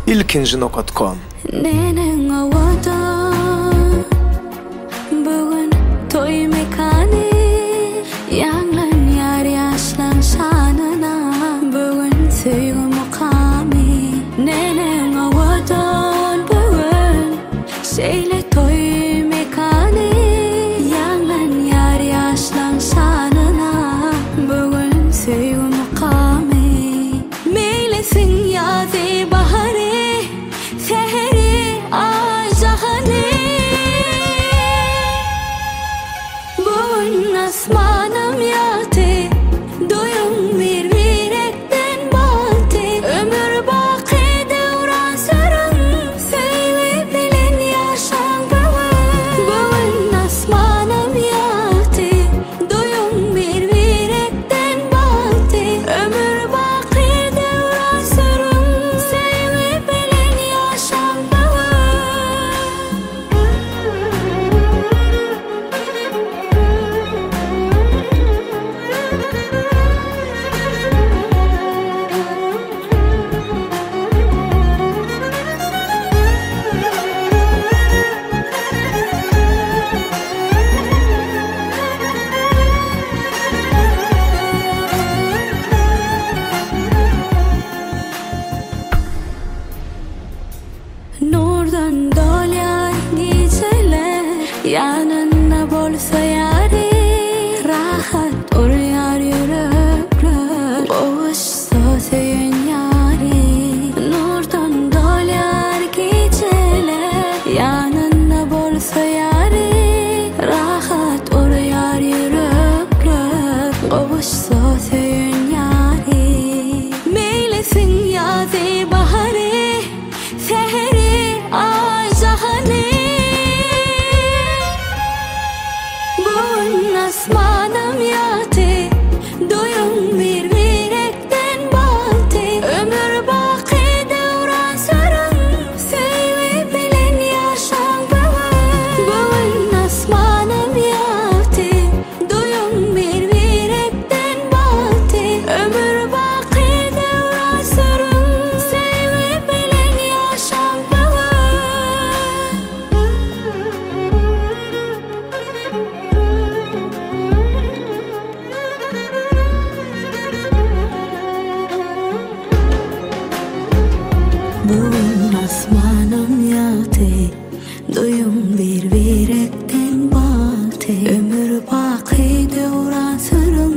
Ilkinji nokat kom. Neneň owadan bu gün toý mekany Ýaňlanýar ýaşlaň şanyna bu gün söýgi mukamy Neneň owadan bu gün şeýle toý mekany Ýaňlanýar ýaşlaň şanyna bu gün söýgi mukamy Meýlesin ýazy bahary Säheri aý jahany Bu gün asmanam ýagty Duýuň bir birekden bagty Ömür baky döwran sürüň Söýgi bilen ýaşaň bu gün Bu gün asmanam ýagty Duýuň bir birekden bagty Ömür baky döwran sürüň Söýgi bilen ýaşaň bu gün. Nurdan dolýar gijeler, Ýanynda bolsa ýary, Rahat urýar ýürekler, Gowuşsa söýen ýary. Nurdan dolýar gijeler, Ýanynda bolsa ýary, Rahat urýar ýürekler, Gowuşsa söýen ýary. Meýlesin ýazy bahary, Säheri aý jahany. Bu gün asmanam ýagty, Duýuň bir birekden bagty. Ömür baky döwran sürüň, Söýgi bilen ýaşaň bu gün. Bu gün asmanam ýagty, Duýuň bir birekden bagty. Ömür baky döwran sürüň, Söýgi bilen ýaşaň bu gün. Bu gün asmanam ýagty, Duýuň bir birekden bagty. Ömür baky döwran sürüň,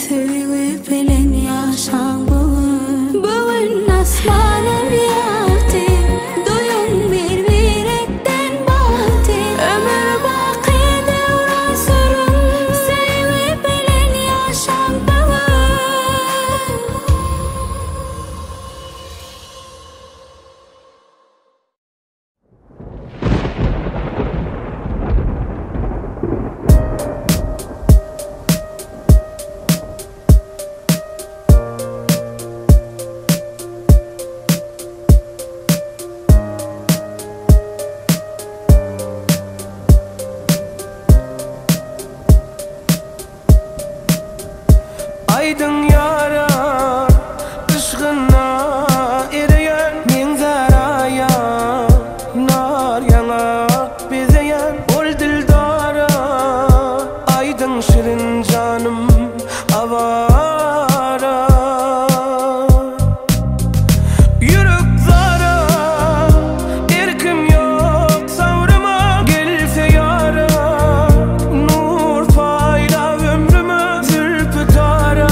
Söýgi bilen ýaşaň bu gün. Bu gün asmanam ýagty, Duýuň bir birekden bagty. Ömür baky döwran sürüň, Söýgi bilen ýaşaň bu gün. Aýdyň ýara yşgyna ereýän Meňzär aýa nar ýaňak bezeýän Ol dildara aýdyň şirin janym awara Ýürek zara erkim ýok sabryma Gelse ýara nur paýla ömrüme Zülpi tara.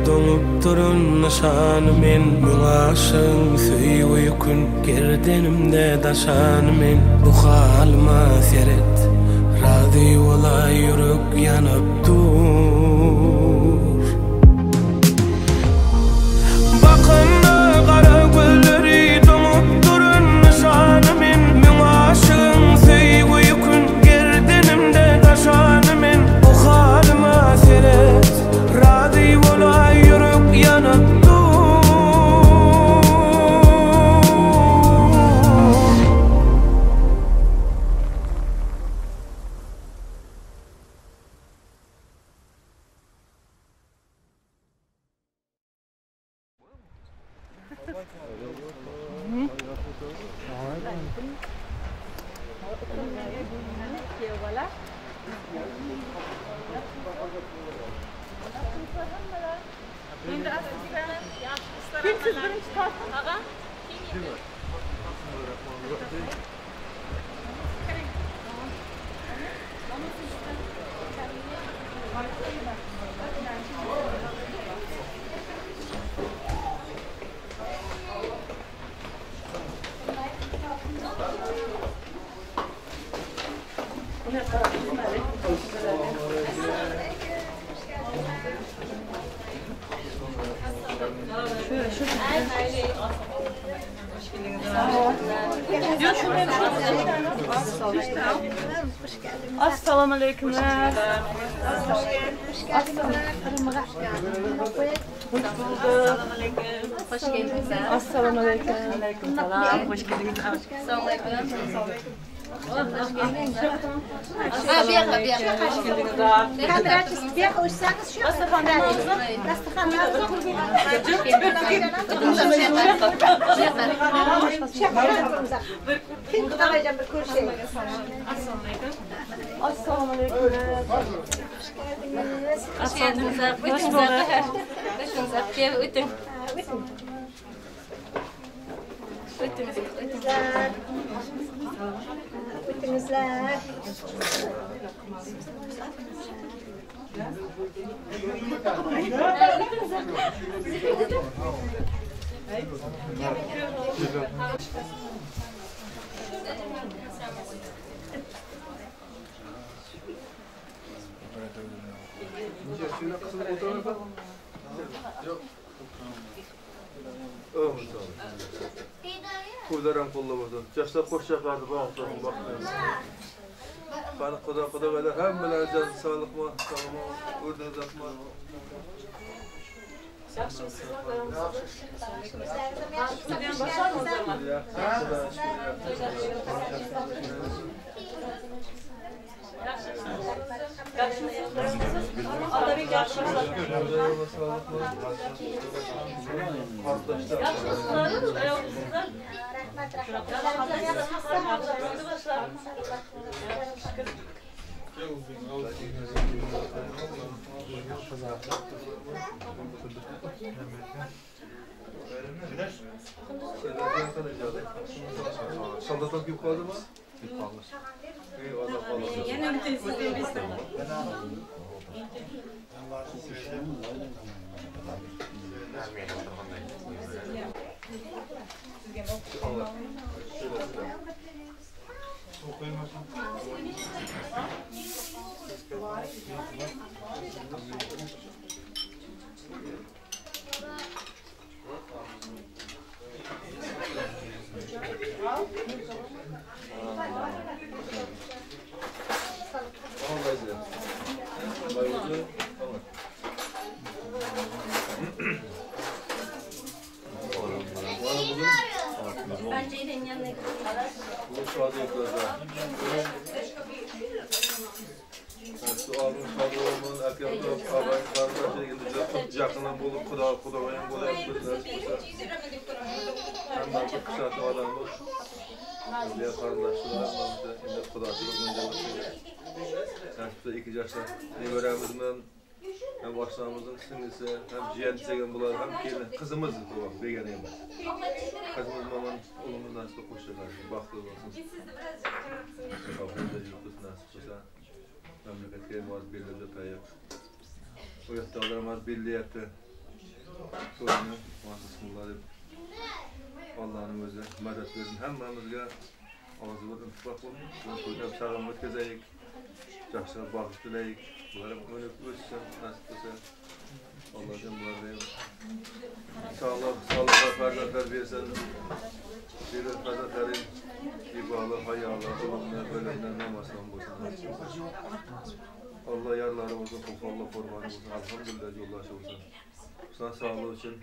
doňup duran nyşany men Müň aşygyň söýgi ýükün gerdenimde daşany men Bu halyma seret, razy bolaý ýürek ýanyp dur. Bakanda gara gözleri doňup duran nyşany men Müň aşygyň söýgi ýükün gerdenimde daşany men Bu halyma seret, razy bolaý ýürek ýanyp dur. Assalamu aleýkum. Hoş geldiniz. Assalamu aleýkum. Aleýkum salam. Hoş geldiňiz. Assalamu aleýkum. Ha, bir yoqqa, bir yoqqa. Hoş geldiňiz. Assalamu aleýkum. Hoş geldiniz. Başınıza. Gel, ötün. Ötün, ötün. Kowlaram gollabasyn. Ýaşlar goşjaklardy bagtlaryň bagtlaryň. Hany kuda kudagaýlar hemmeler jan saglykmy sagmy gördüňiz zatmy. Soldatlar kelip galdymy? Kelip galdy. Eyvallah Ýakyndan bolup kuda kudagaýam bolyapdyr. Hemme kuşatly adamymyz. Diğer garyndaşlar indi kudaçylyk Näsipse iki ýaşda neberemiz bilen hem başlygymyzyň siňlisi, hem jiýen desek bolar, hem gelin gyzymyz bu begene emas. Gyzymyz maman oglumyz nasip goşýarlar. Bagtly bolsun. Nasip bolsa. Memleketge az belli öteyip. O ýakdagylar az belli ýapdy. Toýuny Bismillah diýip Allanyň özi medet bersin hemmämizge agzybir intifak bolsun. Bu toýda sagam ötkezeýik. Ýagşy bagt dileýik. Bular hem önüp össün, nasip bolsa. Allah'tan bularda hem sağlık, sağlıklı farzatlar bersin. Bir farzatların ibalı, hayalı, ılımlı, bölümden namazdan bolsun. Allah yarları olsun, Allah korbanı olsun, elhamdülillah yoldaşı olsun. Sana sağlığı için,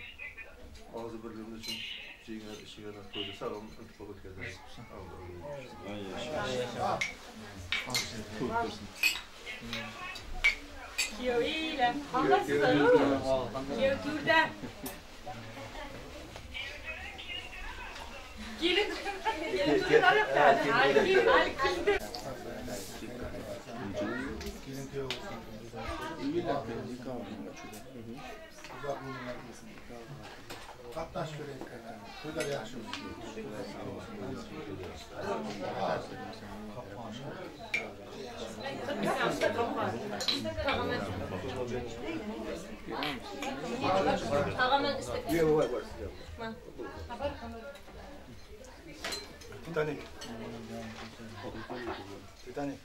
ağzı birliğimiz için, jiygen, işigen, toyda sağlam intifak ötkezeyik. Allah. Kuyov ile. Qandaysiz? Kuyov to'rda. Kelin kelin to'rda olyapti. Hali hali keldi. Kelin kuyov olsun. Uzak ömürler olsun. Qatnaş göreyik. Toylar yaxshi olsun. Tağaman istek. Yok var var. Titanic. Titanic.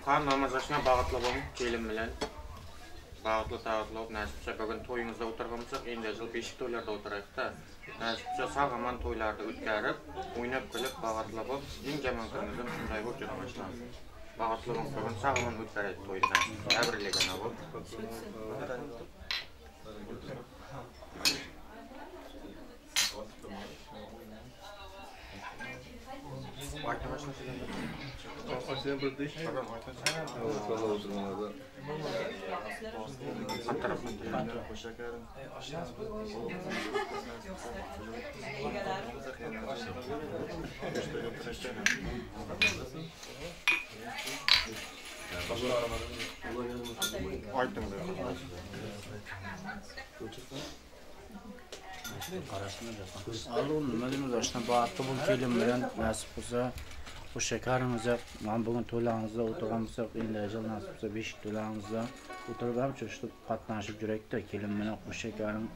Kan namazlaşına bag'ıtlı bolun kelin bilen. Bag'ıtlı tağıtlı bolup nasipse bugün toyuňyzda oturgan bolsak, endi jyl beşik toýlarda oturaýyk da. Nasipse sag aman toýlarda ötkerip, oýnap külüp bag'ıtlı bolup, iň jaman günüňizem şunday bolup jyna başlasyn. Bag'ıtlı bolup bugün sag aman ötkeräýik toýy Täbirlegene bolup. Sen bir diş. Evet, valla oturmalarda. Alın nima oshna baxtli bo'l kelin bilan nasib bo'lsa qo'sha mana bugun to'ylarimizda o'tirgan bo'lsak endi yil nasib bo'lsa beshik to'ylarimizda o'tirib ham shu qatnashib yurayikda kelin bilan qo'shakarim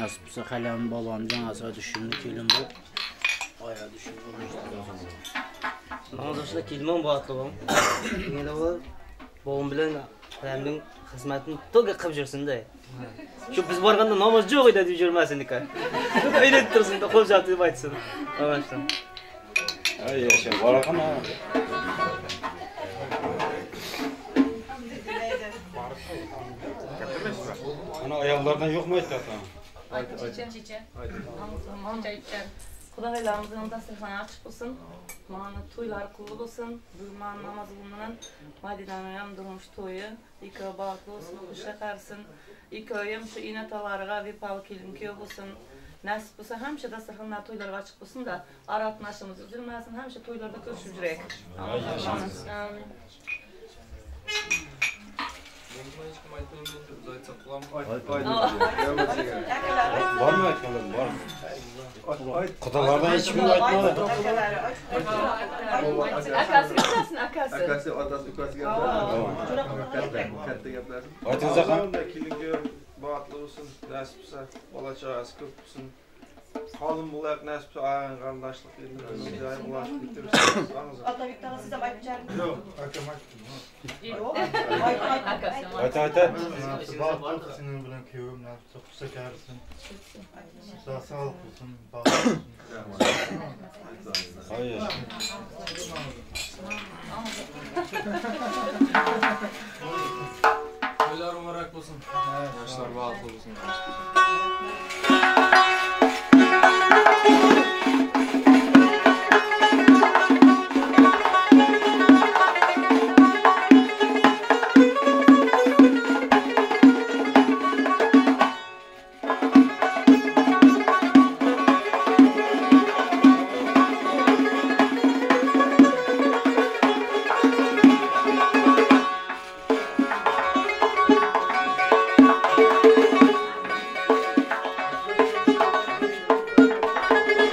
nasib bo'lsa haliyam bobomjon asra tushimli kelin bu oya tushib Namazlaşda kelman baxtli bo'l. Endi bu bobom bilan halamning xizmatini to'g'ri qilib yursin-da. Shu biz borganda namoz yo'q edi deb yurmasin ekan. Uyda tursin, qo'l chalib deb aytsin. Namazdan. Ay yasha boraxana. Ana ayollardan yo'qmi aytdi ota? Chicha. Xudaylarımızın dasturxoni açıq olsun. Mana to'ylar qulluq olsun. Bugun mana namaz bilan Madinaning ham durmush to'yi ikkovi baxtli olsun, xushla qarasin. Ikkovi ham shu ena-otalariga vefoli kelin kuyov bo'lsin. Nasib bo'lsa hamisha dasturxonlar to'ylarga ochiq bo'lsin da, ara qatnashimiz uzilmasin, hamisha to'ylarda ko'rishib yuraylik. Amin. Bormi aytganlar? Bor. Qudalardan hech kim aytmadi. Akasi gapirsin, akasi. Akasi, otasi, ukasi gapiradi. Katta, katta gaplarsin. Aytingizda ham. Kelin kuyov baxtli bo'lsin, nasib bo'lsa bola chaqasi ko'p bo'lsin. Qalın bo'layıq, nasib bo'lsa ağayın qardaşlıq edin, ulaşıp bitirsin. Otabek tog'a siz ham aytib Yo'q, akam aytdi. Yo'q. Ayt, ayt, ayt. Baxtli bo'lsin singlim bilan kuyovim, nasib bo'lsa xushsa qarisin. Sog'lik bo'lsin, baxtli bo'lsin. Ay yasha. Toylar mübarek olsun. Yaşlar baxtli olsun. Thank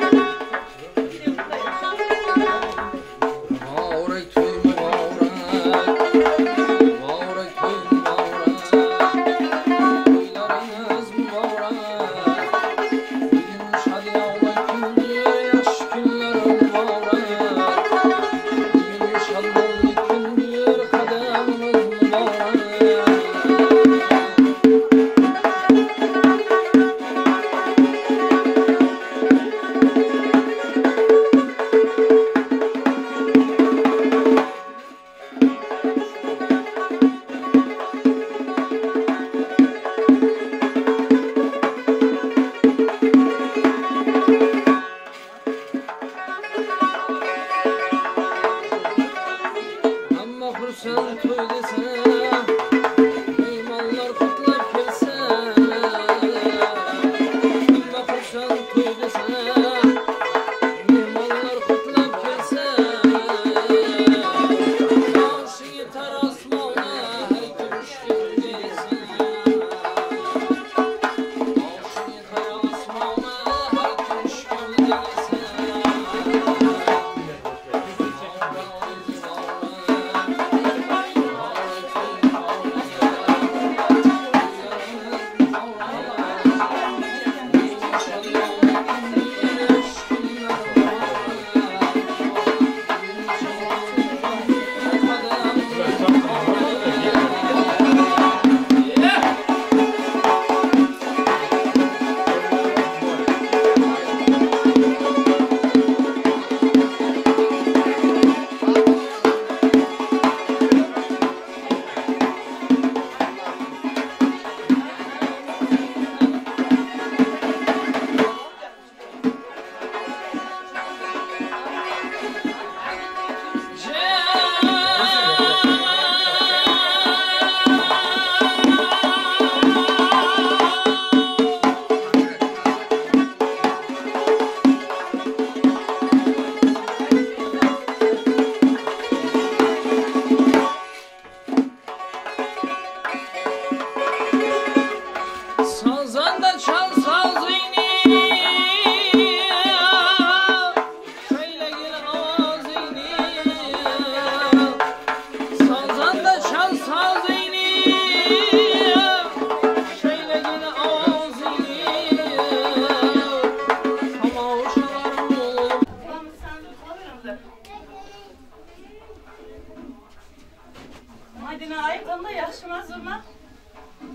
Madina ay qanday yaxshimi zo'rmi?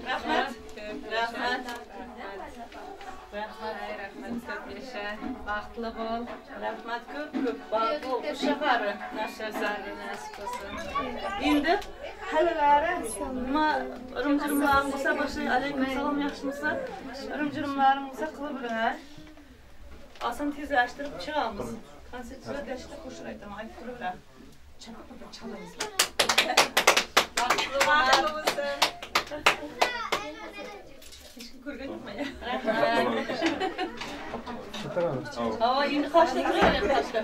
Rahmat. Rahmat. Rahmat, rahmat ko'p yasha, baxtli bo'l. Rahmat ko'p ko'p baxtli bo'l. Shahari Nasib nasib bo'lsin. Endi halalari nima ırım-jırımlarım bo'lsa bir şey alaykum salom yaxshimisiz? Irım-jırımlarım bo'lsa qilib biling. Aslında tezlashtirib chiqamiz. Konsertlar dashta qo'shiq aytaman, aytib turaver. Chalamiz. Baxtli bo'lsin. Hech kim ko'rgan yo'qmi? Rahmat. Ava endi qoshda turavering qoshda.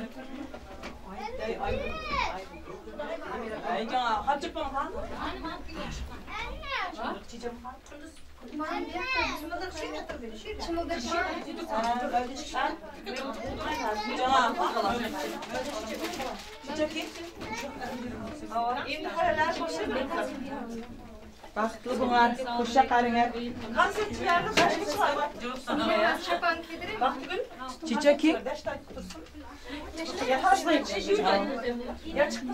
Endi halalar boshlaymiz. Baxtli bo'lar, qo'sha qaringlar. Konsertchilarni boshqa chiqarib. Baxtigul, Chechaki. Ya chiqdi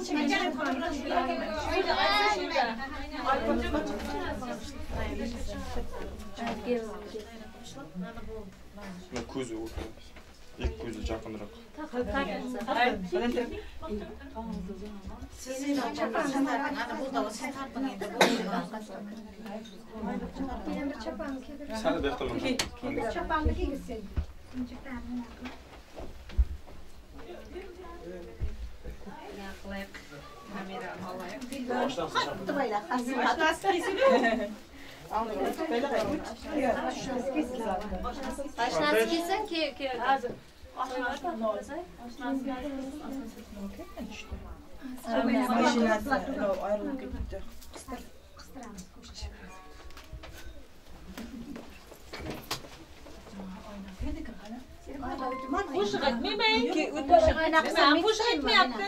Mına көзі отырамыз. Екі көзі жақынырақ. Sal bu yoqdan Choponli kiygizsin. Qilaylik. Kamera olaylik. Oshnasi kelsin, ke ke. Hozir. Mashinasi ayrilib ketibdi. Qo'shiq aytmayman. Qo'shiq aytmayapti.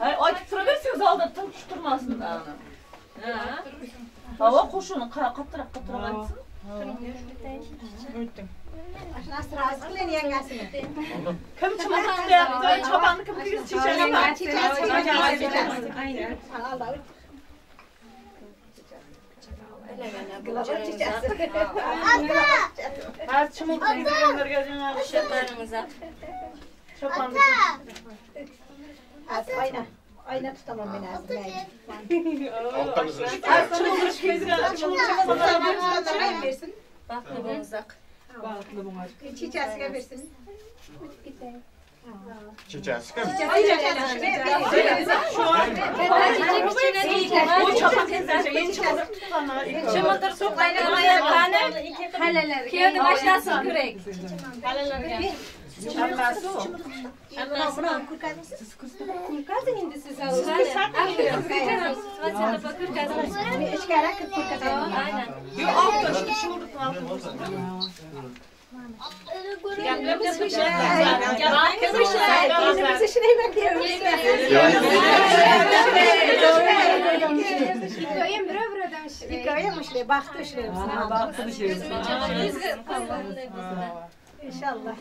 Hay, aytib turaversin, zalda tinch turmasin. Hava qo'shiqni qattiqroq qattiqroq aytsin. Oshnasi rozi qiling yangasini. Kim chimildiq tutyapti? Choponni kim kiygizdi? Chechasi. Har chimildiq kiyganlarga jo'nab Choponni. Ayna. Ayna tutamam men hozir. Har chimildiq kiygan, chimildiq bersin. Baxtli bo'lsak. Baxtli bo'lar. Chechasiga bersin. Chechasi kim? Chimildiq tutganlar Kuyovni oshnasi ko'raylik. Kurkazing endi siz. Ichkari kirib kurkazing. Yo'q, oldi, shu chimildiqni oldi. Biz ishlayman deyapmiz. Ikkoyim bir-biridan ishlaydi. Ikkoyim ishlaydi, baxtli ishlaymiz. Baxtli ishlaymiz. Inshaalloh.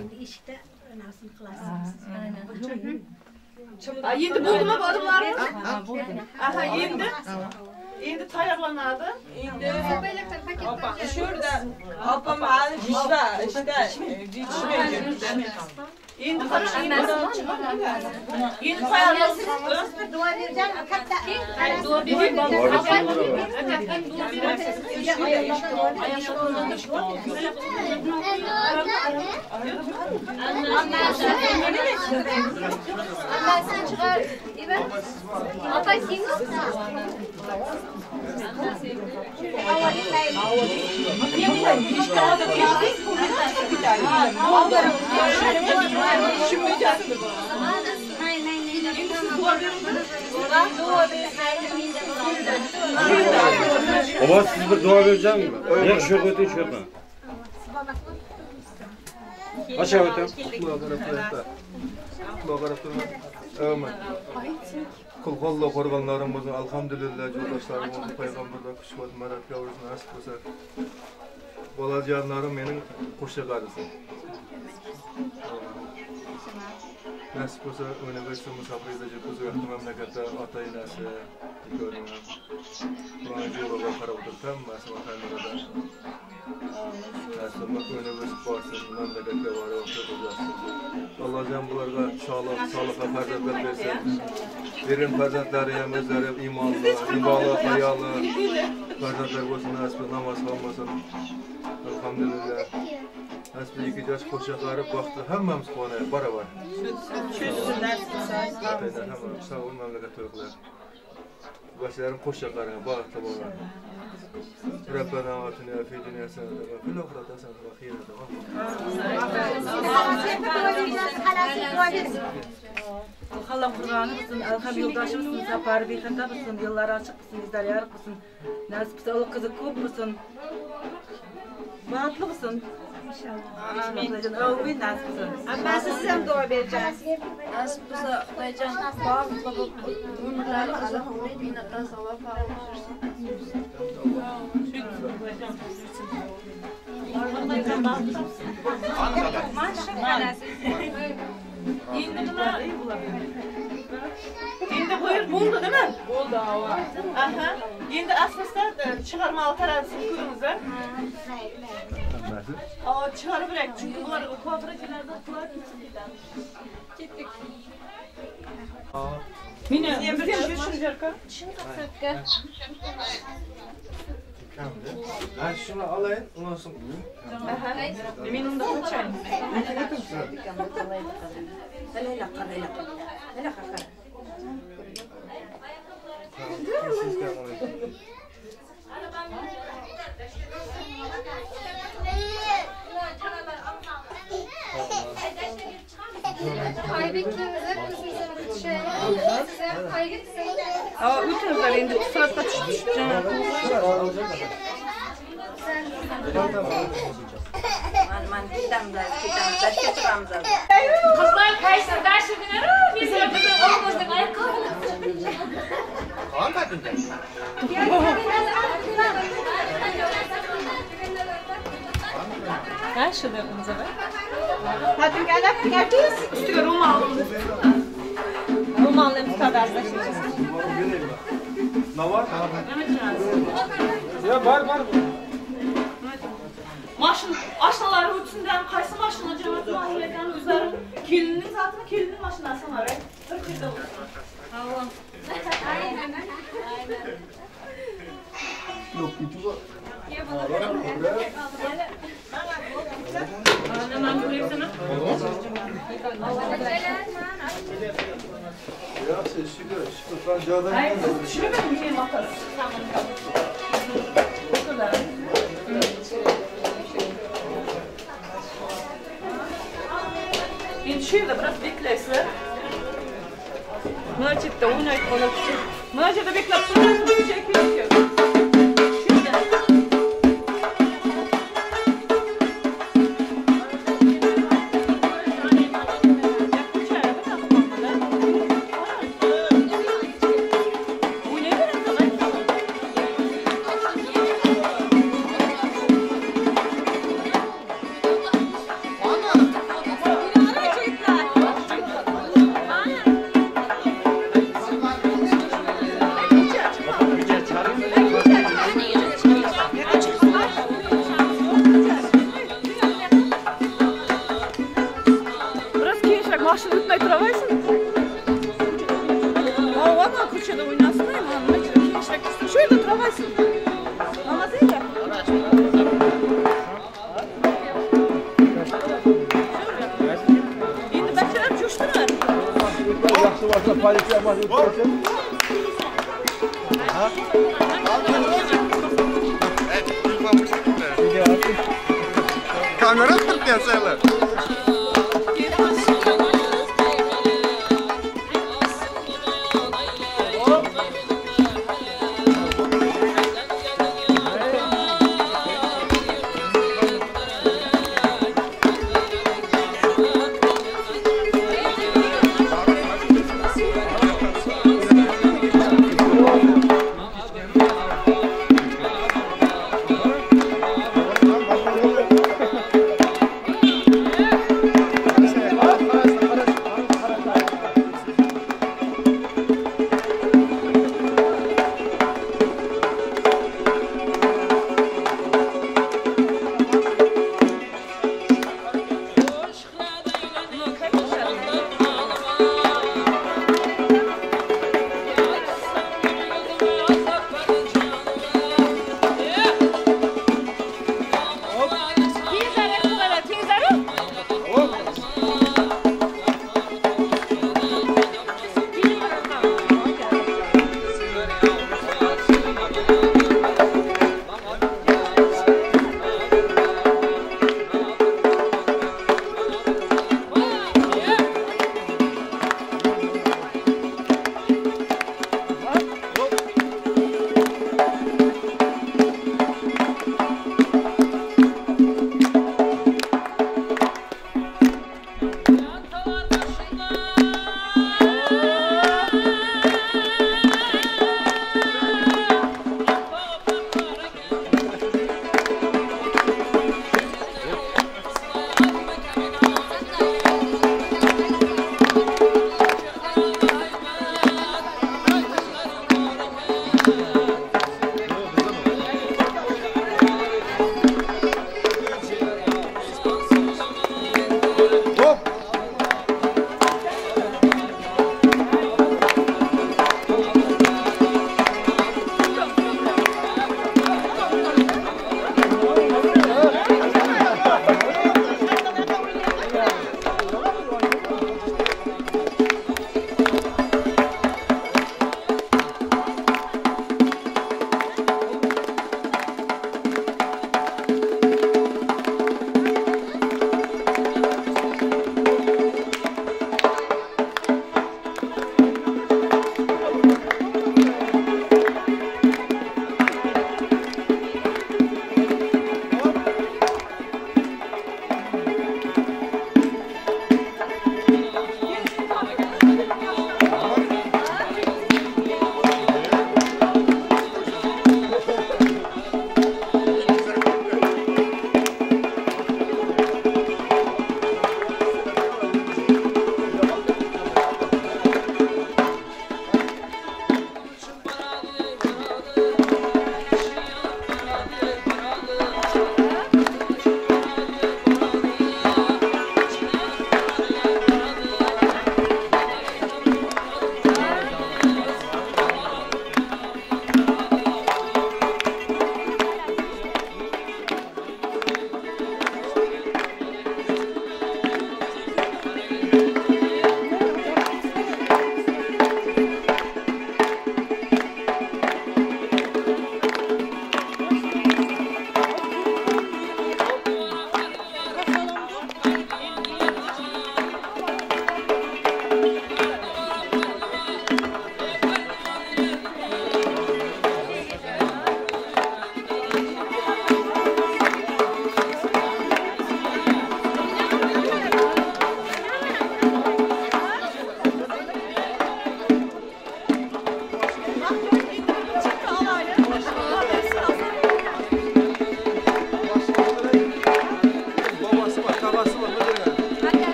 Endi eshikda nasıl qilasiz? Endi bo'ldimi odamlarimiz? Aha, endi endi tayyorlanadi. Endi Şurada opam hali ishda, ishda yetishmaydi. Endi qarang, endi endi tayyorlansin. Duo bergan katta Duo bering. Anlasini chiqar. Opa kiyingiz. Baba siz bir dua vereceğim mi? Yok şu ötün şu ötün. Aşağı ötün. Kul korganlarımızın alhamdülillah yoldaşlarımızın peygamberler kuşvat merak yavrusuna nasip olsa. Balacanlarım benim kuşa karısı. Nasip bolsa öne berse musafir edecek uzakta memlekette ata enesi görünüyor. Kur'an yola karab oturup hammasi vatanlarda. Nasip öne berse barsın memlekette var olsun. Allah can bularga sağlık, sağlıkla farzandlar versin. Verin farzandları hem özleri imanlı, ibalı, hayalı. Farzandlar olsun, nasip namaz kalmasın. Elhamdülillah. Nasip iki yaş koşakları baktı, hammamiz quvonaylik baravar. Hammamiz sağ olun, memleket to'y qilar. Başlarım qo'shiqlaringga baxtli bo'linglar. Rabbana atina fid dunya hasanatan ve fil ahireti hasanatan ve qina Allah Kur'an'ı olsun, elham yoldaşı olsun, saparı bexatar olsun, yılları açık olsun, izler yarık olsun, nasip olsa oğul kızı köp olsun, bahtlı olsun. İnşallah. Amin nasip olsun. Ben size hem dua vereceğim. Nasip olsa Xudaycan baxtlı bo'lib, umrlari uzoq bo'lib, mehnatdan savob olib Endi nima? Endi bu yer bo'ldi, değil mi? Bo'ldi, ava. Aha. Endi aslida chiqarmalı tarazisini ko'ramiz, a? Aa, chiqarib berak, chunki bular kooperativlarda pullar ketdik. Meni bir tushunjarka. Ben şunu alayım, ondan sonra... Aha. Men unda qo'yayım. Siz de alayım. Aybek ikimiz o'zimizni tushaylik. Siz ham qayga tushaylik. Aa, o'tingizlar endi suratga tushib Man ketamiz, ketamiz, dashga chiqamiz. Qizlar qaysi dashini bizim bizim o'g'limizning ayaqqabini. Ha, shuni o'zini. Hatinga ustiga ro'mol. Ro'molni ham tutadi. Ne var? Ya var var. Maşın, aşnaları ötünden qaysi mashina jamoat mahalliyatini o'zlari kelinning zatini kelinning mashinasi var. Bir xilda bo'lsin. Alloh. Aynen. Aynen. Yok, YouTube'a. Yaxshi, şükür, şükür. Ben joydan Tushiraman men otasi. Endi shu yerda biroz beklaysizlar. Mana chetda o'ynayotganlar kichik. Mana yerda beklab turasiz, kichik kichik. Shu yerda. Biraz keyinroq mashina o'tmay turaversin. Ava, mana ko'chada o'ynasin, mana keyinroq shu yerda turaversin. Namazingga. Endi bachalar jo'shtirma. Yaxshi bo'lsa politsiya o'tsin. Kamera turyapti.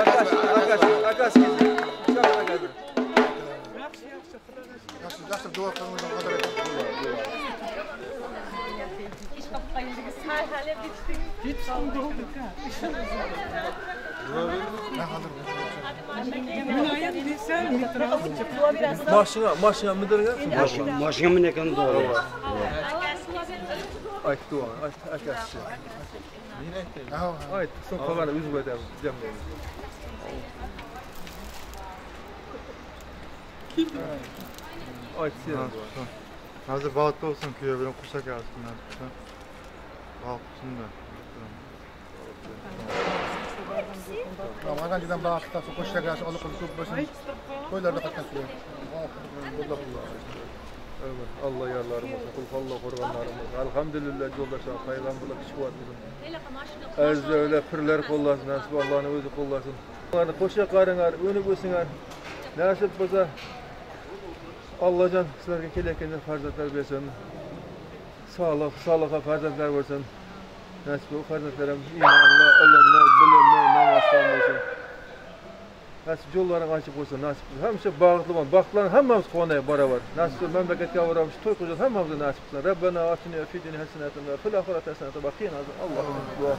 Akası geldi. Çabuk akası. Yaxşı dua qılın, kadar edin. Maşına, maşına müdürün. Maşına minekan doğru. Ayt dua, ayt akası. Ayt, son kalanı üzüm eder. Ayt sen dua. Hazır bahtlı olsun köye bilen kuşak gelsin. Bahtlı olsun da. Ramazan giden bahtlı olsun, kuşak gelsin, Allah korusun, olsun. Toylarda katlasın. Evet, Allah yarlarım olsun, kul Allah korganlarım olsun. Elhamdülillah yoldaşlar, peygamberler kişi var bizim. Erz öyle pirler kollasın, nasip Allah'ın özü kollasın. Onlarını koşa karınlar, önüp ösünler. Nasip bolsa Allah'can sizlerge kelekende farzatlar bersin. Sağlık, sağlığa farzatlar bersin. Nasip o farzatlarım imanlı, ilimli, bilimli, namazdan olsun. Nasip yolların açık olsun, nasip. Hemşe bağıtlı olun. Baxtların hemmemiz quvonayıq baravar. Nasip memleketke varamiz, toy qilacağız, hemmemize nasip olsun. Rabbena atina fid dunya hasenatan ve fil ahireti hasenatan ve qina Allahu dua.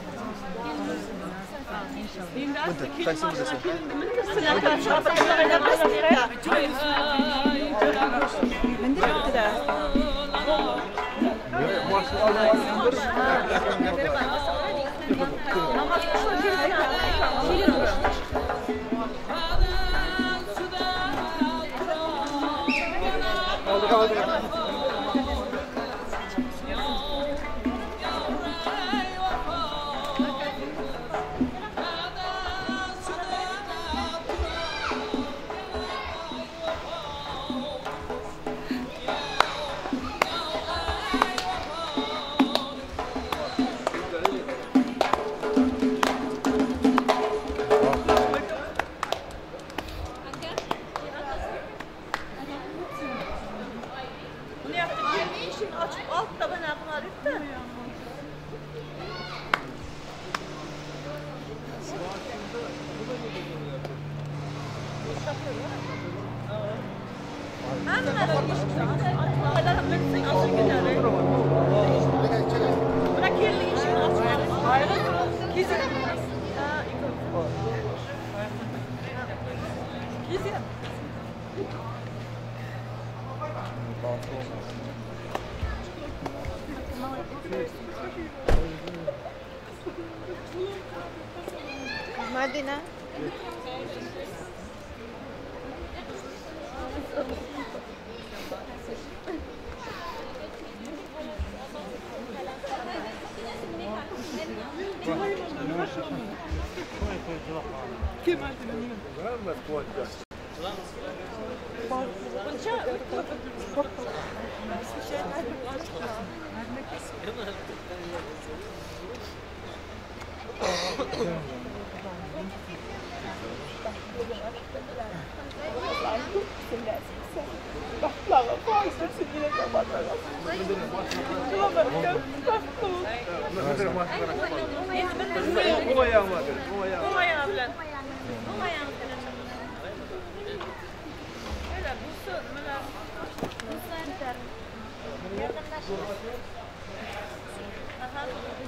Bunu yaptık. Işin açıp altta ben aklıma da. Madina. Bu ayağım var. Bu ayağım. Bu ayağı bilen. Bu ayağı bilen. Öyle bulsun.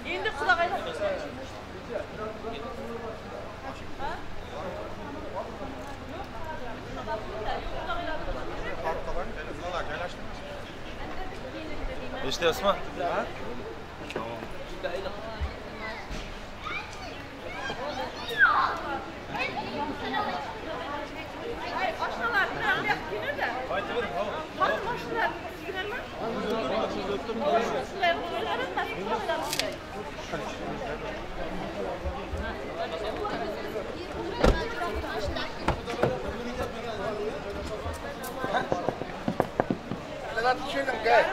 Endi qulog'inglar. İşte Osman. Tamam. Oshnalar bilan bu yoqqa keladi. Hozir mashinalar kelarmi? Sizlar qo'ylarim, Ela düşürdüm gel.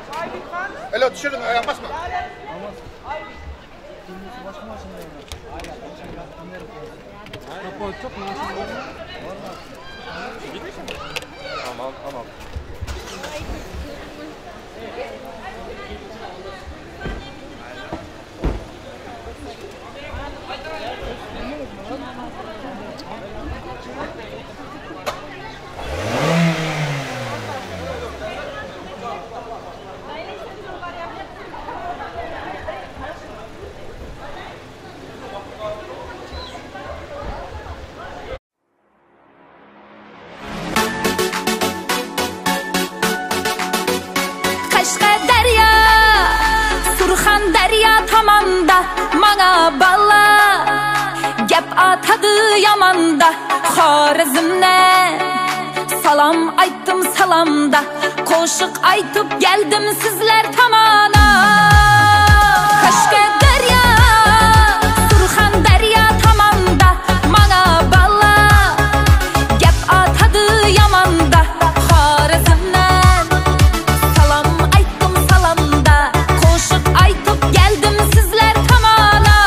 Ela düşürdüm ayağa basma. Tamam, tamam. Maňa bala gep atady ýamanda Horezmden salam aýtdym salamda Goşuk aýtyp geldim sizler tamana Kaşgaderýa Surhanderýa tamanda Maňa bala gep atady ýamanda Horezmden salam aýtdym salamda Goşuk aýtyp geldim sizler tamana.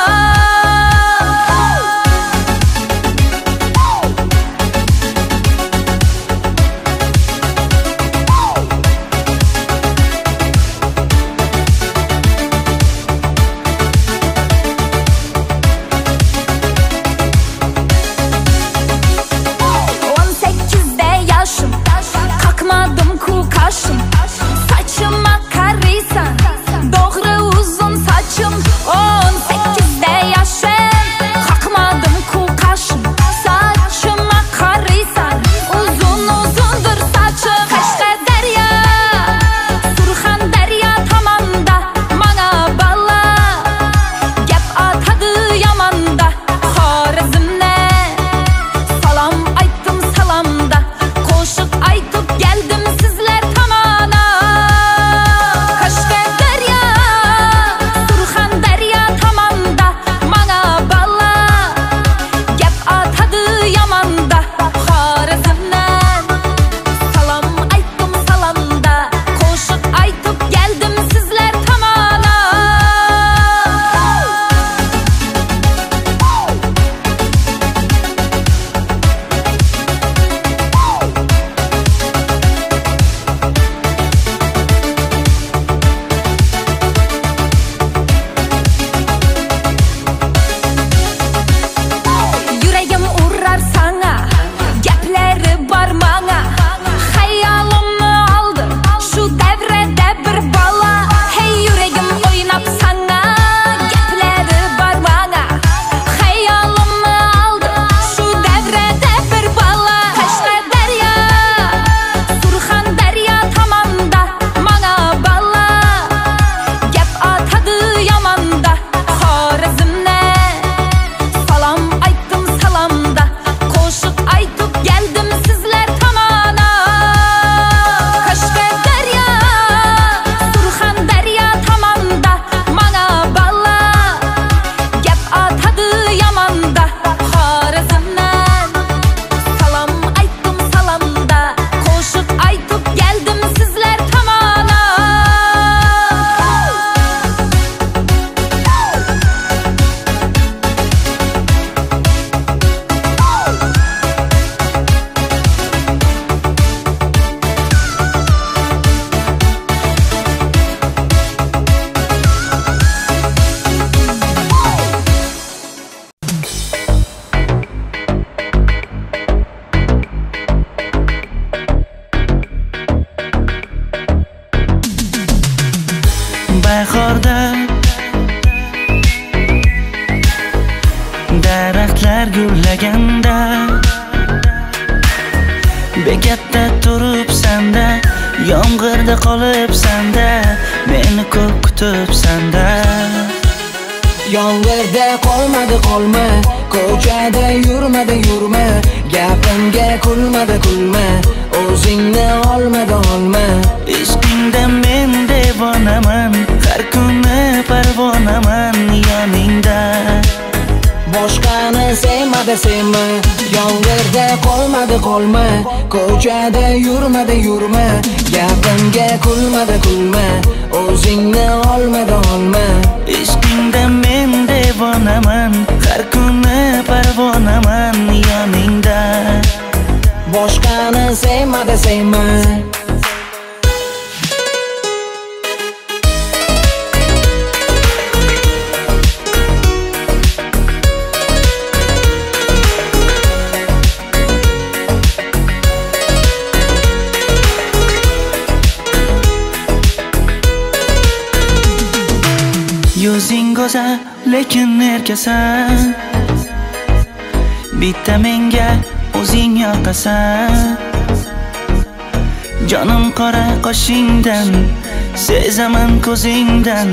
On sekizde yaşım, kakmadım kukaşım. Saçıma karıysan, doğru uzun saçım. 18'de yaşım, kakmadım kukaşım. Saçıma karıysan, uzun uzundur saçım. Kaşgaderya, Surhanderya tamanda Maňa bala gep atady ýamanda Horezmden salam aýtdym salamda Goşuk aýtyp geldim sizler tamana. Kaşgaderya, Surhanderya tamanda Maňa bala gep atady ýamanda Horezmden salam aýtdym salamda Goşuk aýtyp geldim sizler tamana. Yüreğim urar sana, gepleri bar maňa. Haýalymmy aldy şu devrede bir bala. Hey yüreğim oýnap sana, gepleri bar maňa. Haýalymmy aldy şu devrede bir bala. Kaşgaderýa, Surhanderýa tamanda Maňa bala gep atady ýamanda Horezmden salam aýtdym salamda Goşuk aýtyp geldim sizler tamana. Kaşgaderýa, Surhanderýa tamanda Maňa bala gep atady ýamanda Horezmden salam aýtdym salamda Goşuk aýtyp geldim sizler tamana. Bahorda daraxtlar gullaganda bekatda turibsanda yomg'irda qolibsanda meni ko'p kutibsanda. Yomg'irda qolmadi qolma, ko'chada yurmadi yurma, gapimga kulmadi kulma, o'zingni olmadi olma. Ishqingda men devonaman, har kuni parvonaman yoningda. Boshqani sevmadi sevma, yomg'irda qolmadi qolma, ko'chada yurmadi yurma, gapimga kulmadi kulma, o'zingni olmadi olma. Ishqingda men devonaman, har kuni parvonaman yoningda. Boshqani sevmadi sevma. Yuzing go'zal, lekin erkasan, bitta menga o'zing yoqasan. Jonim qora qoshingdan, sezaman ko'zingdan,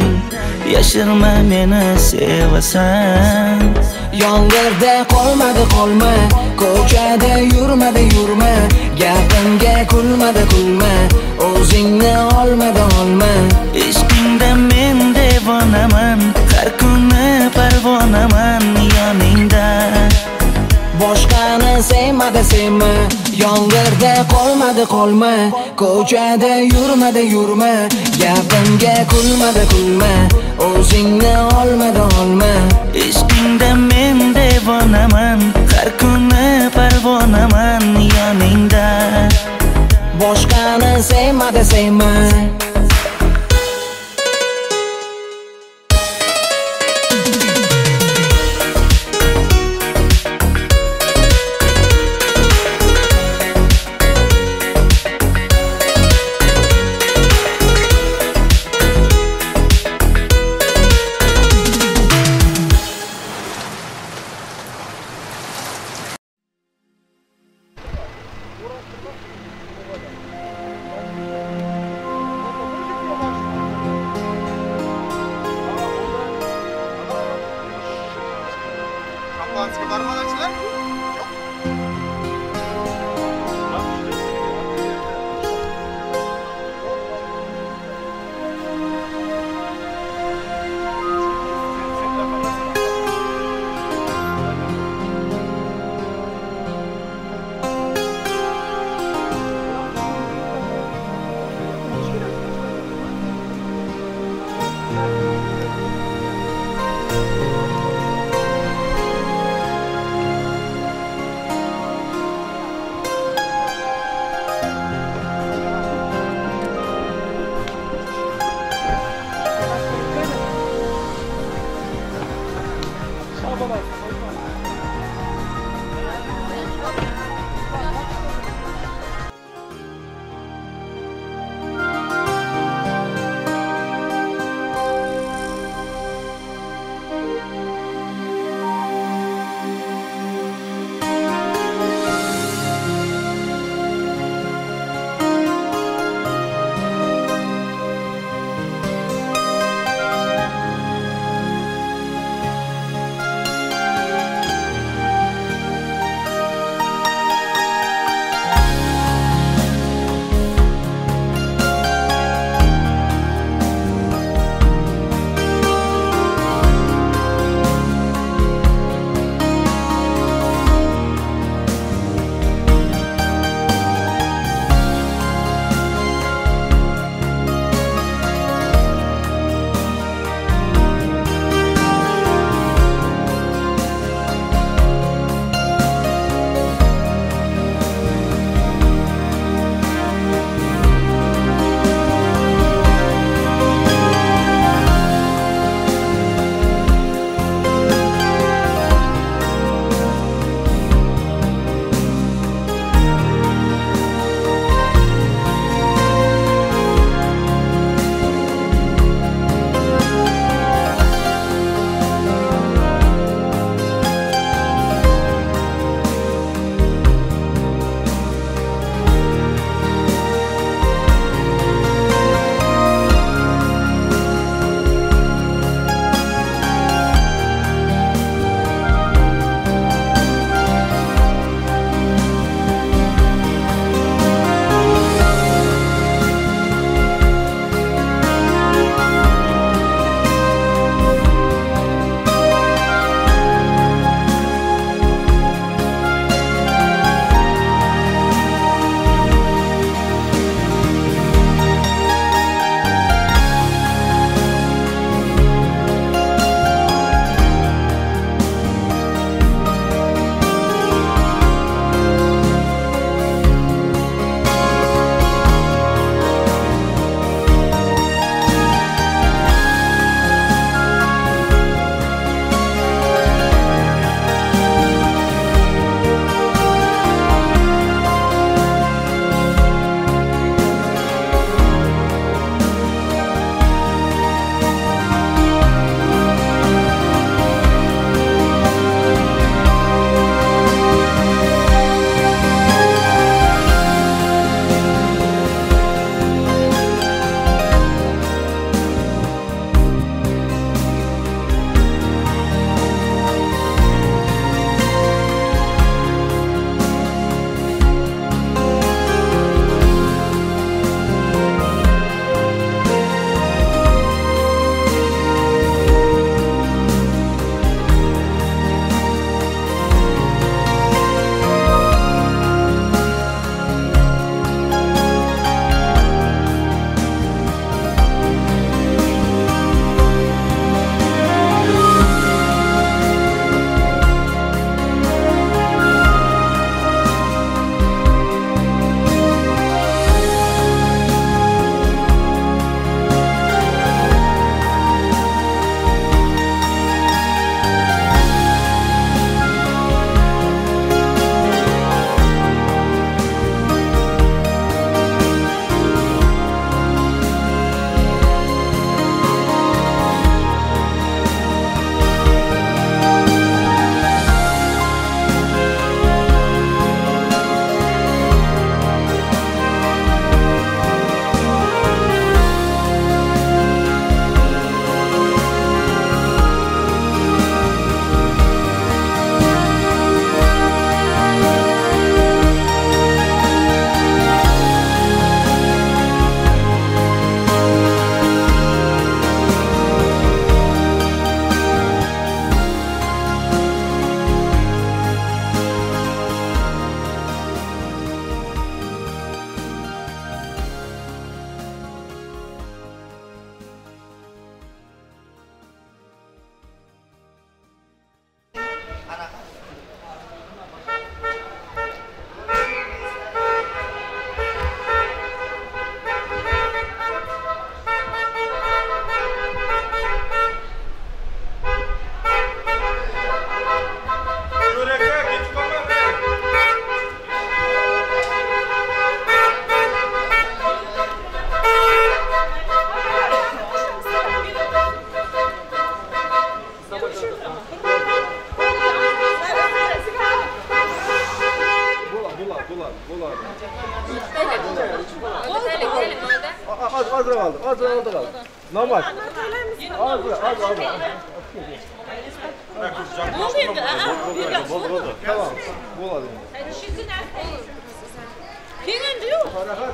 Yashirma meni sevasan. Yomg'irda qolmadi qolma, ko'chada yurmadi yurma, gapimga kulmadi kulma, o'zingni olmadi olma. Ishqingda men devonaman, har kuni parvonaman yoningda. Boshqani sevmadi sevma, yomg'irda qolmadi qolma, ko'chada yurmadi yurma, gapimga kulmadi kulma, o'zingni olmadi olma. Ishqingda men devonaman, har kuni parvonaman yoningda. Boshqani sevmadi sevma. Шампанский бар ма началар? Жоқ. Bolady, bolady. Az, az kaldı, az kaldı kaldı. Namaz. Az, az, az. Boldy endi. Boldy, Tamam, bolady. Keyin endi yo'q. Parahat.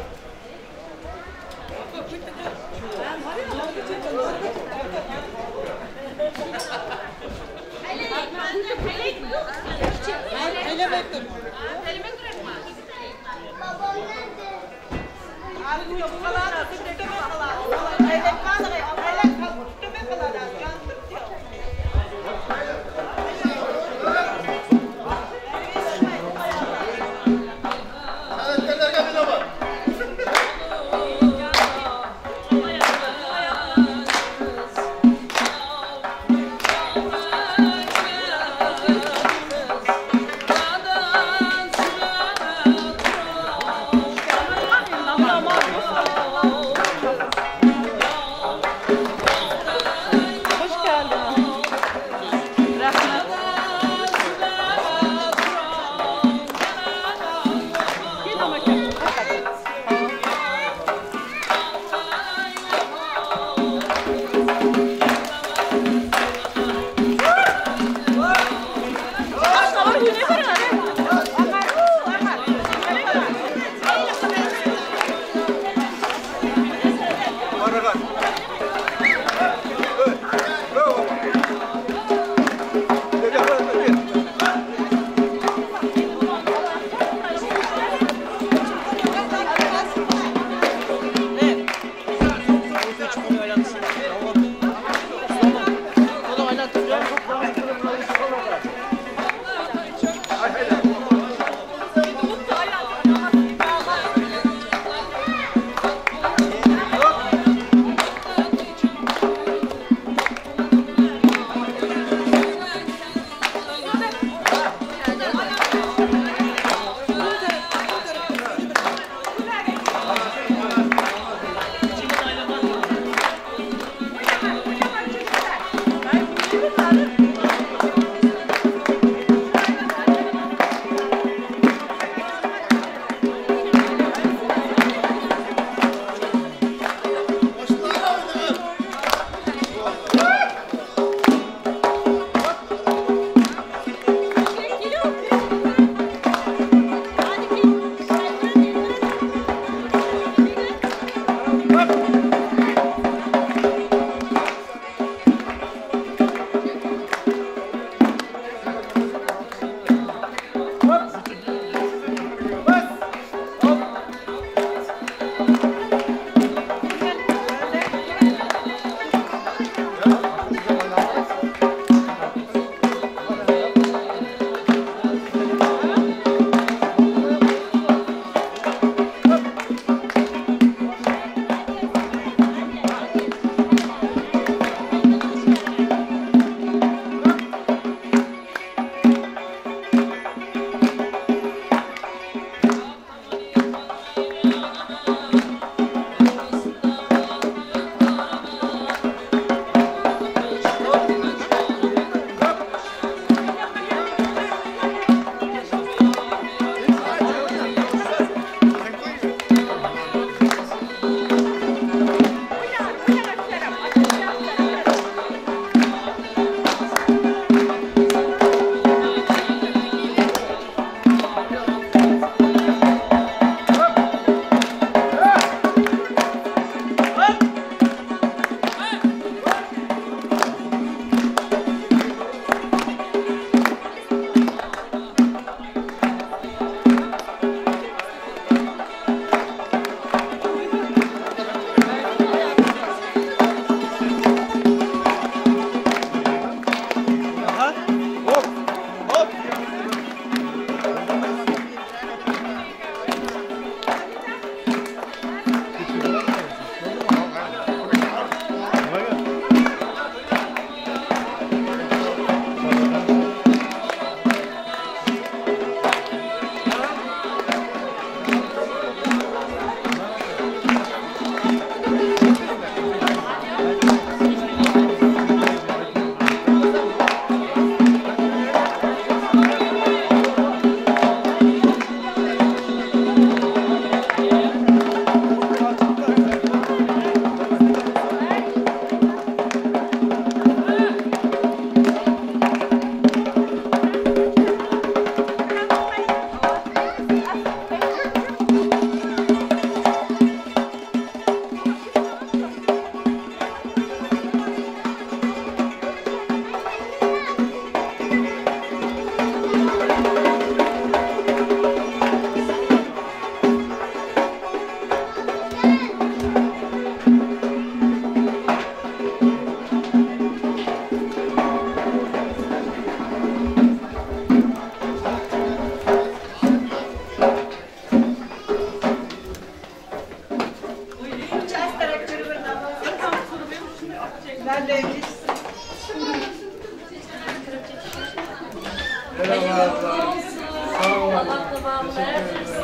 Tamamlar jürsün.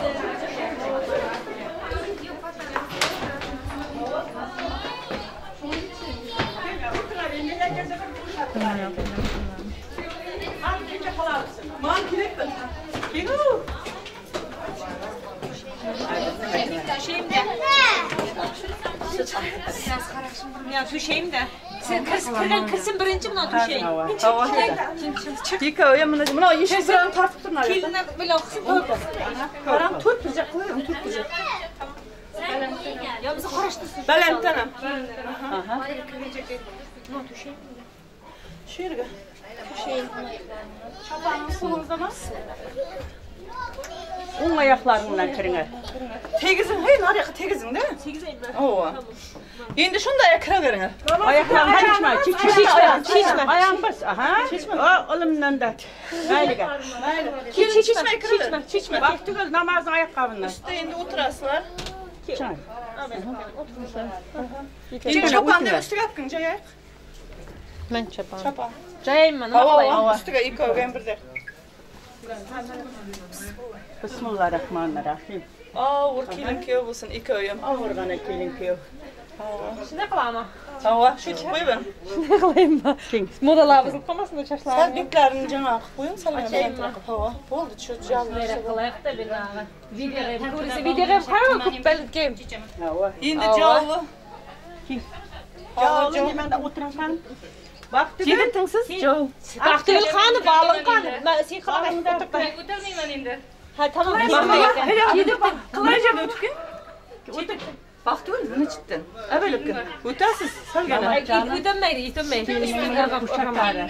Mına tüşeyim de. Sen kirgen kirsin birinci mına tüşeyim. Екі, мына мына ешкі сұрағын тартып тұр мына жақта. Келінler böyle Қарам, төрт бір жақ қоямын, төрт бір жақ. Ya bizi qarıştırsın. Бәләнттен. Аха. Mına tüşeyim. Şu yerге. Шапаныңыз қолыңызда ма? Оң аяқларыңнан кіріңер. Тегізің, хей, нар жаққа тегізің де? Tegizeyim ben. Ооба. Енді шундай кіре беріңер. Аяқларың чичме, чичме, Чичме, чичме. Аяғың бас, аха. О, ылымнан да. Мәйліге. Келін чичмей кіре бер. Чичме. Бақ түгіл намаздың аяққабынан. Үсті енді отырасыңар. Чың. Енді шапанды үстіге әпкін, жаяйық. Men çapan. Шапан. Jayayım ben. Ооба, ооба, үстіге екеуге бірде. Bismillahirrahmanirrahim. Ауыр келін күйеу болсын, екеуі. Ауыр ғана келін күйеу. Shunday qilaman. Ооба, сөйтіп қоя бер. Shunday qilaymi? Modalar buzilib qolmasin Сәл sochlar. бетлерін жаңа қылып қойың, сәл қылып. Ооба, болды, чё, Shunday qilayıq da binağı. Videoya ko'rsa videoya qarama ko'p balki. Ооба. Енді жаулы. Жаулы немене отырасың? Бақ түгіл. Жігітіңсіз жау. Baxtigul qani, balim qani? Men sen qalay Өтелмеймін енді. Ha tamam. Қалай жерде өтіп кен? Бақтыгүл, міне читтен. Әбеліп кен. Өтәсіз, сәл ғана. O'tolmaydi, o'tolmaydi. Uşakları.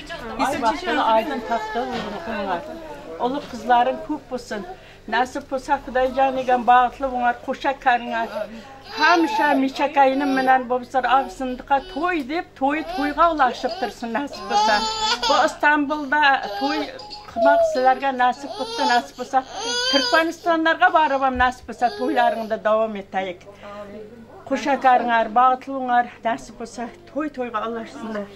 Ay baktığını aydın taxta bunlar. Ulu kızların köp bolsun. Nasip bolsa Xuday degan baxtlı bunlar qo'sha karınlar. Həmişə mişəkayının menen bobsar abısındıqa toy deb toy toyğa ulaşıp tursun nasip bolsa. Bu İstanbulda toy qılmaq sizlerge nasip bolsa, nasip bolsa. Türkmenistanlarga barıp ham nasip bolsa toylarыңды davam etayik. Qo'sha karınlar, baxtlı bunlar nasip bolsa toy toyğa ulaşsınlar.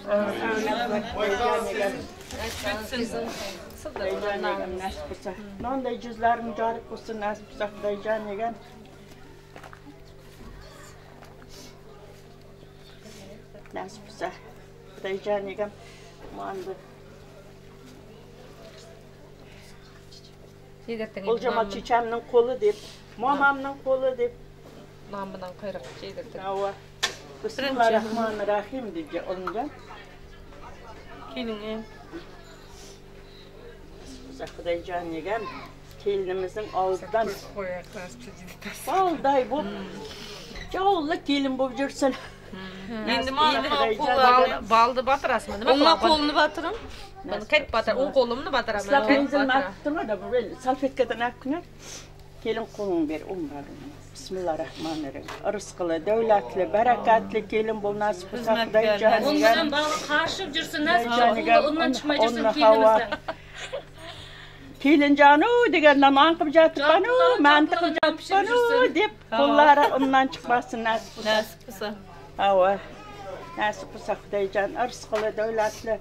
Nasip bolsa. Nonday juzlaring jorik bo'lsin, nasip bo'lsa Xudoyjon degan. Nasip bo'lsa Xudoyjon degan. Mandı. Бұл жама чичамның қолы деп, мамамның қолы деп. Namından quyruq jeydirdi. Ава. Bismillahirrahmanirrahim деп олынған. Келіңе. Болса Құдайжан деген келініміздің ауыздан балдай боп, жаулы келін боп жүрсін. Енді маған қолы. Baldı batırasın nima Оңға қолını батырым. Buni qaytib batir, o'ng qo'limni batiraman. Islak menzilini atып тұрма да, бұл салфеткадан алып күнер. Келін қолың бер, оң бар. Bismillahirrahmanirrahim. Ырысқылы, дәулетлі, бәракәтлі келін бол насып болса Құдайжан Ondan деген. balı qarışıp жүрсін, Құдайжан деген, ondan çıkmay жүрсін онны хауа. келінімізді. Келін жану деген нан қылып жатыппан, манты қылып жатыппан деп қоллары ұннан шықпасын нәсіп болса. Нәсіп болса. Ауа. Нәсіп болса Құдайжан ырысқылы, дәулетлі,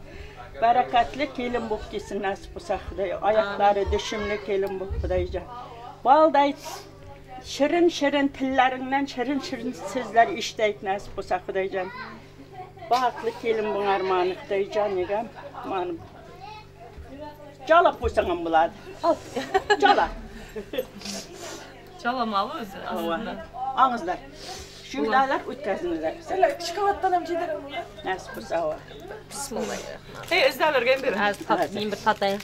бәракәтлі келін болып келсін нәсіп болса Құдай. Аяқтары düşümлі келін болып Құдайжан. Балдай шырын-шырын тіллеріңнен шырын-шырын сөздер eshitayik нәсіп болса Құдайжан. Бақытлы келін бұң арманы Құдайжан егем. Маны жалап қойсаң ham болады. Ал, жала. Жаламалы өзі. Ауа. aslında. Аңыздар. Şuralar өткізіңіздер. Шоколадтан ham жейдірім. Нәсіп болса ауа. Hey, іздәлерген бер. Az tat, men bir tatayım.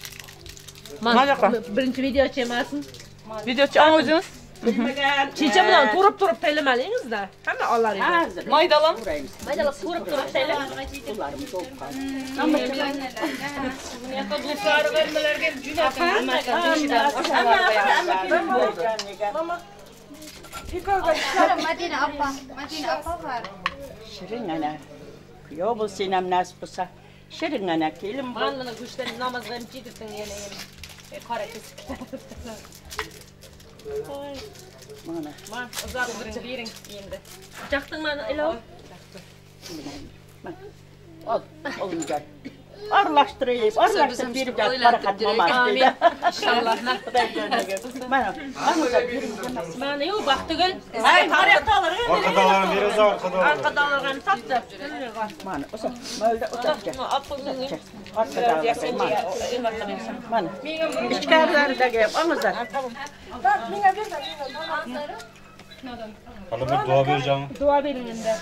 Mana yoqqa. Birinchi video emasmi? Video aң өзіңіз. Checha bilan turib turib taylamalingizda. Hamma olaringiz. Hazır. Майдалам. Maydalab turib turib taylam. Қолдарым толып қалды. Madina apa? Madina apa var? Şirin ana. Kuyov bo'lsin ham nasib bo'lsa. Shirin ana kelin bo'l. Man buni go'shtdan namozga ham jeydirding yana ham. Qora kesib. Mana. Man uzoq biring bering endi. Jaqding mani ilov. Mana. Ol, oğlum gel. Arlaşdyrayım, arlaşdırıp berip ýatyp barakat mamaz diýdi. İnşallah. Mana, mana Mana ýok Bagtygül. Ay, taryhda Arkadalarım biraz arkadalarım. Arkadalarım tapdı. Mana, osa, mölde osa. Mana. İçkarileri de gelip, aňyzlar. Hala bir dua bereceğim. Dua berin indi.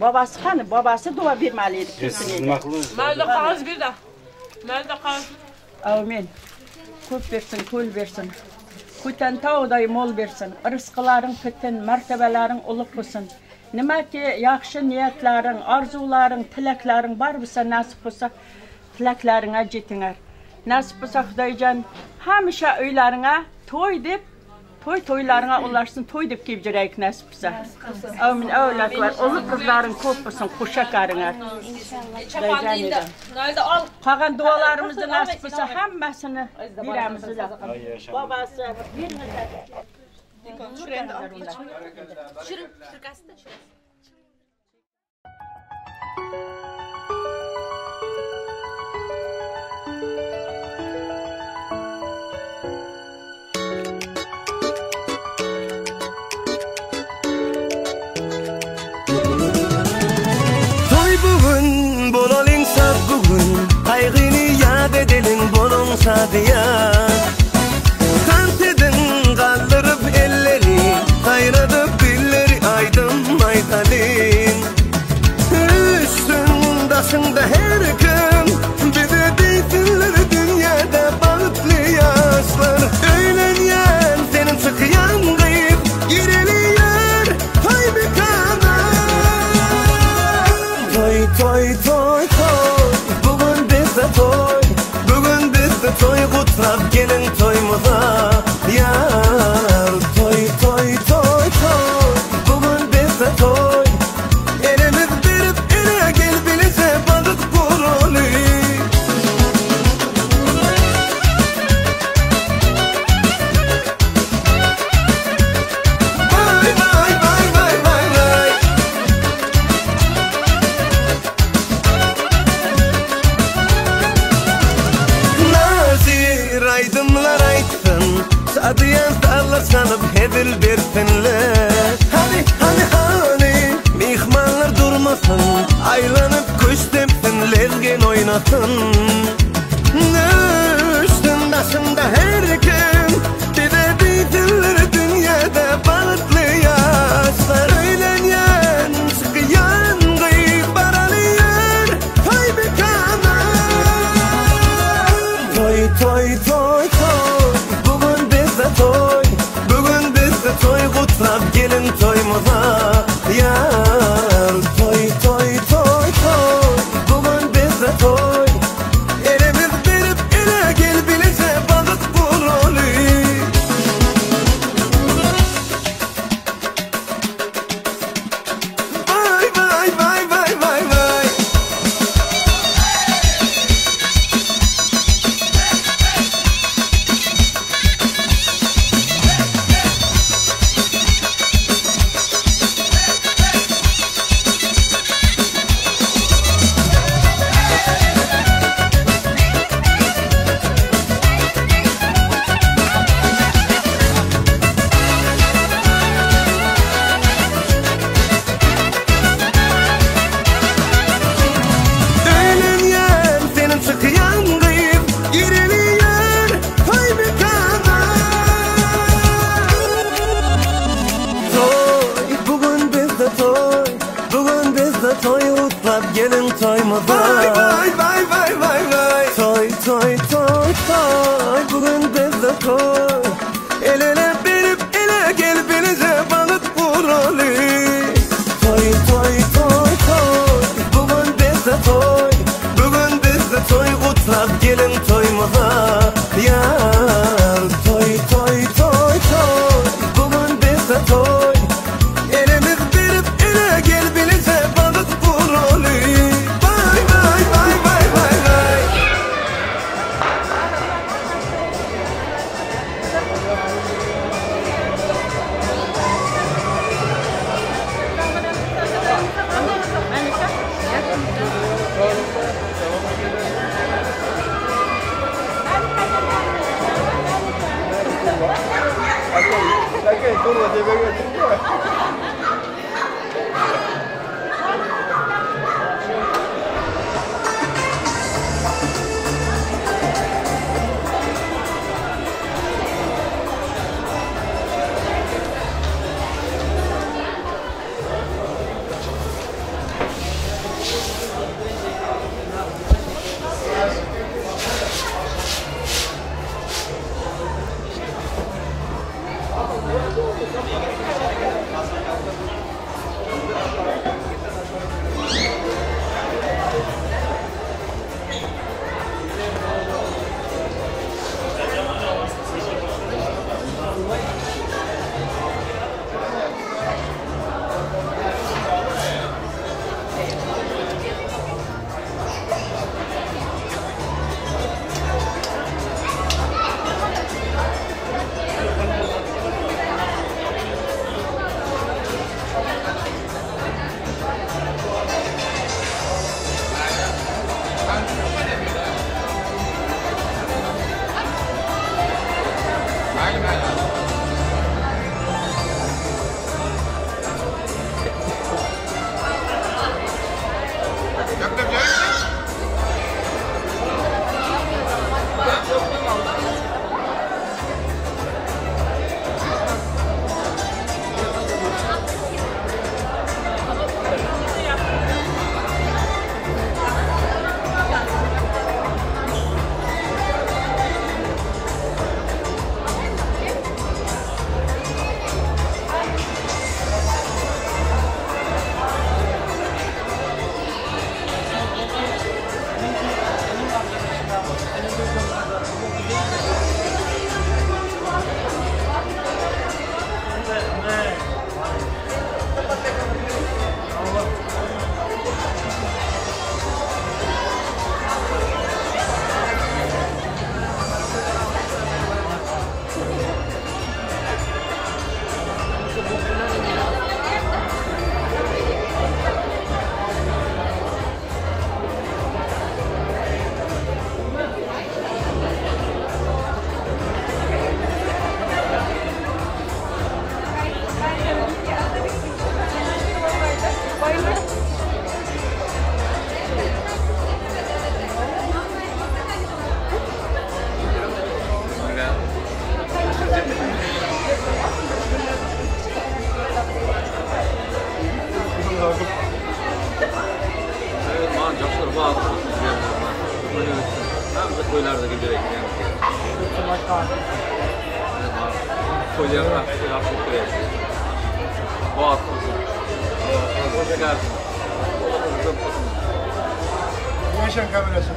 Babası hani, babası dua bermeliydi. E, siz nima qildingiz? Mölde kagaz bir de. Mölde kagaz. Amin. Köp bersin, köl bersin. Köten tawday mol bersin. Rızkıların pütün, mertebelerin uluk bolsun. Nima ki yaxşı niyetlerin, arzuların, tileklerin bar bolsa, nasip bolsa, tilekleriňe jetiňer. Nasip bolsa Hudaýjan hemişe öýleriňe toý dip, toý toýlaryňa ulaşsyn, toý dip gelip jüreyik nasip bolsa. Amin. Öwlatlar, uly kızların köp bolsun, kuşak aryňar. Çapandy indi. Mölde al. Kagan dualarımızı nasip bolsa hemmesini biremizi de. Babası birimize. Düşürün. Türkası da şurası. Toy bugün, bolalyň şat bugün Kaygını yad edelim, bolun şadyyan Tant edin, kaldırıp elleri Kayradıp dilleri, aydın aytalin Üstün daşında her kim Bize deysinler dünyada bahtlı yaşlar Öylenyen senin çıkyan kıyıp Gireliyor toy mekana Toy toy toy toy Bugün bizde toy Bugün bizde toy Kutlap gelin toyumuza Yar toy toy toy toy Bugün bizde toy Elimiz berip ele gel bilece balık kurulu Vay vay vay vay vay vay Nazir aydınlar aytsın Sadıyan sağlar sanıp hedil bersinler Hani hani hani Mihmanlar durmasın Aylanıp kuş tepsin Lezgin oynasın Üstün başında her kim Bize bitirir dünyada bahtlı yaşlar Öylenyen çıkyan kıyık baralıyor Toy mekana Toy toy toy toy Bugün bizde toy Bugün bizde toy Kutlap gelin toyumuza Yar toy toy toy toy Bugün bizde toy Elimiz berip ele gel bilece balık kurulu Vay vay vay vay vay vay Öğlenyen senin çıkyan kıyıp Gireliyor toy mekana Toy bugün bizde toy Bugün bizde toy Utlap gelin toyumuza Vay vay vay vay vay vay Toy toy toy toy Bugün bizde toy El ele verip ele gel bilece balık vuralı Toy toy toy toy Bugün bizde toy Bugün bizde toy Kutlap gelin toyumuza Yar toy toy toy toy Bugün bizde toy Elimiz berip ele gel bilece balık vuralı Vay vay vay Aka, durma deme götürme. Yaşan kamerası.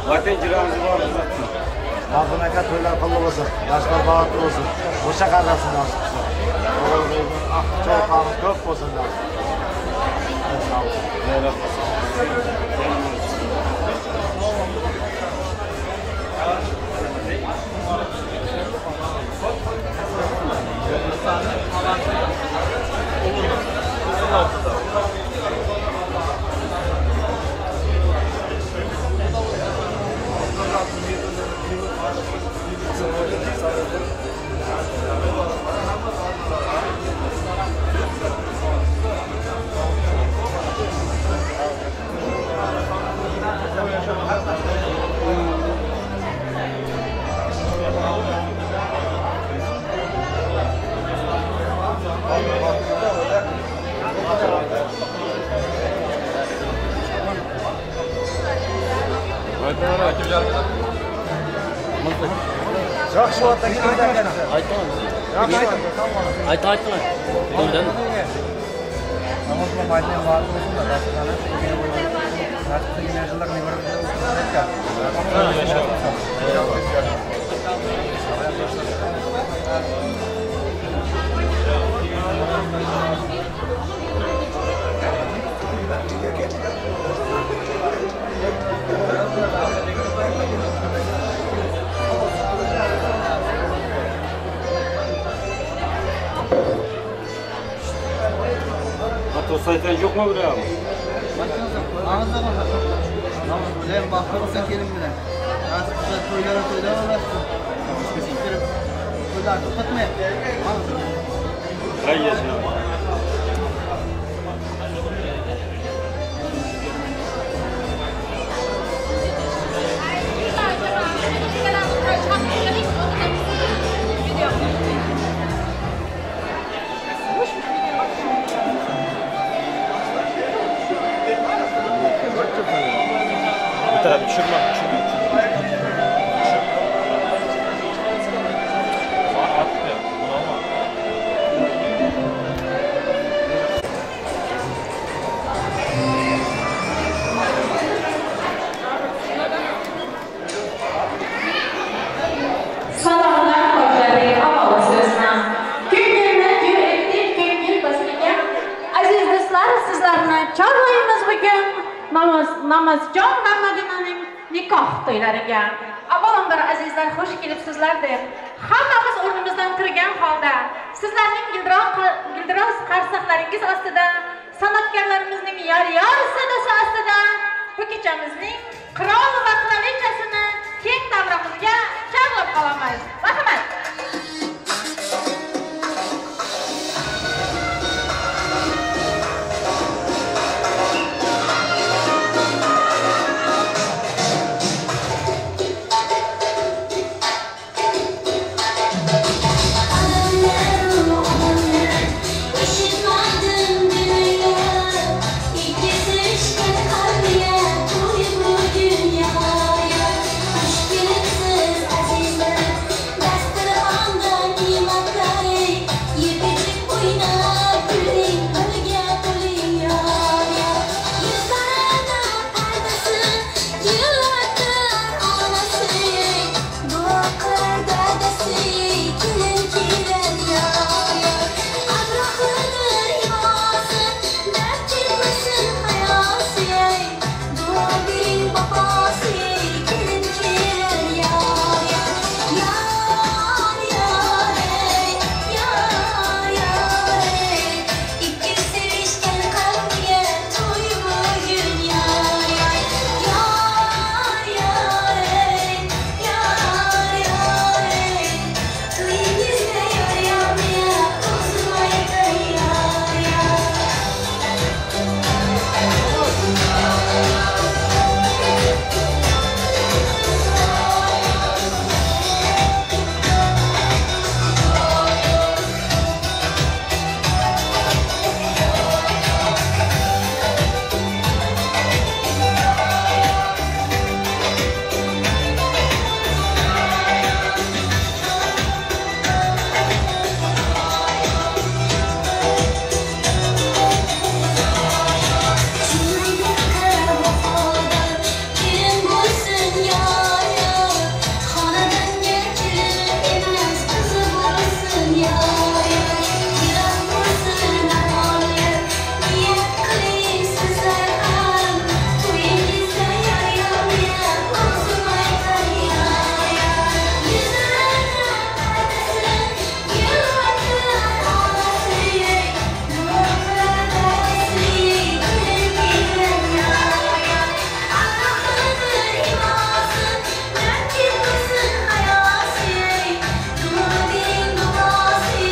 Zaten ciramız var zaten. Mazlum aka to'ylar qilib bo'lsin, yoshlar baxtli bo'lsin, o'sha qarasın nasib qilsin. O'g'il ko'p bo'lsin nasib. Aytın aytın. Doğrudan. Tost aytan yok mu buraya? Bilen bahtı olsa gelin bilen. Nasip olsa toylara toylara ulaşsın. Kesinlikle toylar to'xtatmay. Hay yaşa. Bir taraf düşürme. Düşür. Salamlar boshladik avval so'zni. Ko'ngilni gul etdik ko'ngil bizniga. Aziz do'stlar, sizlarni chorlaymiz bugun namoz namozjon va Madinaning nikoh to'ylariga. Avvalambor azizlar xush kelibsizlar deb hammamiz o'rnimizdan turgan holda sizlarning gildiroz qarsaqlaringiz ostida san'atkorlarimizning yor-yor sadosi ostida bu kechamizning qirol va qirolichasini keng davramizga chorlab qolamiz. Marhamat. Eshitmadim dunyo, ikki sevishgan qalbiga to'y bu dunyoya. Xush kelibsiz azizlar, dasturxonda ne'matlar, yeb ichib o'ynab kuling, birga bo'ling yor yor. Yuzlarida pardasi, yig'latar onasi, duo qilar dadasi, kelin kelar yor yor. Abrohlidir imosi, dard ketmasin hayosi, duo bering bobosi, kelin kelar yor yor. Yor yor ey, yor yor ey, ikki sevishgan qalbiga to'y bugun yor yor. Yor yor ey, yor yor ey, to'yingizda yor yormaya o'zim aytay yor yor. Kelin bo'lsin yor yor, xonadonga kelin emas, qizi bo'lsin yor yor. Gilam bo'lsin aholi, niyat qiling sizlar ham, to'yingizda yor yormaya o'zim aytay yor yor. Yuzlarida pardasi, yig'latar onasi, duo qilar dadasi, kelin kelar yor yor. Abrohlidir imosi, dard ketmasin hayosi, duo bering bobosi,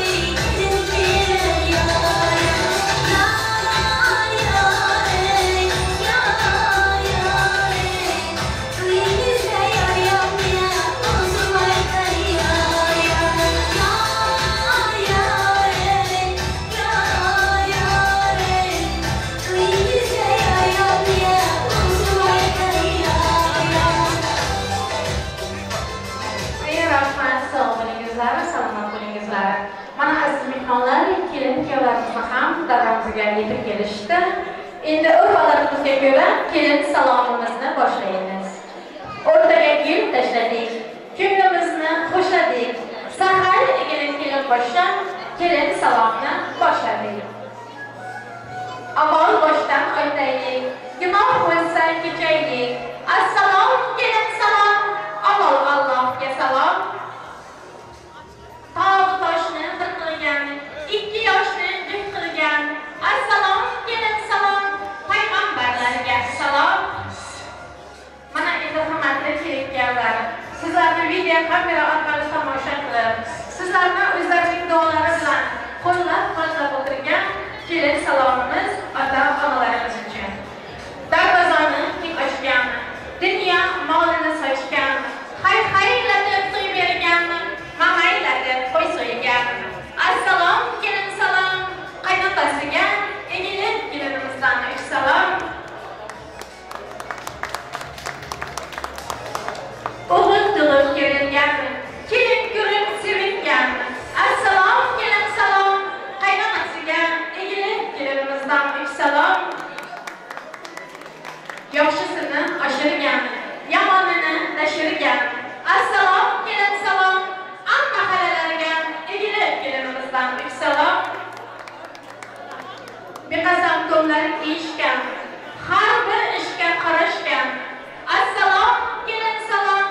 kelin kelar yor yor. Yor yor ey, yor yor ey, to'yingizda yor yormaya o'zim aytay yor yor. Yor yor ey, yor yor ey, to'yingizda yor yormaya o'zim aytay yor yor. Ey rahmat, sog' bo'lingizlar, salomat bo'lingizlar. Mana aziz mehmonlar, kelin kuyovlarimizni ham davramizga yetib kelishdi. Endi urf-odatimizga ko'ra kelin salomimizni boshlaymiz. O'rtaga gul tashladik, ko'nglimizni xushladik. Sahar egilib kelin boshdan kelin salomni boshladik. Avval boshdan aytaylik, gunoh bo'lsa kechaylik. Assalom kelin salom, avval Allohga salom. Tog' toshni bir qilgan, ikki yoshni juft qilgan. Assalom to'nlar kiyishgan, har bir ishga qarashgan. Assalom, kelin salom,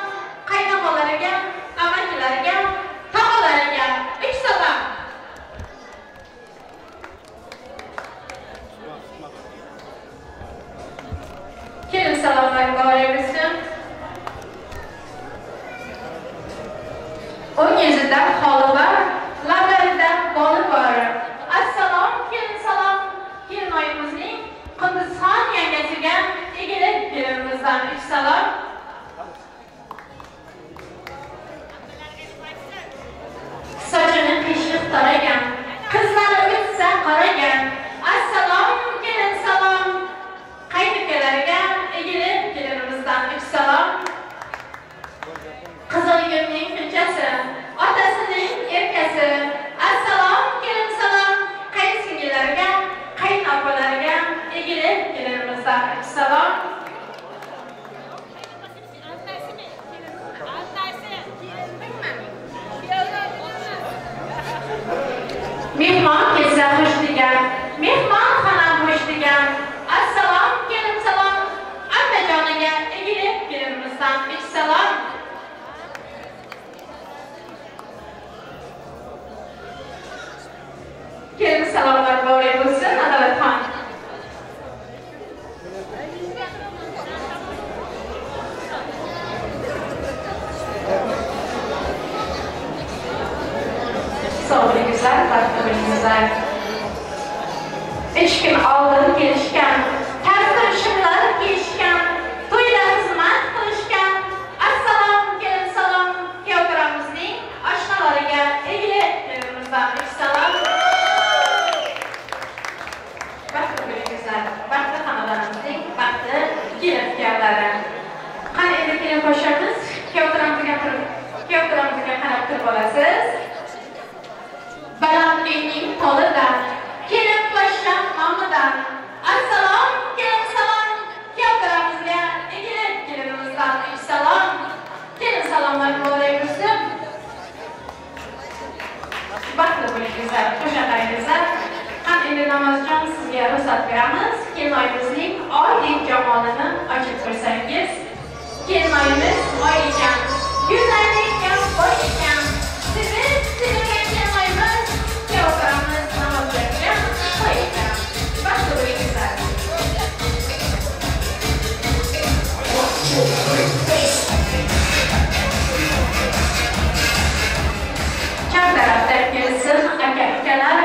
qaynog'alariga, amakilariga, tog'alariga uch salom. Kelin salomlar muborak bo'lsin. O'ng yuzida xoli bor, lablarida boli bor. Assalom, kelin salom, kelinoyimizning Qunduzxon yangasiga egilib kelinimizdan uch salom. Sochini qiyshiq taragan, qizlari o'tsa qaragan. Assalom, kelin salom, qaynukalariga egilib kelinimizdan uch salom. Qizilgulning xunchasi, otasining erkasi. Assalom, kelin salom, qayinsingillarga, qaynopalarga egilib kelinimizdan uch salom. Mehmon kelsa xush degan, mehmonxona bo'sh degan. Assalom, kelin salom, ammajoniga egilib kelinimizdan uch salom. Kelin salomlar muborak bo'lsin, Adolatxon. Sog' bo'lingizlar, baxtli bo'lingizlar. 3 kun oldin kelishgan, kasr shimlar kiyishgan, to'yda xizmat qilishgan. Assalom, kelin salom, kuyovto'ramizning oshnalariga egilib kelinimizdan uch salom. Baxtli bo'lingizlar, baxtli xonadonimizning baxtli kelin kuyovlari. Qani endi kelin qo'shamiz, kuyovto'ramizga turib, kuyovto'ramizga qarab turib olasiz. Baland uyning tolidan, kelin poshsham nomidan. Assalom, kelin salom, kuyovto'ramizga egilib kelinimizdan uch salom. Kelin salomlar muborak bo'lsin. Baxtli bo'lingizlar, qo'sha qarangizlar. Qani endi Namozjon sizga ruxsat beramiz. Kelinoyimizning oydek jamolini ochib ko'rsangiz. Kelinoyimiz oy ekan, go'zallikka boy ekan. Sevib sevilgan kelinoyimiz kuyovto'ramiz Namozjonga to'y ekan. Baxtli bo'lingizlar. Chap tarafdan kelsin aka ukalar,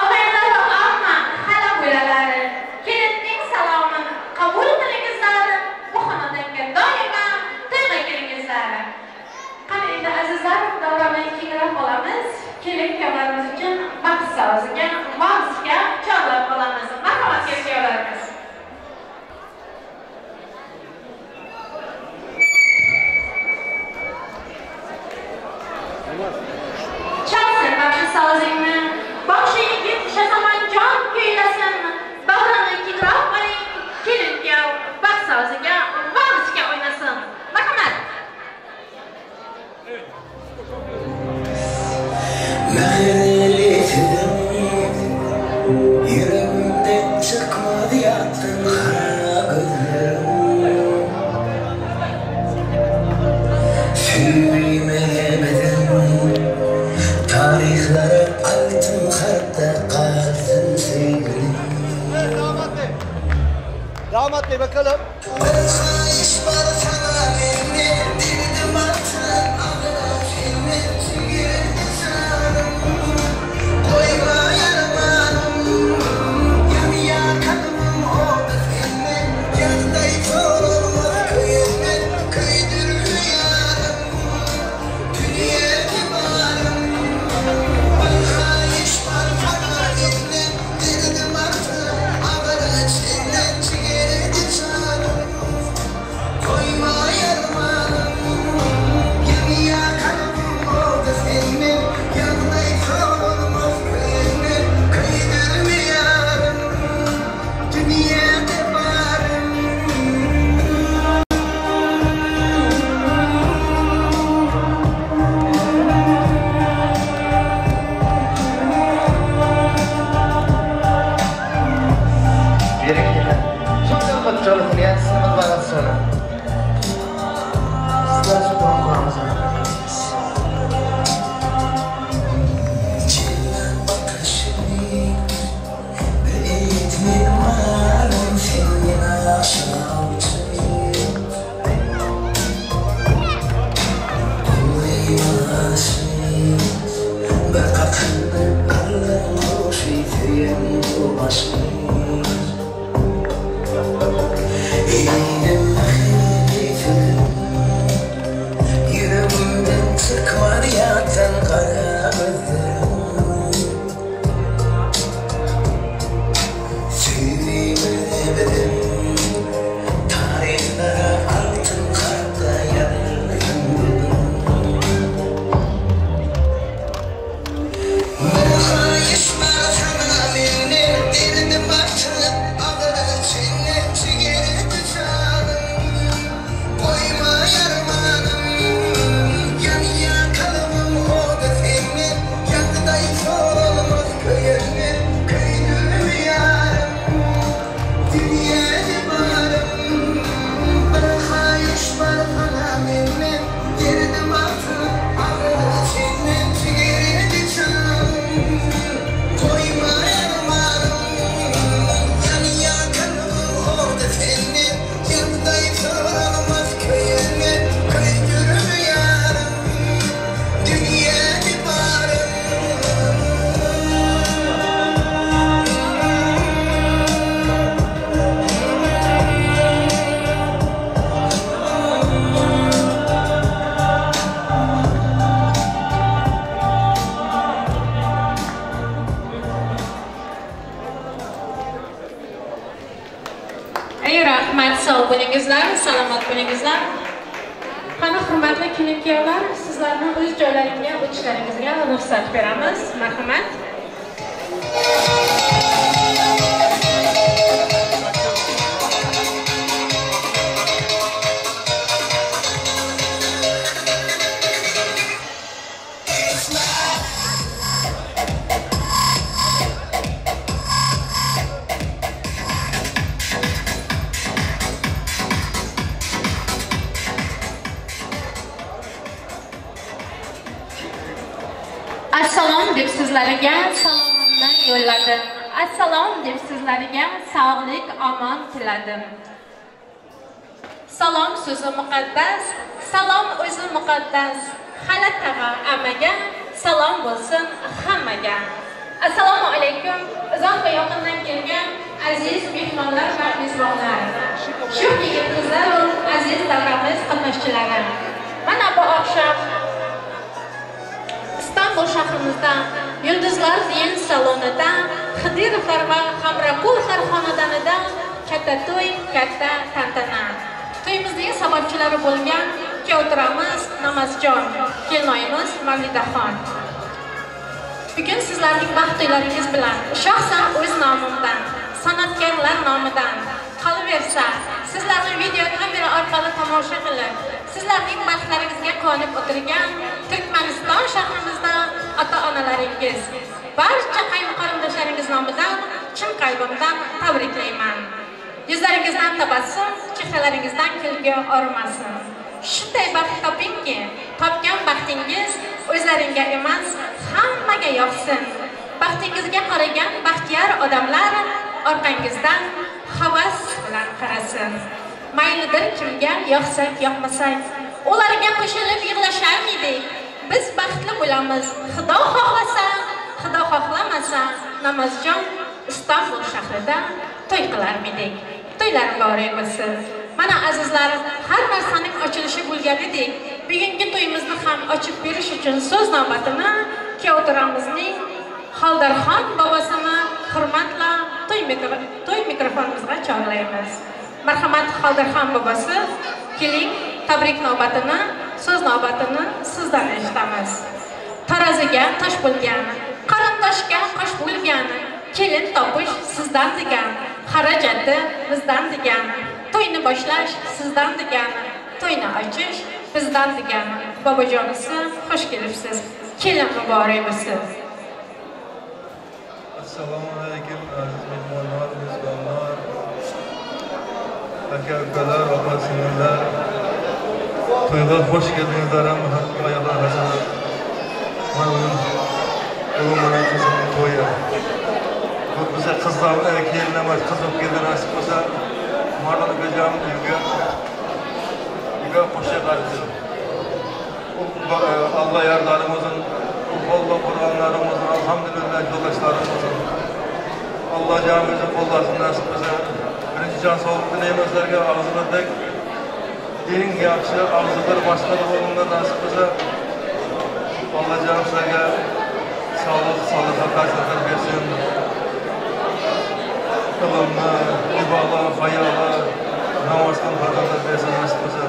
og'aylar va amma hala bo'lalari. Kelinning salomini qabul qilingizlar, bu xonadonga doimo to'yga kelingizlar. Qani endi azizlar, davrani kengroq olamiz. Kelin kuyovlarimiz uchun vaqt soziga, valsga chorlab qolamiz. Marhamat kelin kuyovlarimiz. Chalsin baxshi sozingni, boshi yigit Shazamonjon kuylasin, davrani kengroq oling, kelin kuyov baxt soziga, valsga o'ynasin. Marhamat. Mähirli sözüm Yüreğimden çıkmadı yattın kara gözlerim Söýme ebeden Tarihlara altın harpta kalsın sevgilim. Evet damat bey. Damat bey bakalım. Bir haýyş bar saňa menden Derdim artsa agyr senden Jigerim janym Goýma ýarmanym Ýanýar kalbym oda senden Ýagdaý sorulmaz köýenden Köýdürme ýarym Dünýede barym Bir haýyş bar saňa menden Derdim artsa agyr senden Jigerim janym. sonra. Sizler şu kulağımıza. Yüreğimden çıkmadı yatan kara gözlerim Söyleyemem Tarihlere altın kartla yazıldım Bir haýyş bar saňa menden Derdim artyp agyr içinden Çigerdi janym Goýma ýarmanym Ýanýa kalbym oda senden Ýagdaý soralmaz köýenden Köýdüm ýarym Dünýäde barym Bir haýyş bar saňa menden Derdim artyp agyr içinden Jigerdi janym Goýma ýarmanym Ýanýa kalbym oda senden Ýagdaý soralmaz köýenden Köýdüm ýarym Dünýäde barym Ey rahmat, sog' bo'lingizlar, salomat bo'lingizlar. Qani hurmatli kelin-kuyovlar, sizlarni o'z joylaringga o'tishlaringizga ruxsat beramiz. Marhamat. Assalom deb sizlarga salomimni yo'lladim. Assalom deb sizlarga sog'lik, omon tiladim. Salom so'zi muqaddas, salom o'zi muqaddas. Xalat tag'a amaga salom bo'lsin hammaga. Assalomu alaykum uzoq va yoqindan kelgan aziz mehmonlar va mezbonlar. Shu yigit qizlar va aziz davramiz qatnashchilari. Mana bu oqshom Istanbul shahrimizda Yulduzlar Ziyin salonida Xidirovlar va Hamraqulovlar xonadonida katta to'y, katta tantana. To'yimizning sababchilari bo'lgan kuyovturamiz Namazjon, kelinoyimiz Mavlidaxon. Bugun sizlarning baxt to'ylaringiz bilan shaxsan o'z nomimdan, san'atkorlar nomidan qolaversa, sizlarni video kamera orqali tomosha qilib, sizlarning baxtlaringizga quvonib o'tirgan Turkmaniston shahrimizda ota-onalaringiz, barcha qayn-qarindoshlaringiz nomidan chin qalbimdan tabriklayman. Yuzlaringizdan tabassum, chehralaringizdan kulgi orimasin. Shunday baxt topingki, topgan baxtingiz o'zlaringga emas, hammaga yoqsin. Baxtingizga qaragan baxtiyor odamlar orqangizdan havas bilan qarasin. Maylidir kimga yoqsak, yoqmasak, ularga qo'shilib yig'lasharmidik. Biz baxtli bo'lamiz. Xudo xohlasa, Xudo xohlamasa, Namazjon Istanbul shahrida to'y qilarmidik. To'ylar muborak bo'lsin. Mana azizlar, har narsaning ochilishi bo'lganidek, bugungi to'yimizni ham ochib berish uchun so'z navbatini kuyovturamizning Xoldarxon bobosini hurmatla to'y to'y mikrofonimizga chorlaymiz. Marhamat Xoldarxon bobosi, keling, tabrik navbatini, so'z navbatini sizdan eshitamiz. Taroziga tosh bo'lgan, qarindoshga qosh bo'lgan, kelin topish sizdan degan, xarajati bizdan degan, to'yni boshlash sizdan degan, to'yni ochish bizdan degan. Bobojonisi, xush kelibsiz. Kelin muborak bo'lsin. Assalomu alaykum aziz mehmonlar, mezbonlar. Aka ukalar, opa singillar. To'yga xush keldingizlar hamma oyoqlar hasanat. Mana bugun o'g'lim bilan qizimning to'yi. Bu biza qizlar kelin emas, qiz bo'lib keldi nasib bo'lsa. Mardon ukajon uyga uyga qo'sha qarsin. Allah yarlarımızın, qo'llab qurganlarimizin, alhamdulillah yo'ldoshlarimizin. Allah camimizi qo'llasin nasib bo'lsa. Birinchi jon sog'lik tilaymiz sizlarga og'zingizda eng yaxshi og'zi bir boshqa bo'linglar nasib bo'lsa. Alloh jon sizlarga sog'lik, sog'lik fazilatlar bersin. Ilmni, ibodat, hayoli, namoz qilib fazilatlar bersin nasib bo'lsa.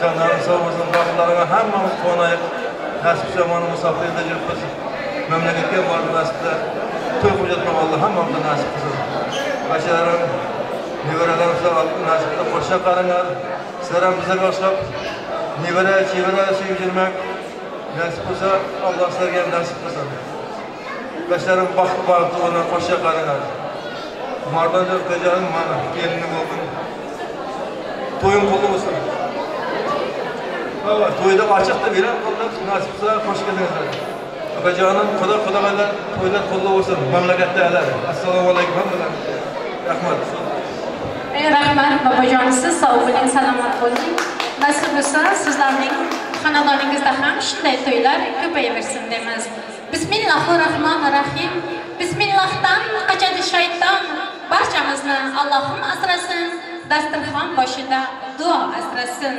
Jonlaring sog' bo'lsin, baxtlaringga hammamiz quvonaylik. Nasib bo'lsa mana musofirda yuribmiz. Mamlakatga borib nasib bo'lsa, to'y qilib Alloh hammamizga nasib qilsin. Bachalarim, nevaralarim sizlar nasib qilsa qo'sha qaranglar. Sizlar ham bizlarga o'xshab nevara, chevara sevib yurmak nasib bo'lsa, Alloh sizlarga ham nasib qilsin. Bachlarim baxt baxtli bo'lin, qo'sha qaranglar. Mardon ukajonim mana kelinim bo'lsin. To'yim qutlu bo'lsin. Baba, to'yda ochiq deb e'lon qildik, nasib qilsa xush keldingizlar. Ukajonim, xudo xudolar to'ylar qutlu bo'lsin mamlakatdagilar. Assalomu alaykum hammalarga. Rahmat. Ey rahmat bobojon, siz sog' bo'ling, salomat bo'ling. Nasib bo'lsa, sizlarning xonadoningizda ham shunday to'ylar ko'payaversin deymiz. Bismillahirrohmanirrohim. Bismillahdan qochadi shayton. Barchamizni Allohim asrasin, dasturxon boshida duo asrasin.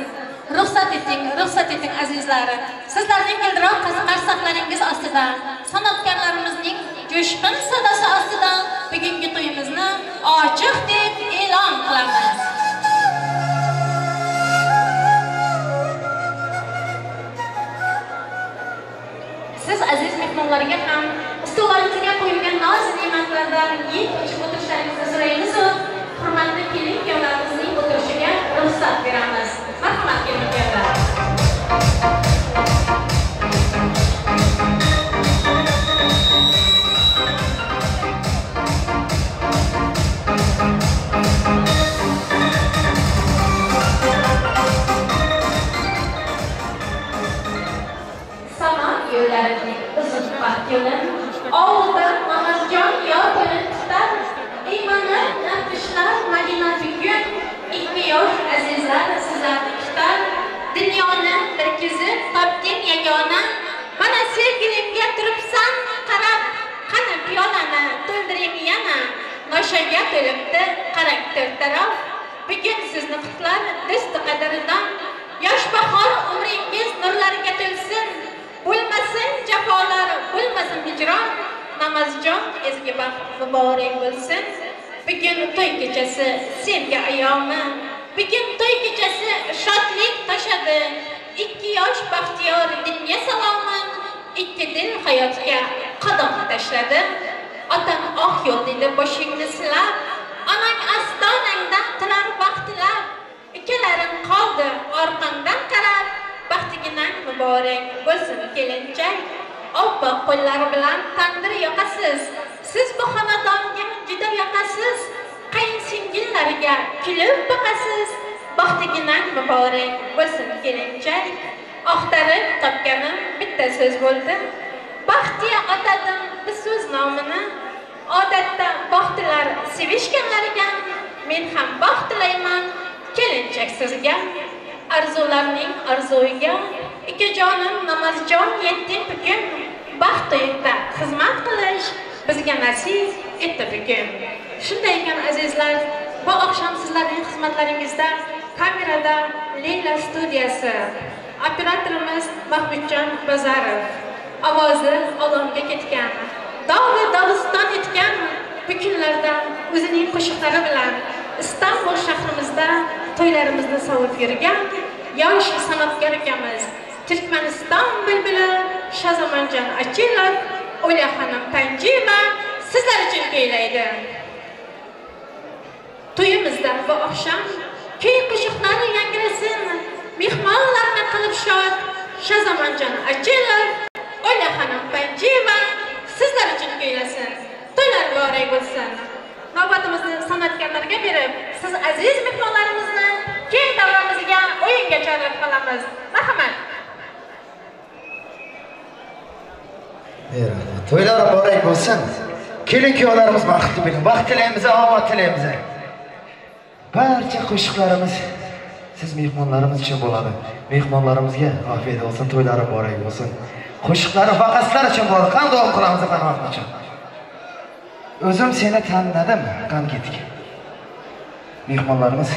Ruxsat eting, ruxsat eting azizlar. Sizlarning guldiroq qarsoqlaringiz ostida, san'atkorlarimizning jo'shqin sadosi ostida bugungi to'yimizni ochiq deb e'lon qilamiz. Siz aziz mehmonlarga ham ustollaringizga qo'yilgan noz ne'matlardan yeb ichib o'tirishlaringizni so'raymiz. Hurmatli kelin kuyovlarimizning o'tirishiga ruxsat beramiz. Marhamat kelin kuyovlar. Samo yo'llarining uzun baxt yo'lin, ovulda namozjon yor qo'lin tutar, iymanib naqshlar Madina bugun, ikki yosh azizlar sizlarni kutar. Dunyoni bir kezib topding yagona, mana sevgilimga turibsan qarab, qani piyolani to'ldiring yana, noshaga to'libdi qarang to'rt taraf. Bugun sizni qutlar do'sti qadridan, yosh bahor umringiz nurlarga to'lsin. Bo'lmasin jafolar, bo'lmasin hijron, namozjon ezgi baxt muborak bo'lsin. Bugun to'y kechasi sevgi ayyomi, bugun to'y kechasi shodlik toshadi. Ikki yosh baxtiyor dinga salomi, ikki dil hayotga qadam tashladi. Otang oq yo'l dedi boshingni silab, onang ostonangdan tilar baxtilab. Ukalaring qoldi orqangdan qarab, baxtiginang muborak bo'lsin kelinchak. Oppoq qo'llari bilan tandir yoqasiz, siz bu xonadonga juda yoqasiz. Qayinsingillariga kulib boqasiz, baxtiginang muborak bo'lsin kelinchak. Axtarib topganim bitta so'z bo'ldi, baxtiya atadim bir so'z nomini. Odatda baxtilar sevishganlariga, men ham baxt tilayman kelinchak sizga. Arzularning orzuiga, ukajonim namozjon yetding bugun, baxt to'yida xizmat qilish bizga nasib etdi bugun. Shunday ekan azizlar, bu oqshom sizlarning xizmatlaringizda kamerada Leyla studiyasi, operatorimiz Mahmudjon Bazarov, ovozi olamga ketgan, dog'i dog'iston etgan bu kunlarda o'zining qo'shiqlari bilan Istanbul shahrimizda to'ylarimizni sovib yurgan yosh san'atkor ukamiz Turkmaniston bulbuli Shazamonjon Achilov, O'laxonim Panjiyeva sizlar uchun kuylaydi. To'yimizda bu oqshom kuy qo'shiqlari yangrasin, mehmonlarni qilib shod Shazamonjon Achilov, O'laxonim Panjiyeva sizlar uchun kuylasin. To'ylar muborak bo'lsin. Navbatimizni san'atkorlarga berib, siz aziz mehmonlarimizni keng davramizga o'yinga chorlab qolamiz. Marhamat. Ey rahmat. To'ylar muborak bo'lsin. Kelin kuyovlarimiz baxtli bo'ling. Baxt tilaymiz, omad tilaymiz. Barcha qo'shiqlarimiz siz mehmonlarimiz uchun bo'ladi. Mehmonlarimizga ofiyat bo'lsin, to'ylari muborak bo'lsin. Qo'shiqlari faqat sizlar uchun bo'ladi. Qani davom qilamiz, qani vaqt uchun. O'zim seni tanladim, qani ketdik. Mehmonlarimiz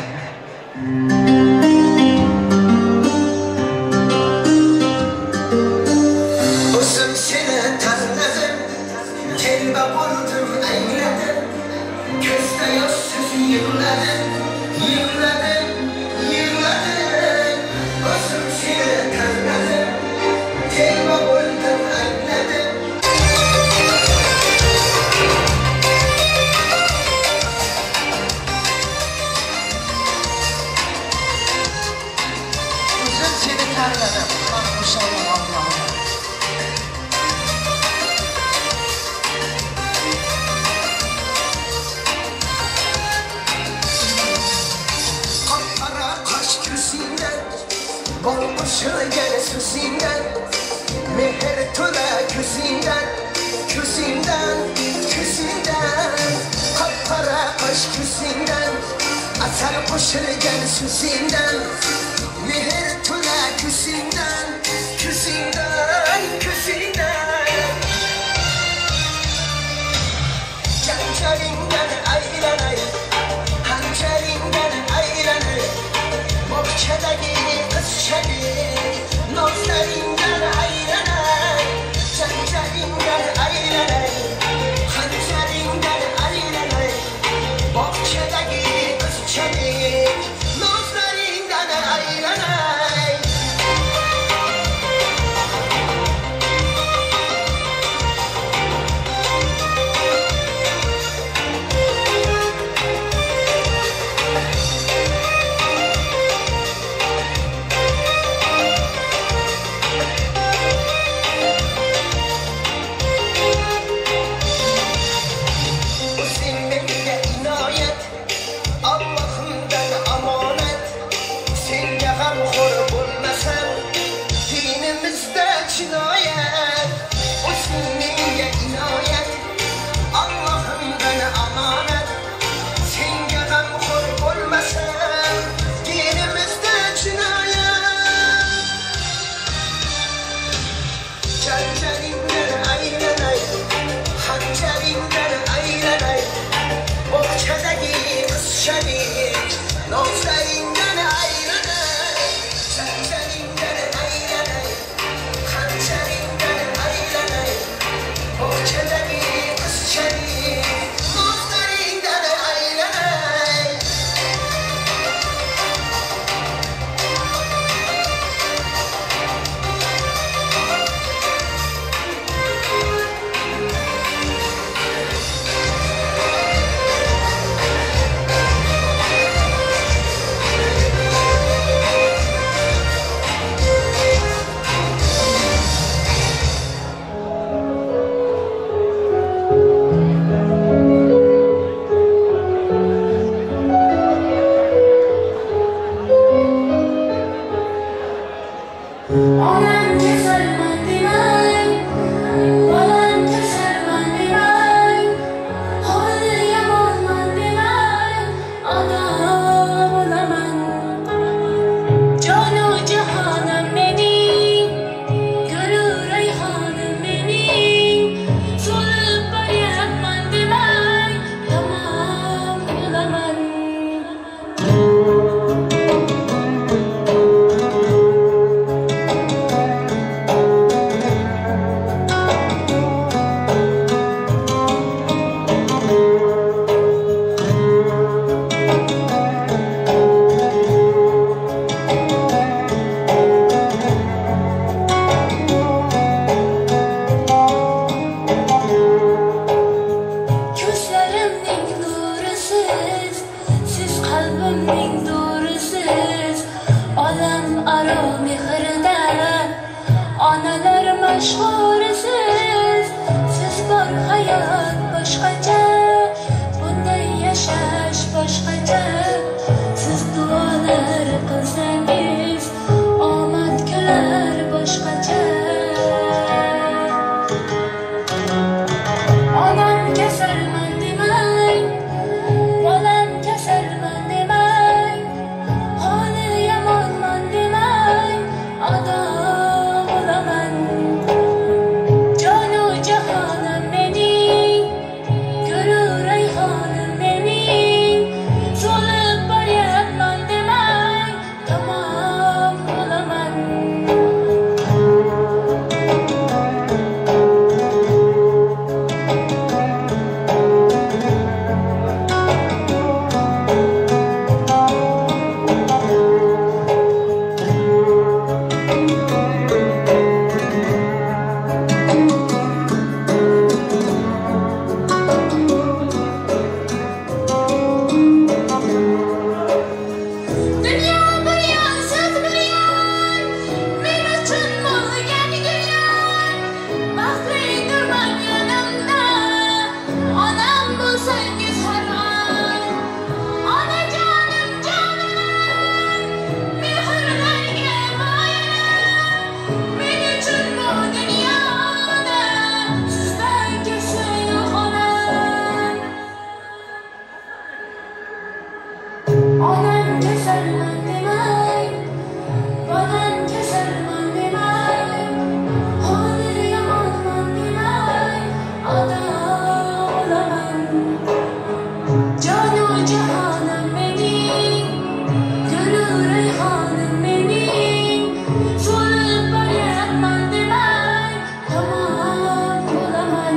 O'zim seni tanladim, telba bo'ldim angladim, ko'zda yoshsiz yig'ladim, yig'ladim, yig'ladim. O'zim seni tanladim, telba bo'ldim angladim. O'zim seni tanladim, qani qo'shaman Allohim. Qop-qora qosh ko'zingdan, bol qo'shilgan so'zingdan, mehr to'la ko'zingdan, ko'zingdan, ko'zingdan. Qop-qora qosh ko'zingdan, asal qo'shilgan so'zingdan, mehr to'la ko'zingdan, ko'zingdan, ko'zingdan. Janjalingdan aylanay, hanjaringdan aylanay, bog'chadagi qizchadek nozlaringdan aylanay, janjalingdan aylanay, hanjaringdan aylanay, bog'chadagi qizchadek nozlaringdan aylanay. bo'lsangiz har on. Onajonim jonim, mehrlarga moyil. Men uchun bu dunyoda sizdan ko'zi yo'q onam. Onam kasalman demang, bolam kasalman demang, holi yomonman demang, ota o'laman. Jonu jahonim mening, gulu rayhonim mening, so'lib boryapman demang, tamom bo'laman.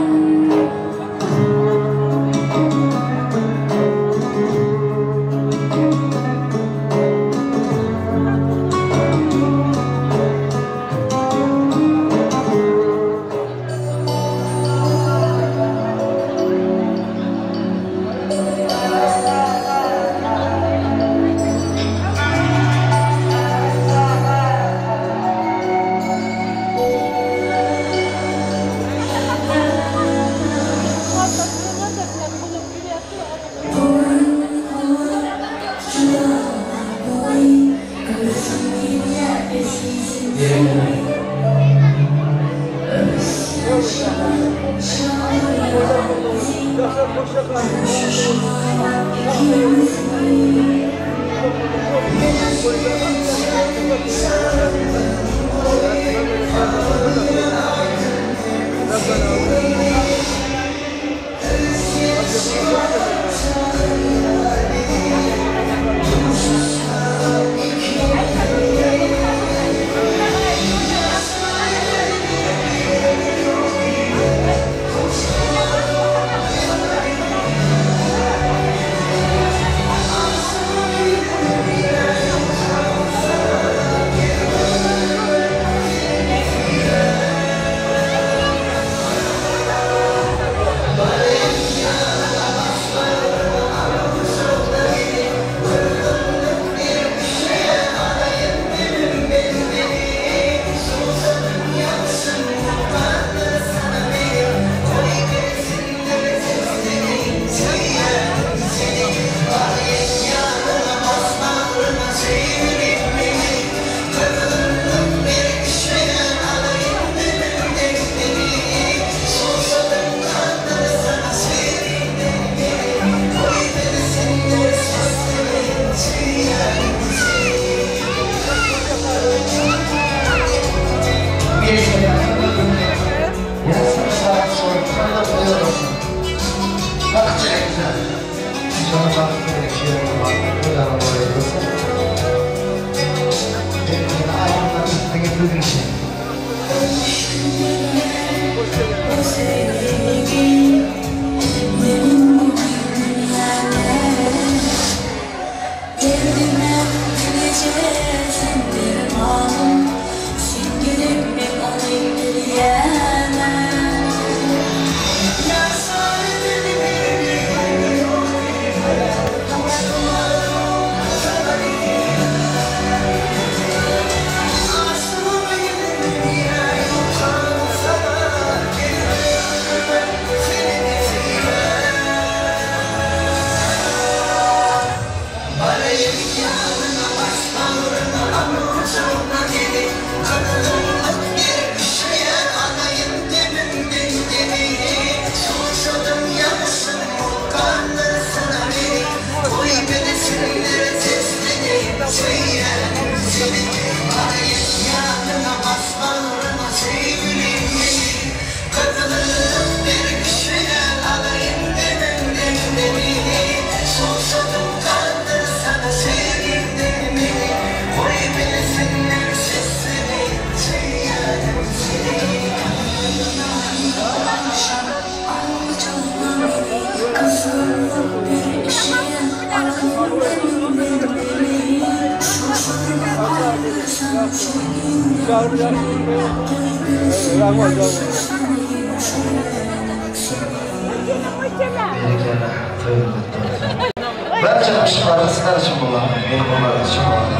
Barcha qo'shiqlarimiz sizlar uchun bo'ladi, mehmonlarimiz uchun bo'ladi.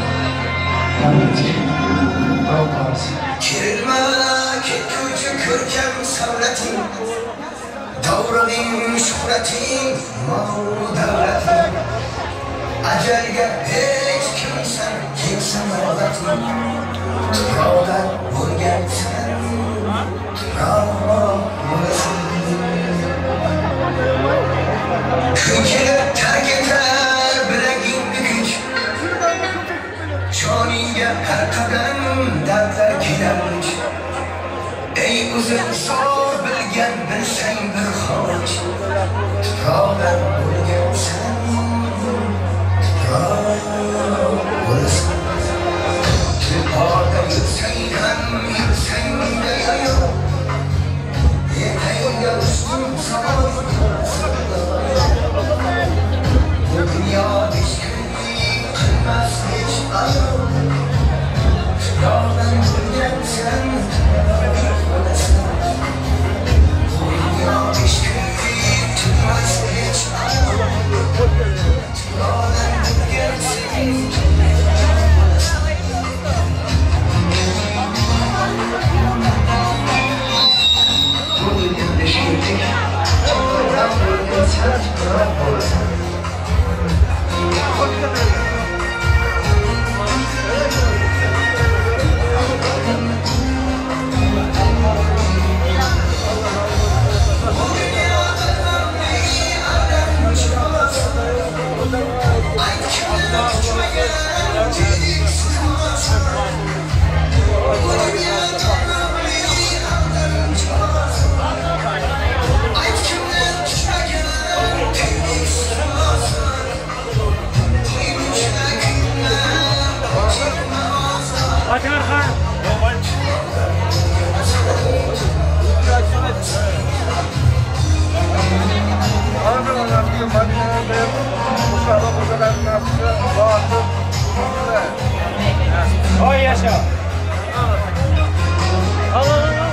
Davom qilamiz. Kerilma ketguvchi ko'rkam savlating. Sowrugyň, şöhretiň, mal-döwletiň, Ajelge hiç kimsen kimse möhletiň, Tupragdan bolgansan, tuprak bolasan. Kun kelib tark etar bilagingni kuch, Joningga har qadam dardlar kelar o'ch. Ey o'zin zo'r bilgan bilsang bir xoch, Tuproqdan bo'lgansan, tuproq bo'lasan. Tulporda yursang ham yursang-da yayov, Ertangga ustun solib Bu dunyo besh kunlik qilmas hech ayov, Tuproqdan bo'lgansan, tuproq bo'lasan. Bu dunyo besh kunlik qilmas hech ayov, Tuproqdan bo'lgansan, tuproq bo'lasan. Bu dunyo besh kunlik, tuproqdan bo'lgansan, tuproq bo'lasan. Oy yaşa. Al al al.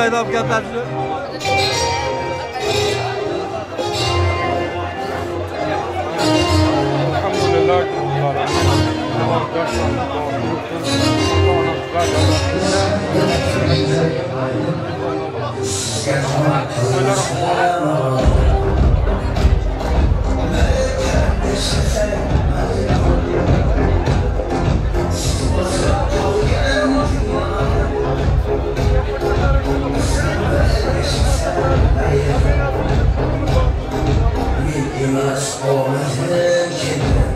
Gaýdap gepleşip. Elhamdülillah. Emas omadim keldim.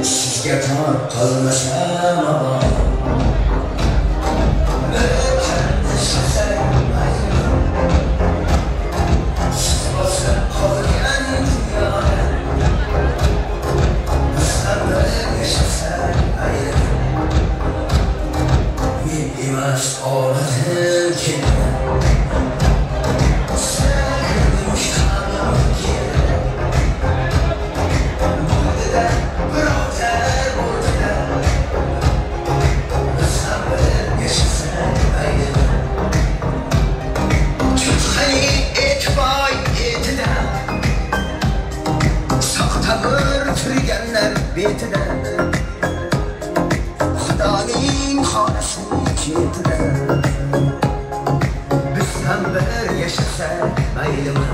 Sizga tor qilmasam abo. Men emas omadim keldi. Turganlar betida Xudoning xonasi chetida Biz ham bir yashasak maylimi?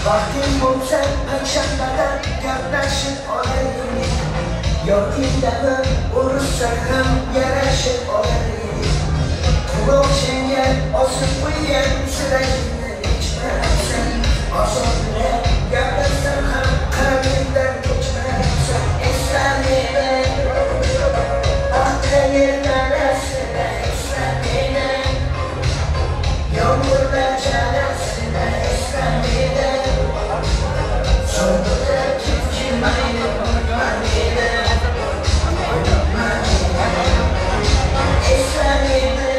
Vaqting bo'lsa payshanbada gaplashib olaylik. Yodingdami urushsak ham yarashib olaylik. Quloqchinga osib qo'ygan silagingni ichmaysan. Osongina gaplashsam ham qalbingdan ko'chmaysan. Esla meni, aqlingdan esla meni. Yomg'irlar jarasida esla meni. Esla meni.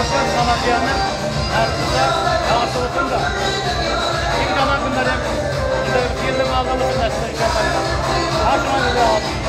Köp salam diýenler. Herkese ýagşy bolsun da. Iň ýaman günler hem indi gelin aldamyz näsine inşallah. Aşyna güzel.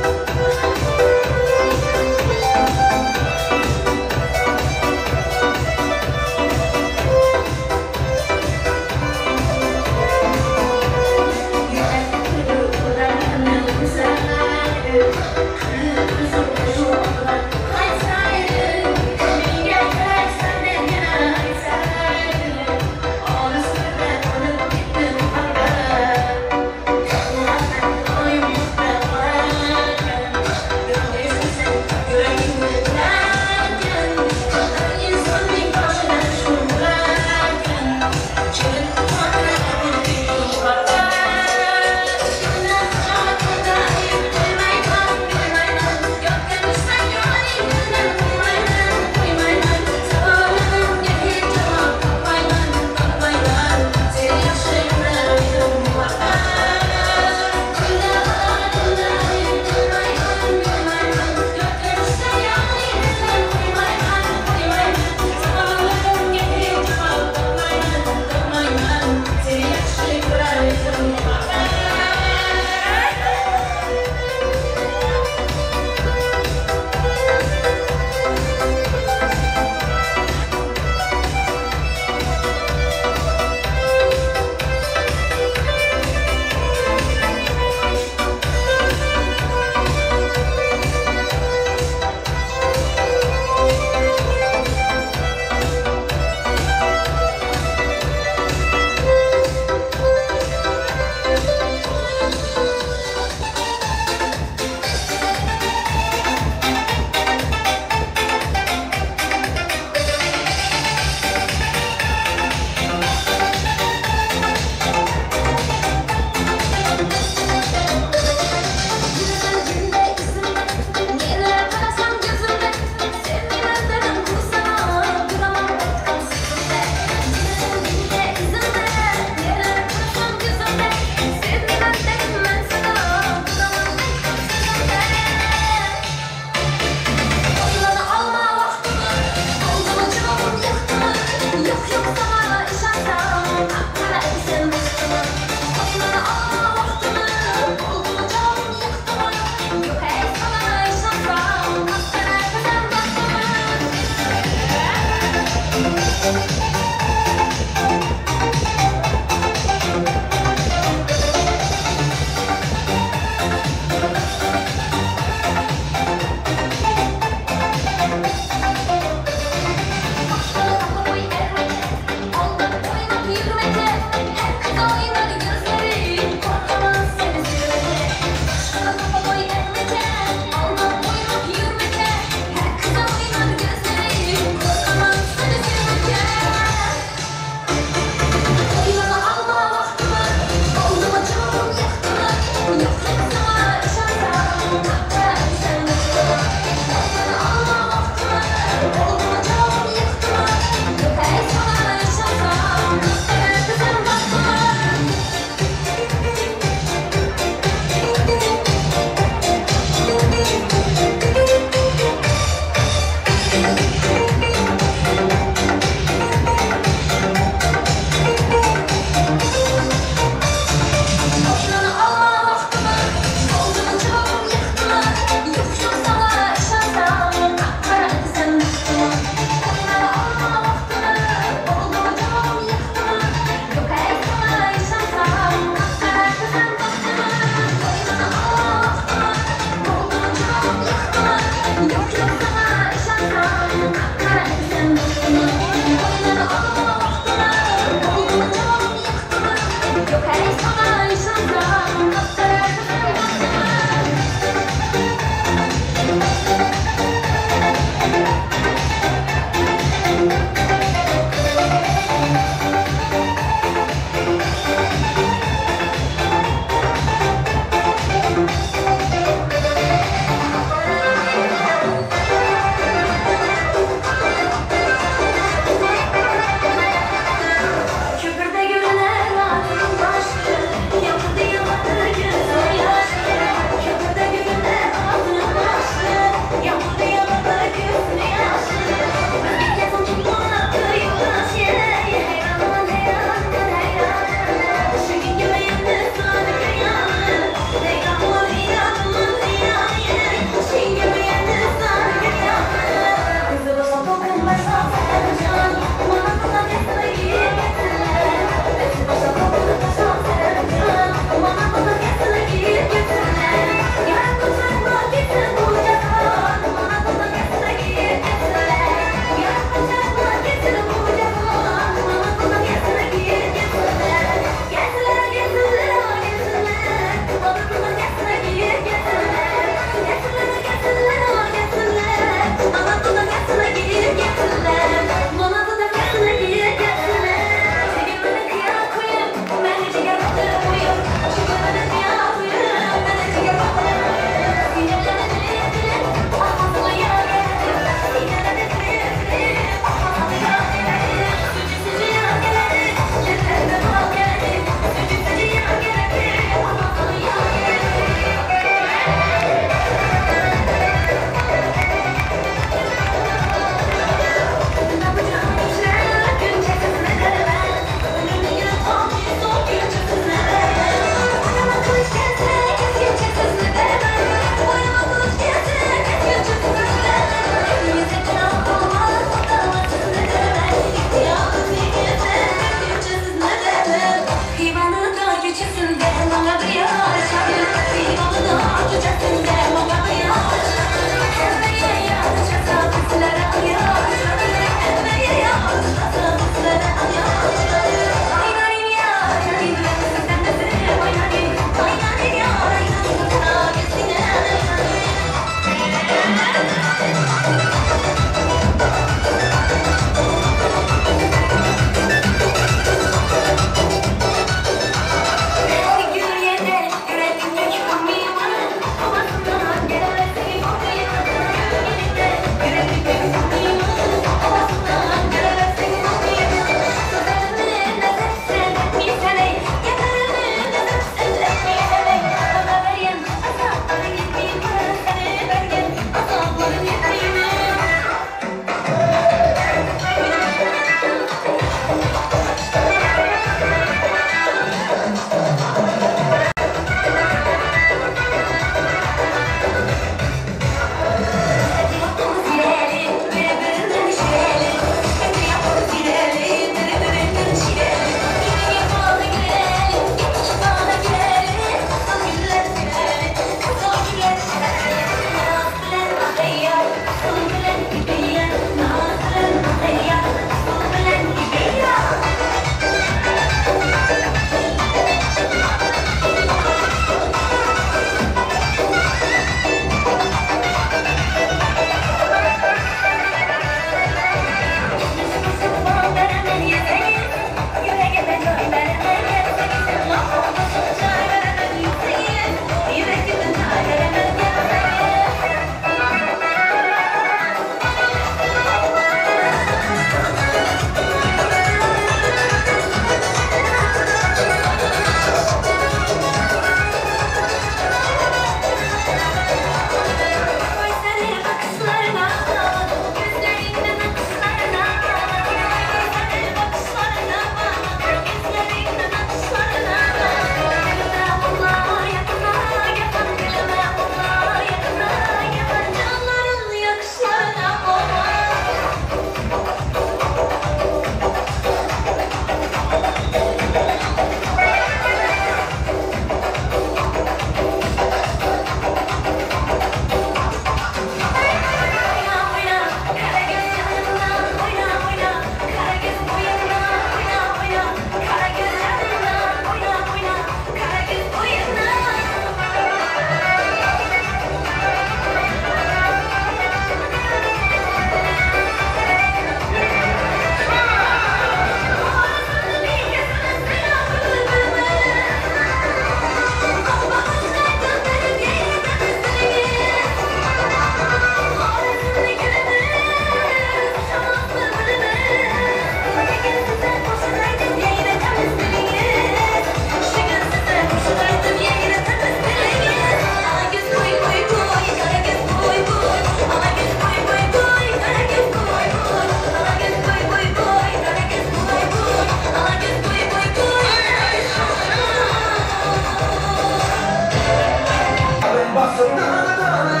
Basıp dana dana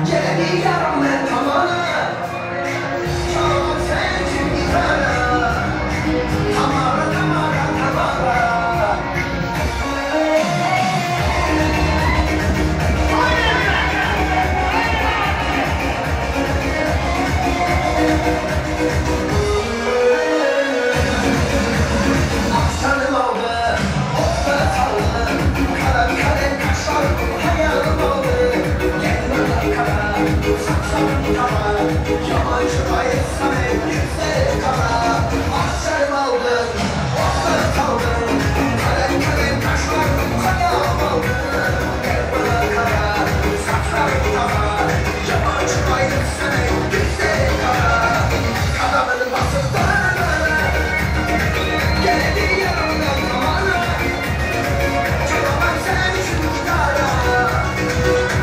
Geledi yarım ben tamana Çalamam sen için gitara Tamara tamara tamara Akşamım oldu, otlara saldı Kara kalem kaşlarım hayalım oldu Gel bana kara, saçlarım kara Yaman şurayı sana güzel kara Akşamım oldu, otlara saldı Kara kalem kaşlarım hayalım oldu Gel bana kara, saçlarım kara Yaman şurayı sana güzel kara Kadamını basıp dana dana Geledi yanımdan zamana Çalamam sen için gitara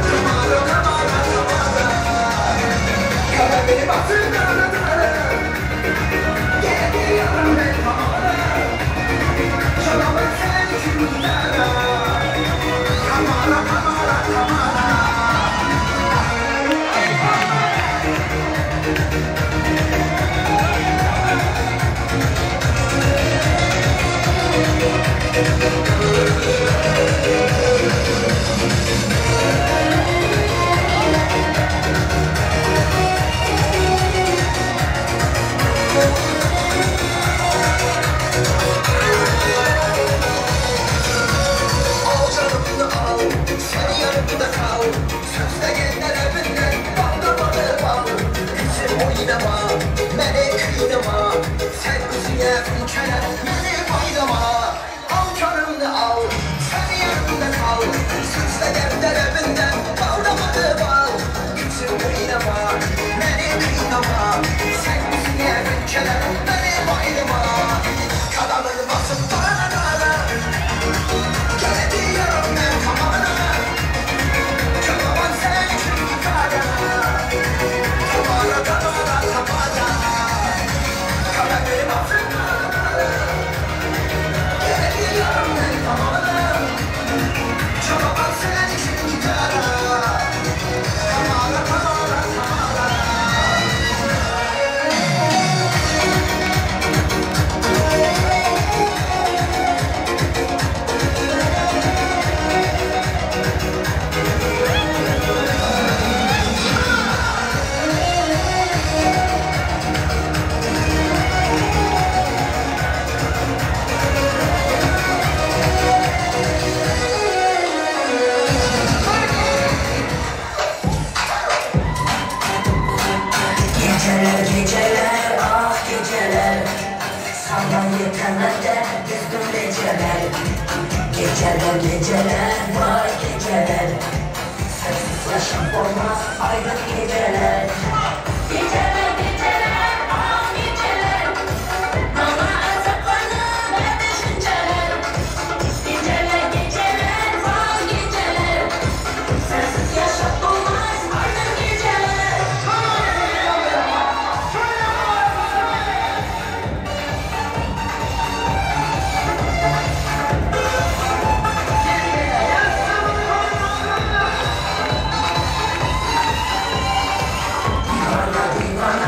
Tamara tamara tamara Kadamını basıp dana dana Geledi yanımdan zamana Çalamam sen için gitara Tamara tamara tamara Al canımını al, sen yanımda kal Sözleyen evinden bağlamadı bal Kızım oynama, beni kıynama Sen kızıya ülkeler, beni baylama Al canımını al, sen yanımda kal Sözleyen evinden bağlamadı bal Kızım oynama, beni kıynama Sen kızıya ülkeler, beni baylama Kadamını basıp dana dana Geledi yarım ben tamana Çalamam sen için gitara Tamara tamara tamara Kadamını basıp dana dana Geledi yarım ben tamana Çalamam sen için gitara Tamara tamara tamara Geceler geceler ah geceler Sana yetemede düzdüm geceler Geceler geceler vay geceler Sensiz yaşam olmaz ayrı geceler Geceler geceler ah geceler Bana azaplarını ve düşünceler Geceler geceler vay geceler Sensiz yaşam olmaz ayrı geceler Divana divana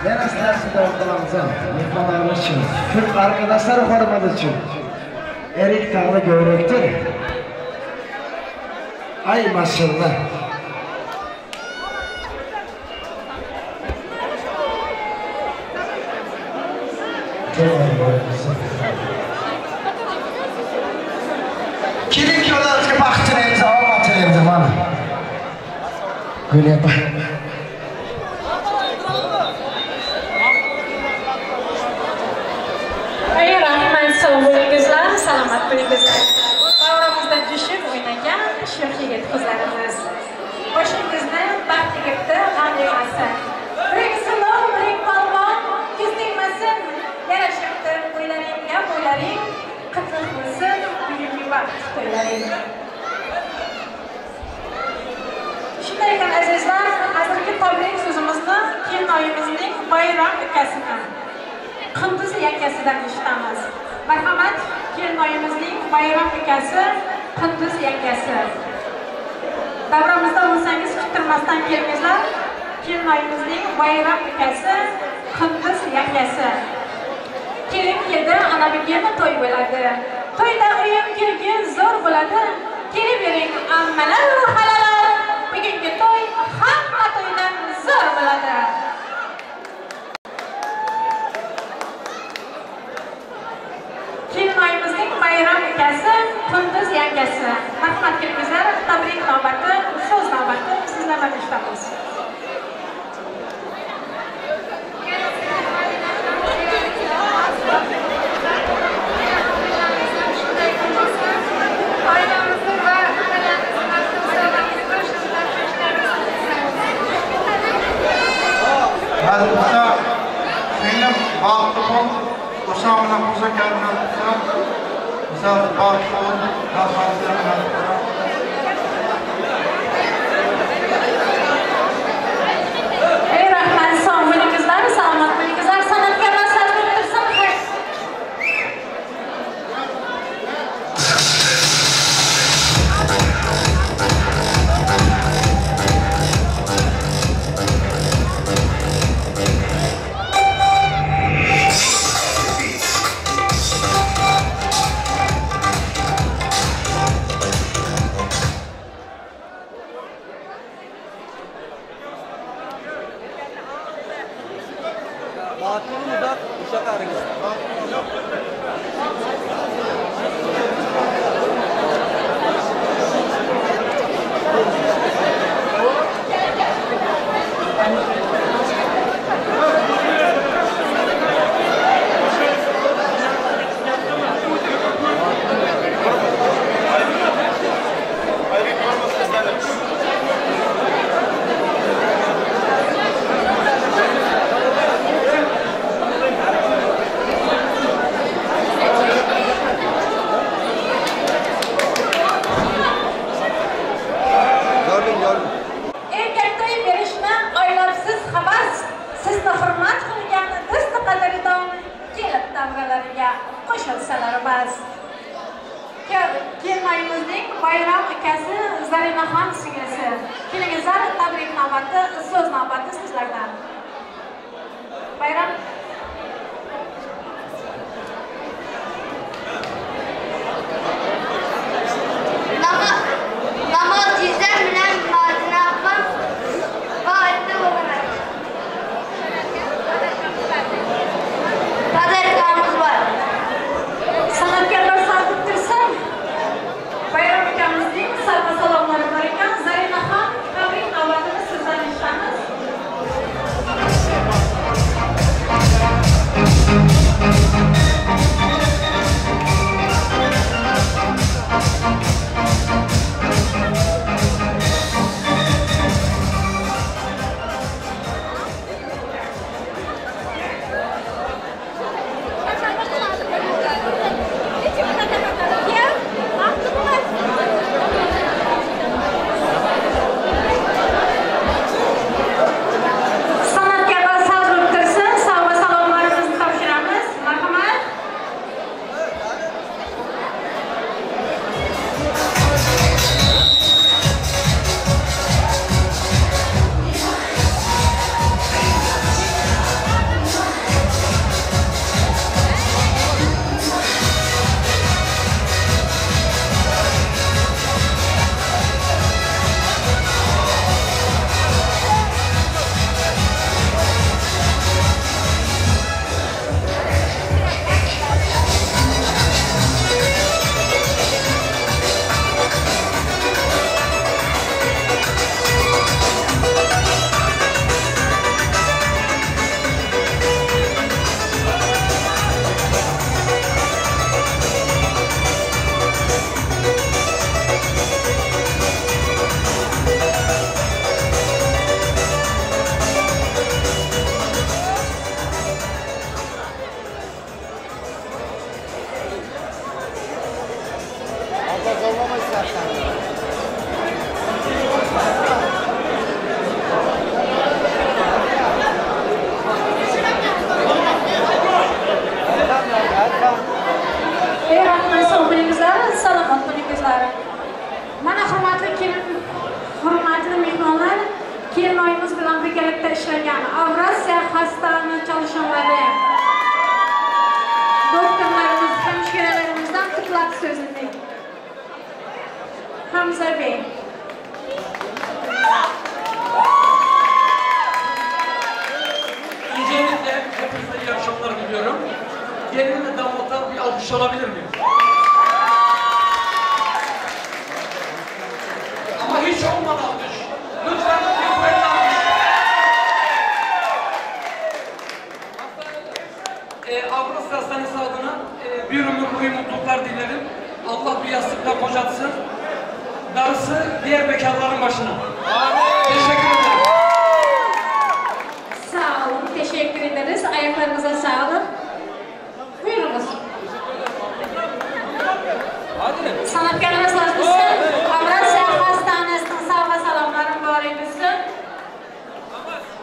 Yana sizlar davom qilamiz. Mehmonlarimiz uchun, Türk arkadaşlar hurmati uchun. Erik tag'li g'ovrakdir. Ay maşallah. Kelin kuyovlarimizga baxt tilaymiz, omad tilaymiz mana. Gul opa. Ay rahmat, sog' bo'lingizlar, salomat bo'lingizlar. Davramizda tushib o'ynagan sho'x yigit qizlarimiz. Boshingizni baxt yigitdi, g'am yemasin. Biring suluv, biring polvon, ko'z tegmasin, yarashibdi bo'ylaringga bo'ylaring, qitliq bo'lsin bugungi vaqt to'ylaring. Shunday ekan azizlar, hozirgi tabrik so'zimizni kelinoyimizning bayram ukasini Qunduz yakasidan eshitamiz. Marhamat, kelinoyimizning bayram ukasi Qunduz yakasi. Davramizda bo'lsangiz kuttirmasdan kelingizlar. Kelinoyimizning bayram ukasi Qunduz yakasi. Kelin keldi, ana bugun to'y bo'ladi. To'yda o'yin kulgi zo'r bo'ladi. Kelib ammalar va xalalar. Bugungi to'y hamma to'ydan zo'r bo'ladi. Kelinoyimizning bayram ukasi Qunduz yangasi. Marhamat kelingizlar, tabrik navbati, so'z navbati sizlardan eshitamiz. Ailemizin ve ailemizin Nasip Benim bahtlı ol, uşağımla kuşa kendine tutsam, misal bahtlı ol, nasip Ey rahmat, sog' bo'lingizlar, salomat bo'lingizlar. San'atkorlar sal bo'lib tursin. Gördüm gördüm. Erkak to'y berishni oylabsiz havas, sizni hurmat qilgan do'sti qadrdon kelib davralariga qo'shilsalar bas. Kelinoyimizning bayram ukasi Zarinaxon singlisi. Kelingizlar, tabrik navbati, so'z navbati sizlardan. Bayram Namaz yüzden bilen madine yapmam. Vaatli olarak. Kadergamız var. San'atkorlar sarqib tursin. Bayram ukamizning sarva salomlari bor ekan. Zarinaxon, tabrik navbatini sizdan eshitamiz. Kelinoyimiz bilan birgalikda ishlagan Avrasiya xastani çalışanlari, doktorlarimiz, hamshiralarimizdan qutlab so'zini. Hamza bey. Öncelikle hepinize iyi akşamlar diliyorum. Gelin ve damata bir alkış alabilir miyim? Ama hiç olmadı alkış. Lütfen bir kuvvetli alkış. E, Avrasya Hastanesi adına e, bir ömür boyu mutluluklar dilerim. Allah bir yastıkta kocatsın. Darısı diğer bekarların başına. Amin. Teşekkür ederim. Sağ olun, teşekkür ederiz. Ayaklarınıza sağlık. Buyurunuz. Hadi. Sanatkarımız olsun. Avrasya Hastanesi'nin sağ ve salamları mübarek olsun. Babacım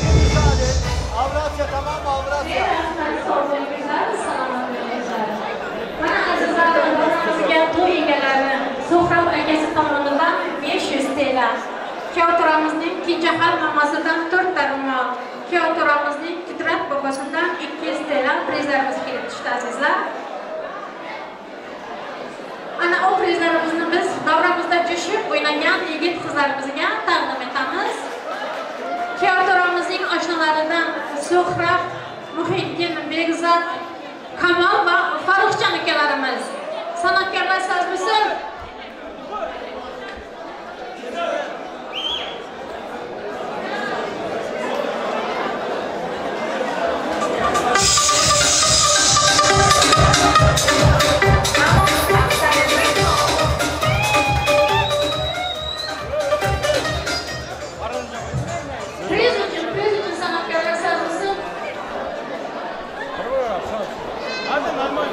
bir müsaade. Avrasya tamam mı Avrasya? Mana azizlar, onamizga to'y egalari Suhrob akasi tomonidan 500 TL, kuyovto'ramizning Kenjaxon mamasidan 4 ta ro'mol, kuyovto'ramizning Kudrat bobosidan 200 TL prizlarimiz kelib tushdi azizlar. Ana o prizlarimizni biz davramizda jo'shib o'ynagan yigit qizlarimizga taqdim etamiz. Kuyovto'ramizning oshnalaridan Suhrob, Muhiddin, Begzod, Kamol va Farruxjon ukalarimiz. San'atkorlar sazmisi. Priz uchun, priz uchun san'atkorlar sazmisi. Hadi normal.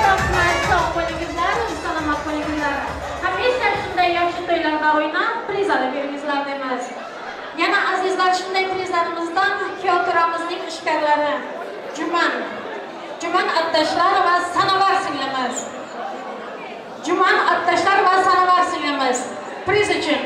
Rahmat, sog' bo'lingizlar, salomat bo'lingizlar. Hamisha shunday yaxshi to'ylarda o'ynab, priz olib yuringizlar deymiz. Yana azizlar, shunday prizlarimizdan kuyovto'ramizning ishkorlari Juman, Juman Attashlar va Sanovar singlimiz. Juman Attashlar va Sanovar singlimiz priz uchun.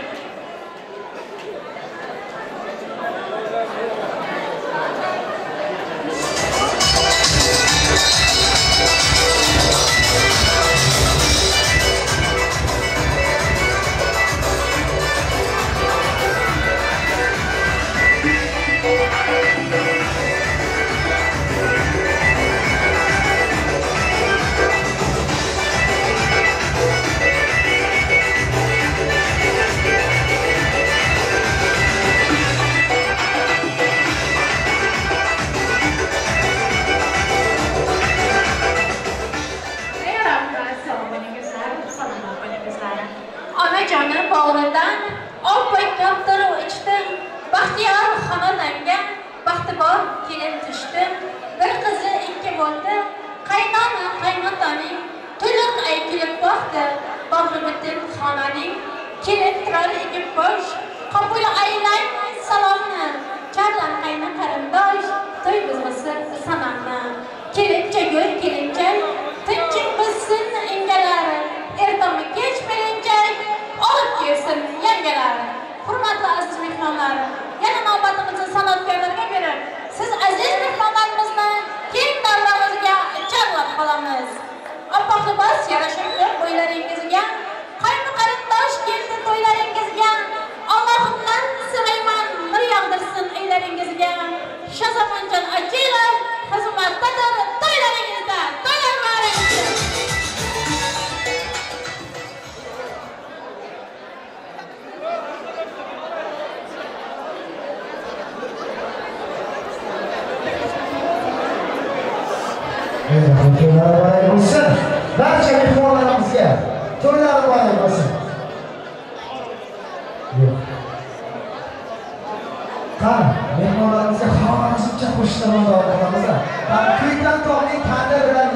Ey rahmat, sog' bo'lingizlar, salomat bo'lingizlar. Onajoni bag'ridan oppoq kaptar ichdi, baxtiyor xonadonga baxti bor kelin tushdi. Bir qizi ikki bo'ldi, qaynona qaynotaning to'liq ay kulib boqdi, bag'ri butun xonaning kelin turar egib bosh, qabul aylang salomni, charlan qayni qarindosh, to'y buzg'isi sanamni. Kelincha Aziz mehmonlarimizni keng davramizga chorlab qolamiz. Oppoq libos yarashib bo'ylaringizga, qayni qarindosh keldi to'ylaringizga. Allohimdan so'rayman, nur yog'dirsin uylaringizga. Shozamonjon Achilov xizmatdadir to'ylaringizda. To'ylar muborak bo'lsin. To'ylar muborak bo'lsin. Barcha mehmonlarimizga to'ylar muborak bo'lsin. Yo'q. Qani, mehmonlarimizga xorazmcha qo'shiqlar davom etamiz. Qani, Kuytan tog'ning tandir bilan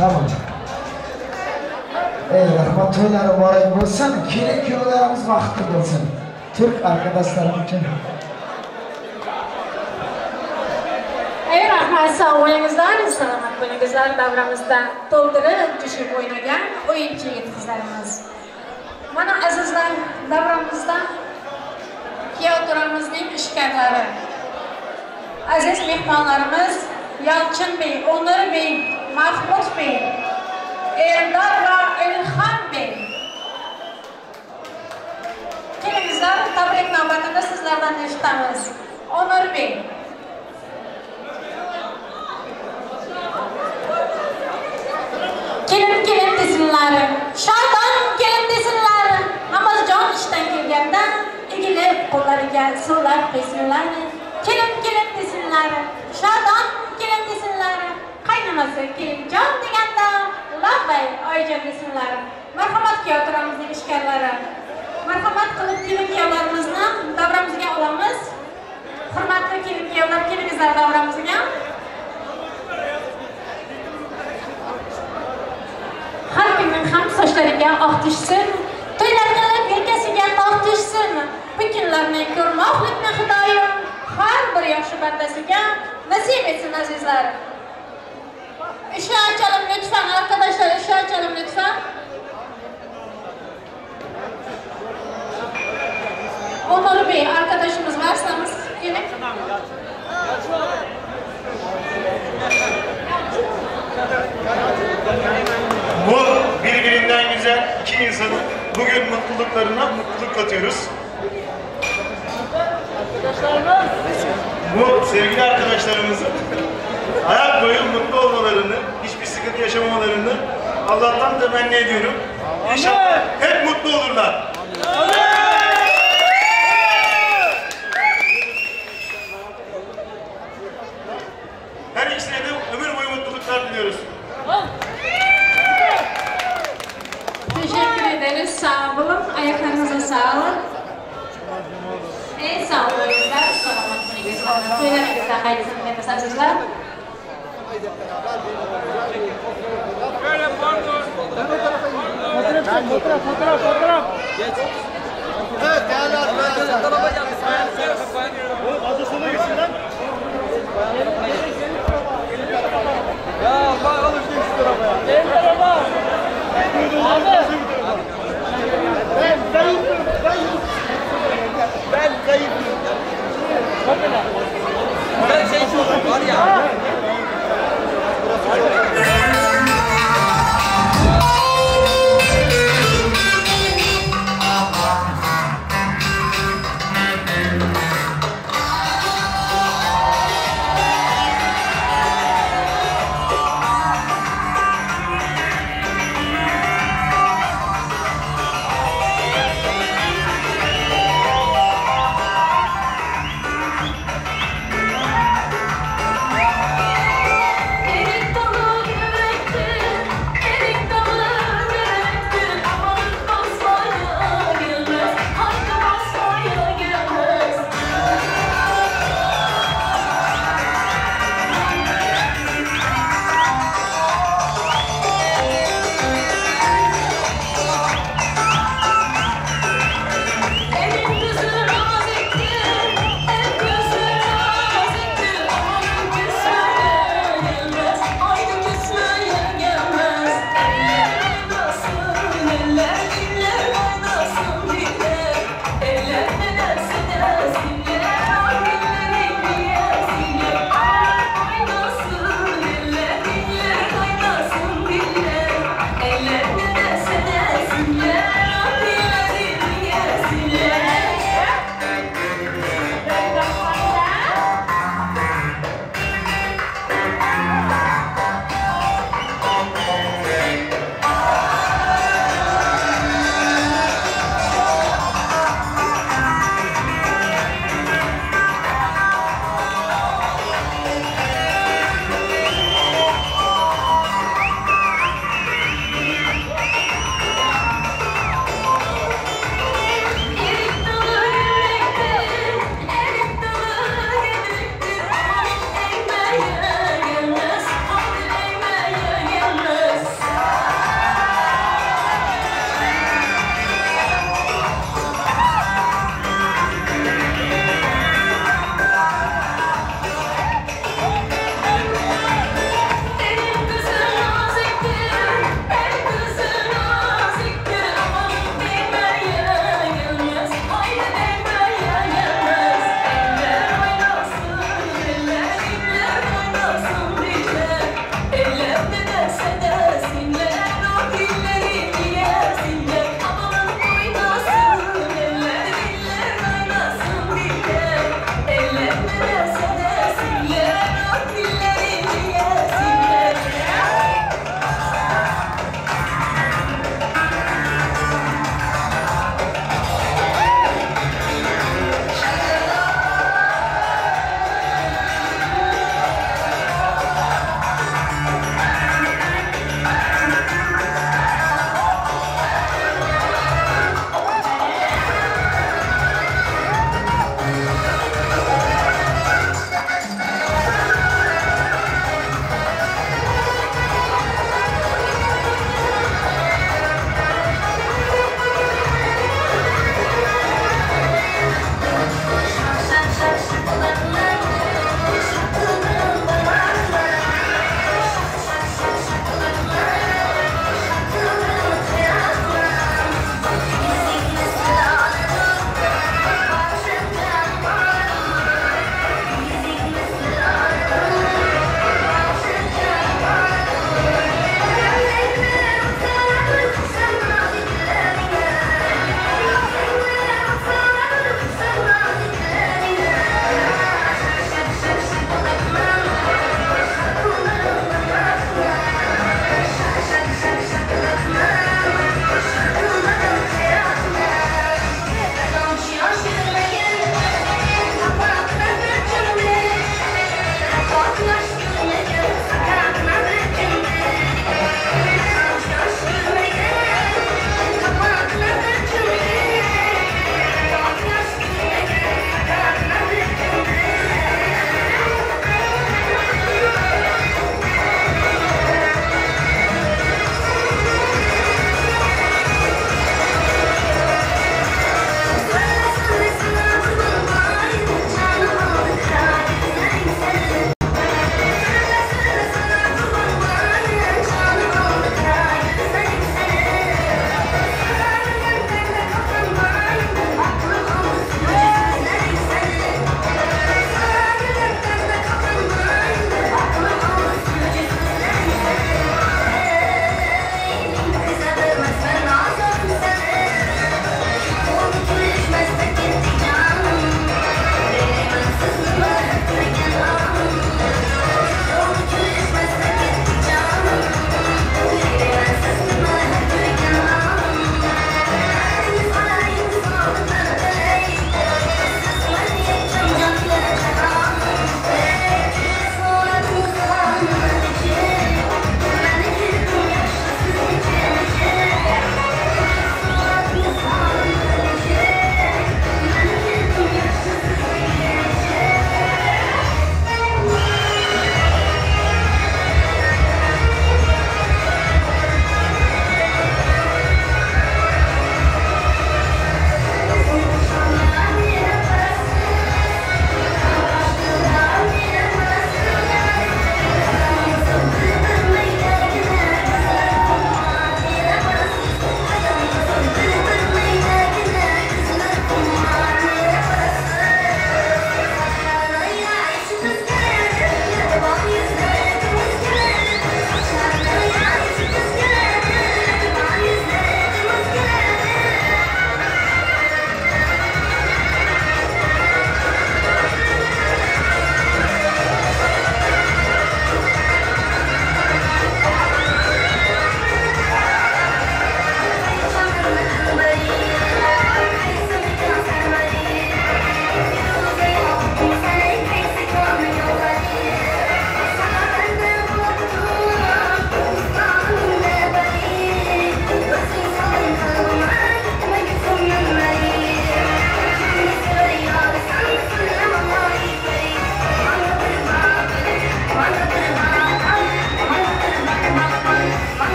Tamam. Ey rahmat to'ylari muborak bo'lsin, kelin kuyovlarimiz baxtli bo'lsin. Türk arkadaşlarım için. Ey rahmat sog' bo'lingizlar, salomat bo'lingizlar. Davramizda to'ldirib tushib o'ynagan o'yinchi yigit qizlarimiz. Mana azizlar, davramizda kuyov to'ramizning ishkarlari. Aziz mehmonlarimiz Yalçın Bey, Onur Bey, Mahmut Bey, Erdar va Ilham Bey. Kelingizlar, tabrik navbatini sizlar Bey. Kelin kelin desinler, Şadan kelin desinler, Namazcan işten kelgende egilip qo'llariga suvlar quysinlar. Kelin kelin desinlar, Şadan kelin desinlar, qaynonasi kelinjon deganda labbay oyijon desinlar. Marhamat kuyov to'ramizning ishkorlari. Marhamat qilib kelin kuyovlarimizni davramizga olamiz. Hurmatli kelin kuyovlar, kelingizlar davramizga. Har kimning ham sochlariga oq tushsin, to'ylar qilib yelkasiga tog' tushsin. Bu kunlarni ko'rmoqlikni Xudoyim har bir yaxshi bandasiga nasib etsin azizlar. Işığı açalım lütfen arkadaşlar, ışığı açalım lütfen. Onur Bey arkadaşımız varsanız gelin. Bu birbirinden güzel iki insanın bugün mutluluklarına mutluluk katıyoruz. Bu sevgili arkadaşlarımızın hayat boyu mutlu olmalarını, hiçbir sıkıntı yaşamamalarını Allah'tan temenni ediyorum. İnşallah hep mutlu olurlar. Her ikisine de ömür boyu mutluluklar diliyoruz. Teşekkür ederiz. Sağ olun. Ayaklarınıza sağlık. Ey sağ olun. Salamat bo'lingizlar. To'ylaringizda qaytsin deymiz azizlar. Fotoğraf, fotoğraf, fotoğraf, fotoğraf. Evet değerli arkadaşlar. Oğlum adı sola gitsin lan. Ya bak alın şu tarafa ya. Gel tarafa. Abi. Ben zayıfım, zayıf. Ben zayıfım. Ben şey var ya.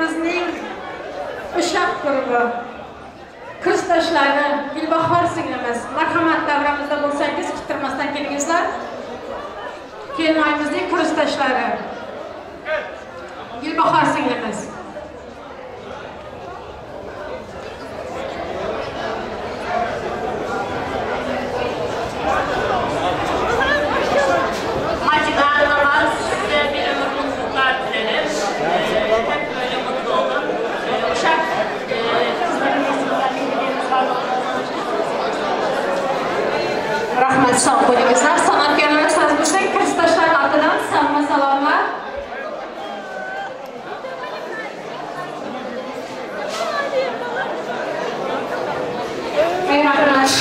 Kelinoyimizning ushoq qurbi kursdoshlari Gulbahor singlimiz, marhamat, davramizda bo'lsangiz, kuttirmasdan kelingizlar. Kelinoyimizning kursdoshlari Gulbahor singlimiz. Madina Namaz, size bir ömür mutluluklar dilerim. Hep böyle mutlu olun. Uşak kızlarımızla bilgileriniz var. Rahmat, sog' bo'lingizlar. San'atkorlar soz bo'lsin. Kursdoshlar otidan salom salomlar. Rahmat.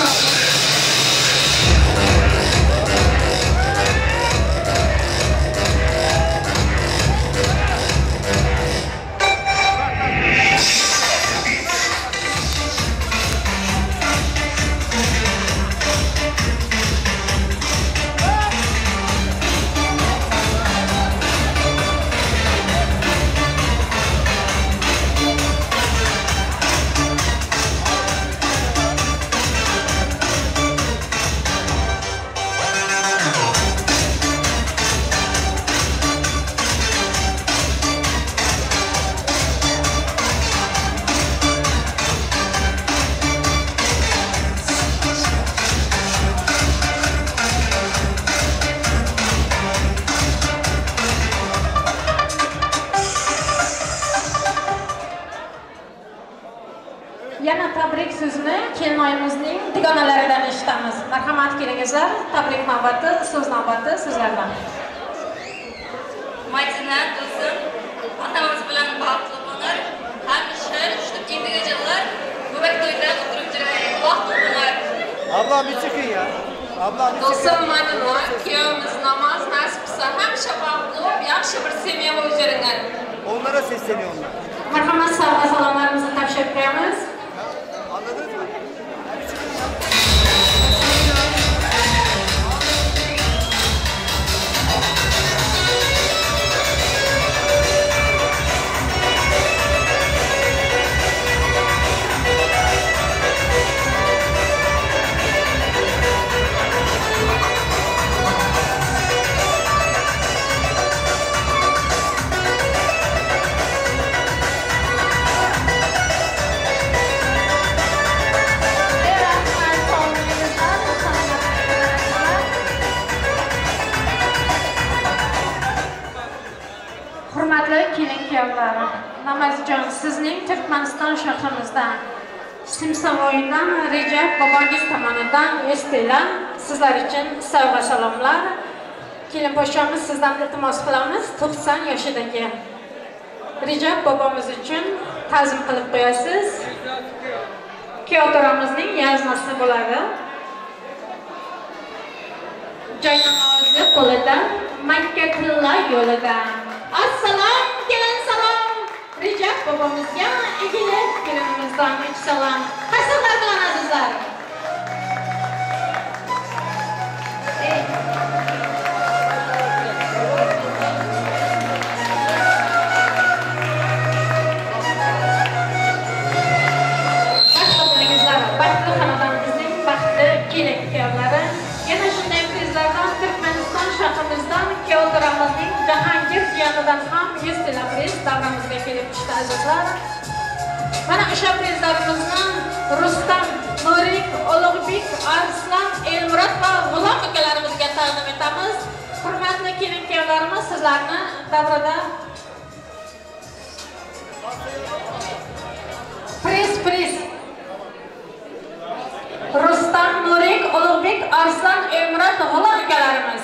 Yana tabrik so'zini kelinoyimizning dugonalaridan eshitamiz. Marhamat, kelingizlar. Tabrik navbati, so'z navbati sizlardan. Madina do'stim, otamiz bilan baxtli bo'lar. Hamisha shu endigi yillar buvak to'yda o'tirib yuraylik. Baxtli bo'lar. Ablam bir çıkın ya. Ablam bir çıkın. Do'stim Madina, kuyovimiz Namoz, nasib qilsa hamisha baxtli bo'lib, yaxshi bir semya bo'lib yuringlar. Onlara sesleniyor onlar. Marhamat, sovg'a salomlarimizni topshirib qo'yamiz. Anladınız mı? Rahmat, sog' bo'lingizlar. Salomat. Hurmatli kelin kuyovlar, Namozjon, sizning Turkmaniston shahrimizdan, Simsavoydan Rejab bobongiz tomonidan estinglar, sizlar uchun sovg'a salomlar. Kelin poshshamiz, sizdan iltimos qilamiz, 90 yoshidagi Rejab bobomiz uchun ta'zim qilib qo'yasiz. Kuyovto'ramizning yaznasi bo'ladi. Joy namozi qo'lida, Makka tilla yo'lida. Assalom, kelin salom. Rejab bobomizga egilib kelinimizdan uch salom. Qarsaklar bilan azizlar. Baxtli bo'lingizlar, baxtli xonadonimizning baxtli kelin kuyovlari. Yana shunday prizlardan Turkmaniston shahrimizdan kuyovto'ramizning Jahongir jiyanidan ham 100 tilla priz davramizga kelib tushdi azizlar. Mana o'sha prizlarimizni Rustam, Nurik, Ulug'bek, Arslan, Elmurod va G'ulom akalarimizga taqdim etamiz. Hurmatli kelin kuyovlarimiz, sizlarni davrada priz priz Rustam, Nurik, Ulug'bek, Arslan, Elmurod, G'ulom akalarimiz.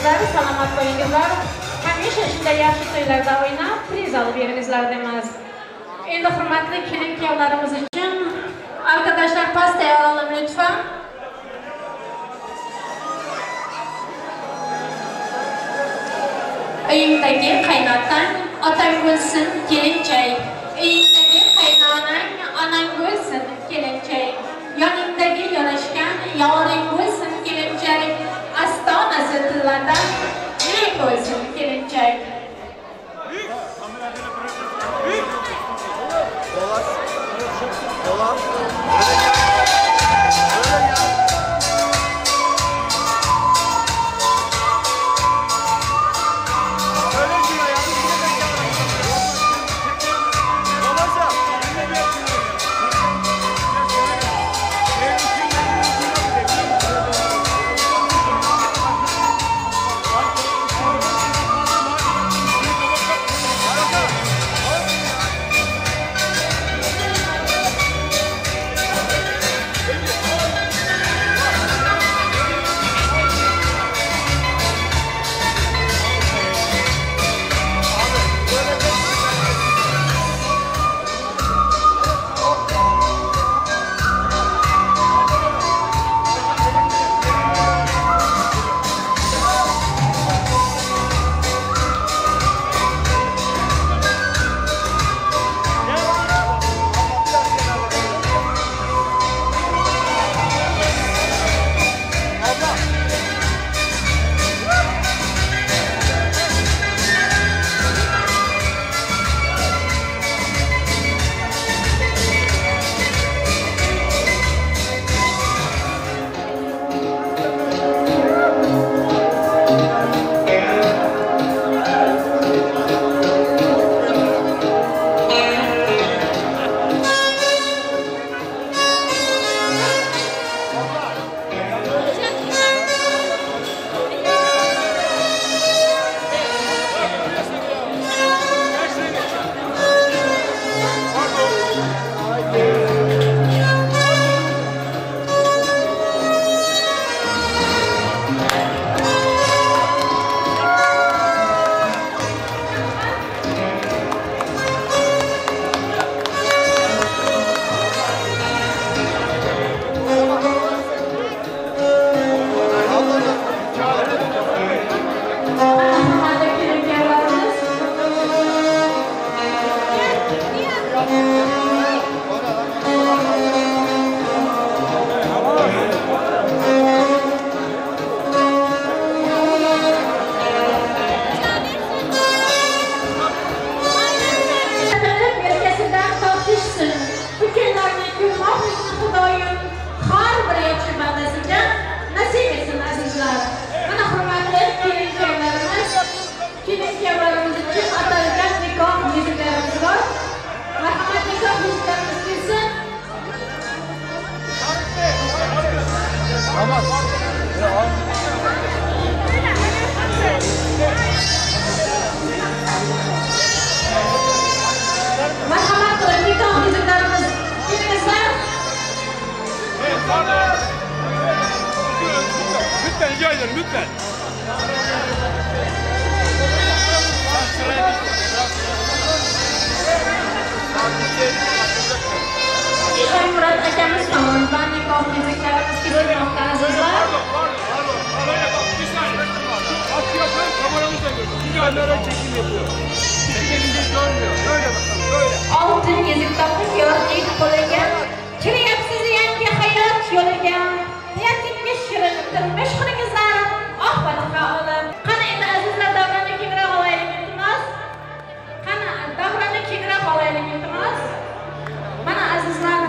bo'lingizlar, salomat bo'lingizlar. Hamisha shunday yaxshi to'ylarda o'ynab, priz olib yuringizlar deymiz. Endi hurmatli kelin kuyovlarimiz uchun arkadaşlar pastayı alalım lütfen. Uyingdagi qaynotang otang bo'lsin kelinchak. Uyingdagi qaynonang onang bo'lsin kelinchak. Yoningdagi yarashgan yoring bo'lsin kelinchak. Astonasi tilladan ming bo'lsin kelinchak. Marhamat qilib nikoh yuzuklarimiz kelingizlar. Lütfen rica ederim lütfen. Shohmurod akamiz tomonidan nikoh yuzuklarimiz kesilmoqda azizlar. Kameramız da görüyor. Kamera çekim yapıyor. Çekelince görmüyor. Böyle bakalım böyle. Oltin yuzuk topib yorning qo'liga, kiryapsiz yangi hayot yo'liga. Niyatingiz shirin turmush quringizlar, oq fotiha olib. Qani endi azizlar davrani kengroq olaylik iltimos. Qani davrani kengroq olaylik iltimos. Mana azizlar,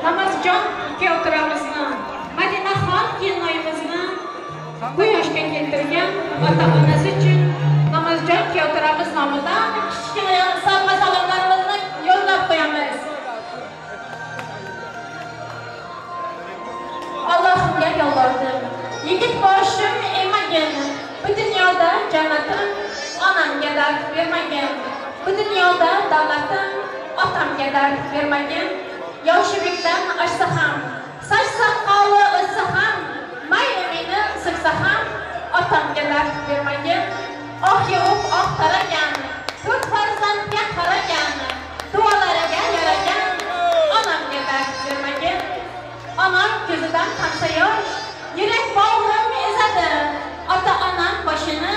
Namozjon kuyovturamizni, Madinaxon kelinoyimizni bu yoshga keltirgan ota-onasi uchun Namozjon kuyovturamiz nomidan kichkina sovg'a salomlarimizni yo'llab qo'yamiz. Allohimga yolvordim. Yigit boshim emagin, bu dunyoda jannatim onamga dard bermagin. Bu dunyoda davlatim otamga dard bermagin. Yoshimdan oshsa ham, soch soqoli o'ssa ham, mayli meni so'ksa ham, Otamga dard bermagin. Oh yuvib oh taragan, to'rt farzandga qaragan, duolariga yaragan onamga dard bermagin. Onam ko'zidan qancha yosh, yurak bag'rim ezadi. Ota-onam boshini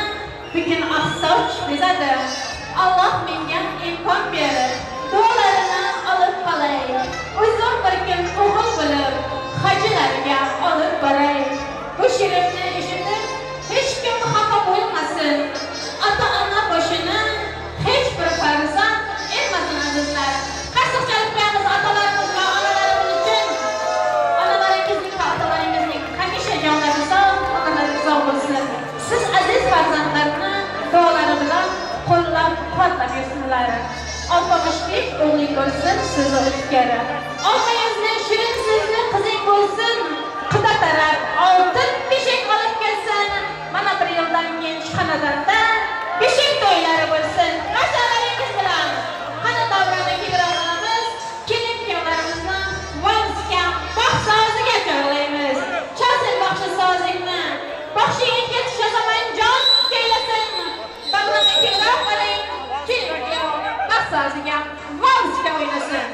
bugun oq soch bezadi. Alloh menga imkon berib, duolarini olib qolay. O'zim bir kun o'g'il bo'lib, hojilarga olib boray. Bu she'rimni eshitib, hech kim xafa bo'lmasin. Ota-ona boshini hech bir farzand egmasin azizlar. Qarsak chalib qo'yamiz otalarimiz va onalarimiz uchun. Onalaringizning va otalaringizning hamisha jonlari sog', onalarimiz sog' bo'lsin. Siz aziz farzandlarni duolari bilan qo'llab-quvvatlab yursinlar. Olpamishbek o'g'ling bo'lsin, so'zi o'tkari. Olma yuzli, shirin so'zli qizing bo'lsin. Quda taraf oltin beshik olib kelsin. Mana bir yildan keyin xonadonda beshik to'ylari bo'lsin. Qarsalaringiz bilan qani davrani kengroq olamiz. Kelin kuyovlarimizni valsga, baxt soziga chorlaymiz. Chalsin baxshi sozingni. Baxshingga tushasaman jon kuylasin. Davrani kengroq oling. Kelin kuyov baxt soziga valsga o'ynasin.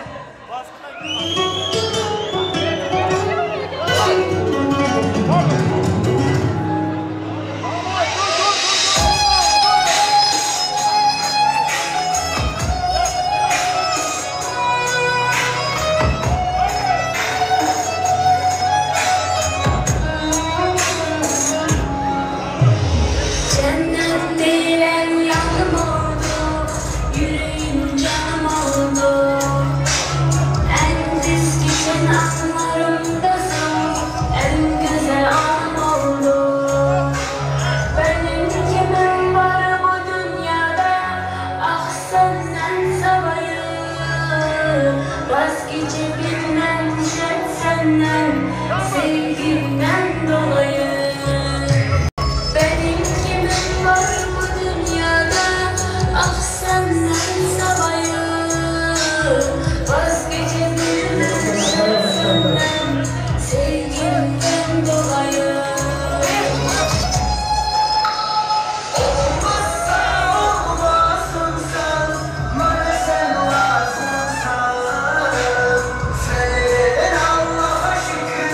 Cennet dilen yanım oldu, yüreğim canım oldu. En pis düşen anlarımdasın, en güzel anım oldu. Benim kimim var bu dünyada, ah senden savayı. Vazgeçebilmem şart senden, sevgimden dolayı. Benim kimim var bu dünyada, ah senden savayı. Vazgeçebilmem şart senden, sevgimden dolayı. Olmazsa olmazsın sen, bana sen lazımsın. Sen Allah'a şükür.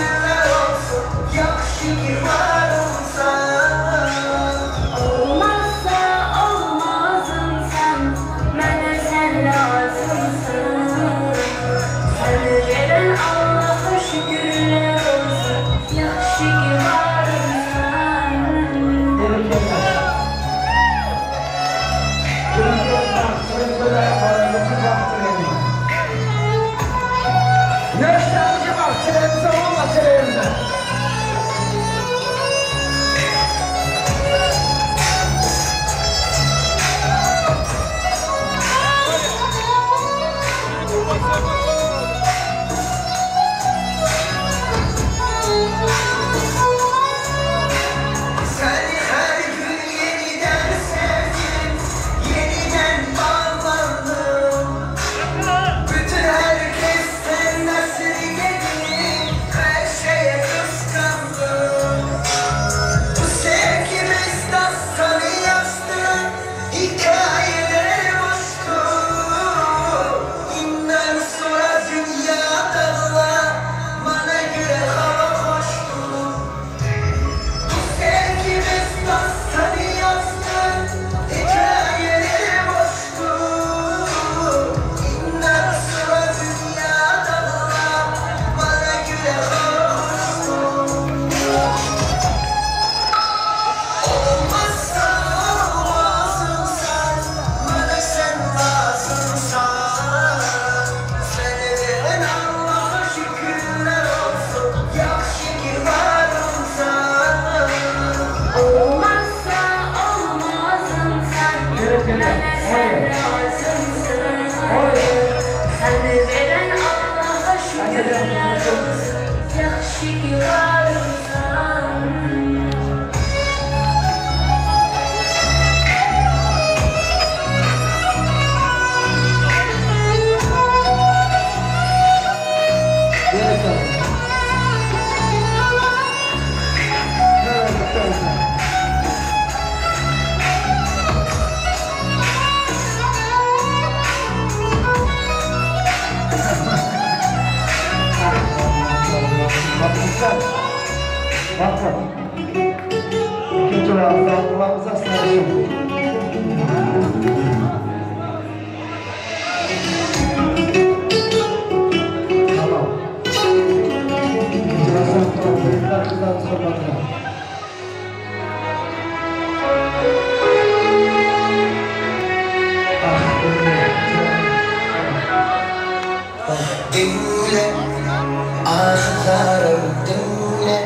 zarym diňle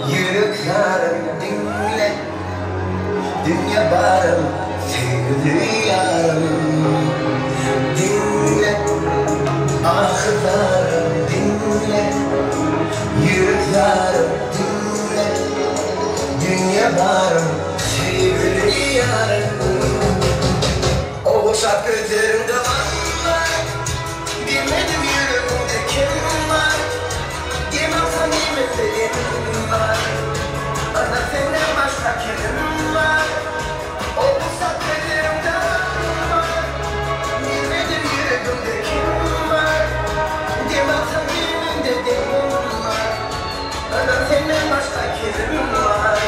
Ýürek zarym diňle Dünýe barym söýgüli ýarym Diňle Ahy zarym diňle Ýürek zarym diňle Dünýe barym söýgüli ýarym Ogşap gözleriňde gam bar Bilmedim ýüregiňde kim bar Dem alsam demimde demim bar Ana senden başga kimim bar Ogşap gözleriňde gam bar Bilmedim ýüregiňde kim bar Dem alsam demimde demim bar Ana senden başga kimim bar.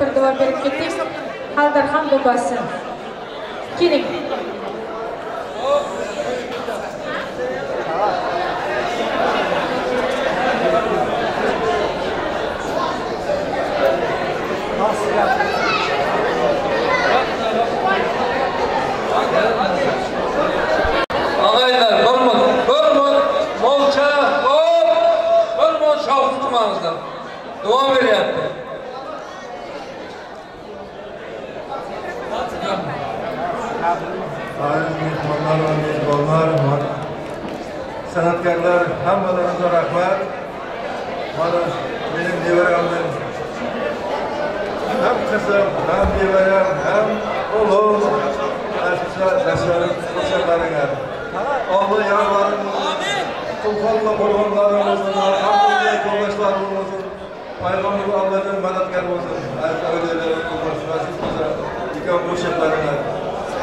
bir duo berib keting. Haldarxon bobosi. Keling. Ağaylar, bir mut, bir mut, molça, hop, bir mut şavqı qilmangizlar. Duo beryapti. Aziz mehmonlar va mezbonlar, san'atkorlar, hammalaringizga rahmat. Mana mening nevaramning ham qizim, ham nevaram, ham o'g'lim nasiblaringlar. Alloh yorlaring bo'lsin, Sultonla qo'rg'onlaring bo'lsin, alhamdulillah yo'ldoshlaring bo'lsin. Payg'ambar Allohdan madadkor bo'lsin. Aziz avliyolar nasib bo'lsa, ikov qo'shiqlaringlar.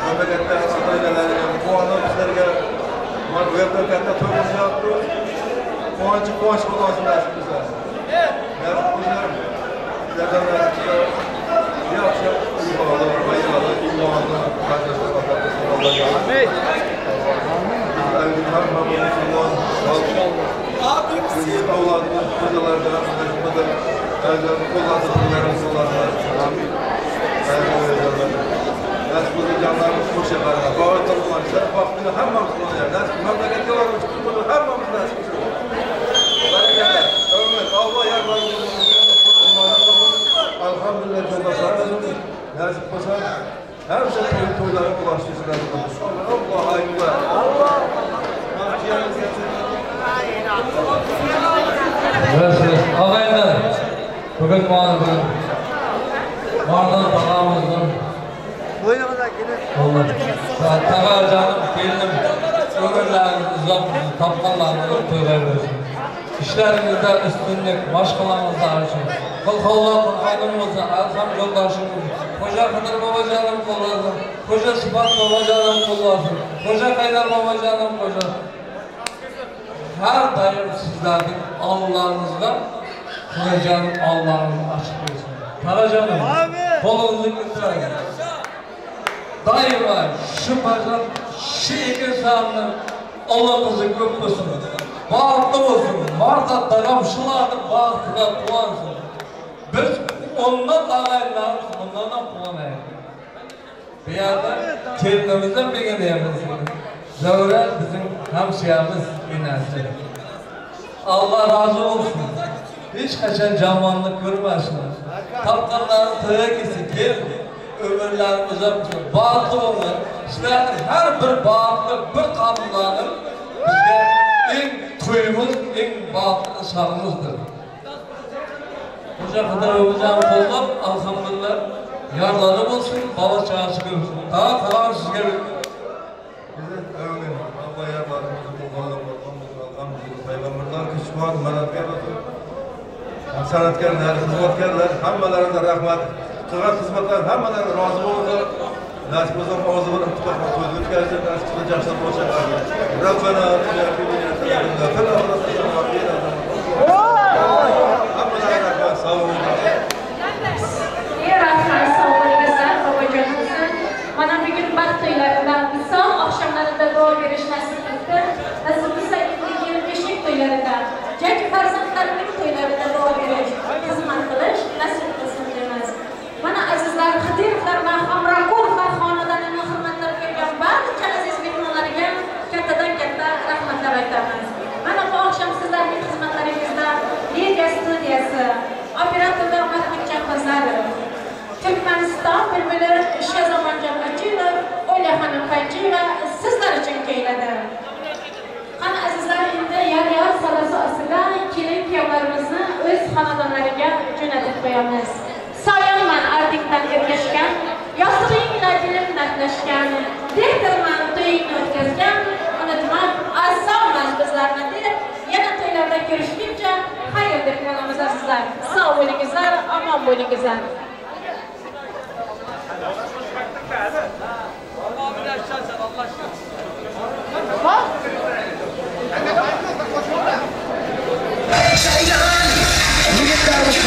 Mamlakatda ota-onalariga quvonib sizlarga mana bu yerda katta to'y qilyapti. Quvonchi quvonch bo'lsin nasib bo'lsa. Nasib bo'lsa, sizlardan nasib bo'lsa, yaxshi ibodat va ibodat iymonni qardoshlar Allohga. Biz hammamiz musulmon, biz avlodimiz qo'zalardan, qo'llasin, qo'llasin. Amin. Nasib bo'lsa jonlarimiz qo'sha qarang. Baxtli bo'linglar, baxtli hammamiz bo'linglar. Nasib mamlakatga borib chiqib hammamiz nasib bo'lsin. Barakalla. Ömür, Alloh yorlarimiz Alhamdulillah yo'ldoshlarimiz nasib bo'lsa hamisha to'y to'ylarga ulashtirsin nasib bo'lsa. Allohu akbar. Alloh. Görüşürüz. Ağaylar, bugün bana bugün Mardan tağamızın Tağa canım, gelinim, ömürleriniz uzak olsun, tapqanlarınızı toylar versin. İşlerinizde üstünlük, maşqalanızda arşın. Kıl hanım olsun, Erham yoldaşım olsun, Koca Hıdır babacanım kollasın, Koca Sıfat babacanım kollasın, Koca Kaynar babacanım koca. Her daim sizlerden Allah'ınızdan Kılıcanın Allah'ınızı açık olsun. Karacanım, kolunuzu götürelim. Daima şu paşam, şu iki sağını Allah'ınızı köp olsun. Bağıtlı olsun. Varsa dağamşılarını bağıtlığa kuvansın. Biz ondan ağaylarımız, ondan da kuvanayız. Bir yerde kendimizden bir güneyimiz. Zövre bizim hemşiyemiz inesi. Allah razı olsun. Hiç kaçan camanlık görmezsiniz. Tapkanların toya gitsin, gel. Ömürlerin uzak olsun. Bağıtlı olun. Sizlerin her bir bağıtlı, bir kadınların bizge en toyumuz, en bağıtlı sağımızdır. Hoca kadar hocam kollap, elhamdülillah. Yarları olsun, bala çağısı görsün. Daha kalan sizge Bizi övün, Allah yarlarımızı, Alhamdulillah, Peygamberler, küçük madadkar olsun. Sanatkarlar, xizmatkorlar, hammalariga rahmat. Qilgan xizmatlar hammalari rozi bo'lsin. Nasib bo'lsa og'zi bir ittifoq to'y o'tkazsin, nasib bo'lsa yaxshi bo'lsa. Rabbana atina fid dunya hasanatan va fil oxirati hasanatan va qina Hammalariga rahmat, sog' bo'ling. Rahmat, sog' bo'lingizlar, bobojonimizdan. Mana bugun baxt to'ylarida, misol oqshomlarida duo berish nasib etdi. Nasib bo'lsa indigi yil beshik to'ylarida, jajji farzandlarining to'ylarida duo berish, xizmat qilish nasib qilsin deymiz. Mana azizlar, Xidirovlar va Hamroqulovlar xonadonini hurmatlab kelgan barcha aziz mehmonlarga kattadan katta rahmatlar aytamiz. Mana bu oqshom sizlarning xizmatlaringizda Liga studiyasi, operatorlar Mahmudjon Bazarov, Turkmaniston bulbuli Shazamonjon Achilov, Olyaxonim Panjiyeva sizlar uchun kuyladi. Qani azizlar, endi yor-yor sadasi ostida kelin kuyovlarimizni o'z xonadonlariga jo'natib qo'yamiz. Soyonman ardingdan ergashgan, yostig'ingla dilim dardlashgan, dehdirman to'yingni o'tkazgan, unutmam osonmas bizlarni deb yana to'ylarda ko'rishguncha xayr deb qolamiz azizlar. Sog' bo'lingizlar, omon bo'lingizlar. Yigitlarimiz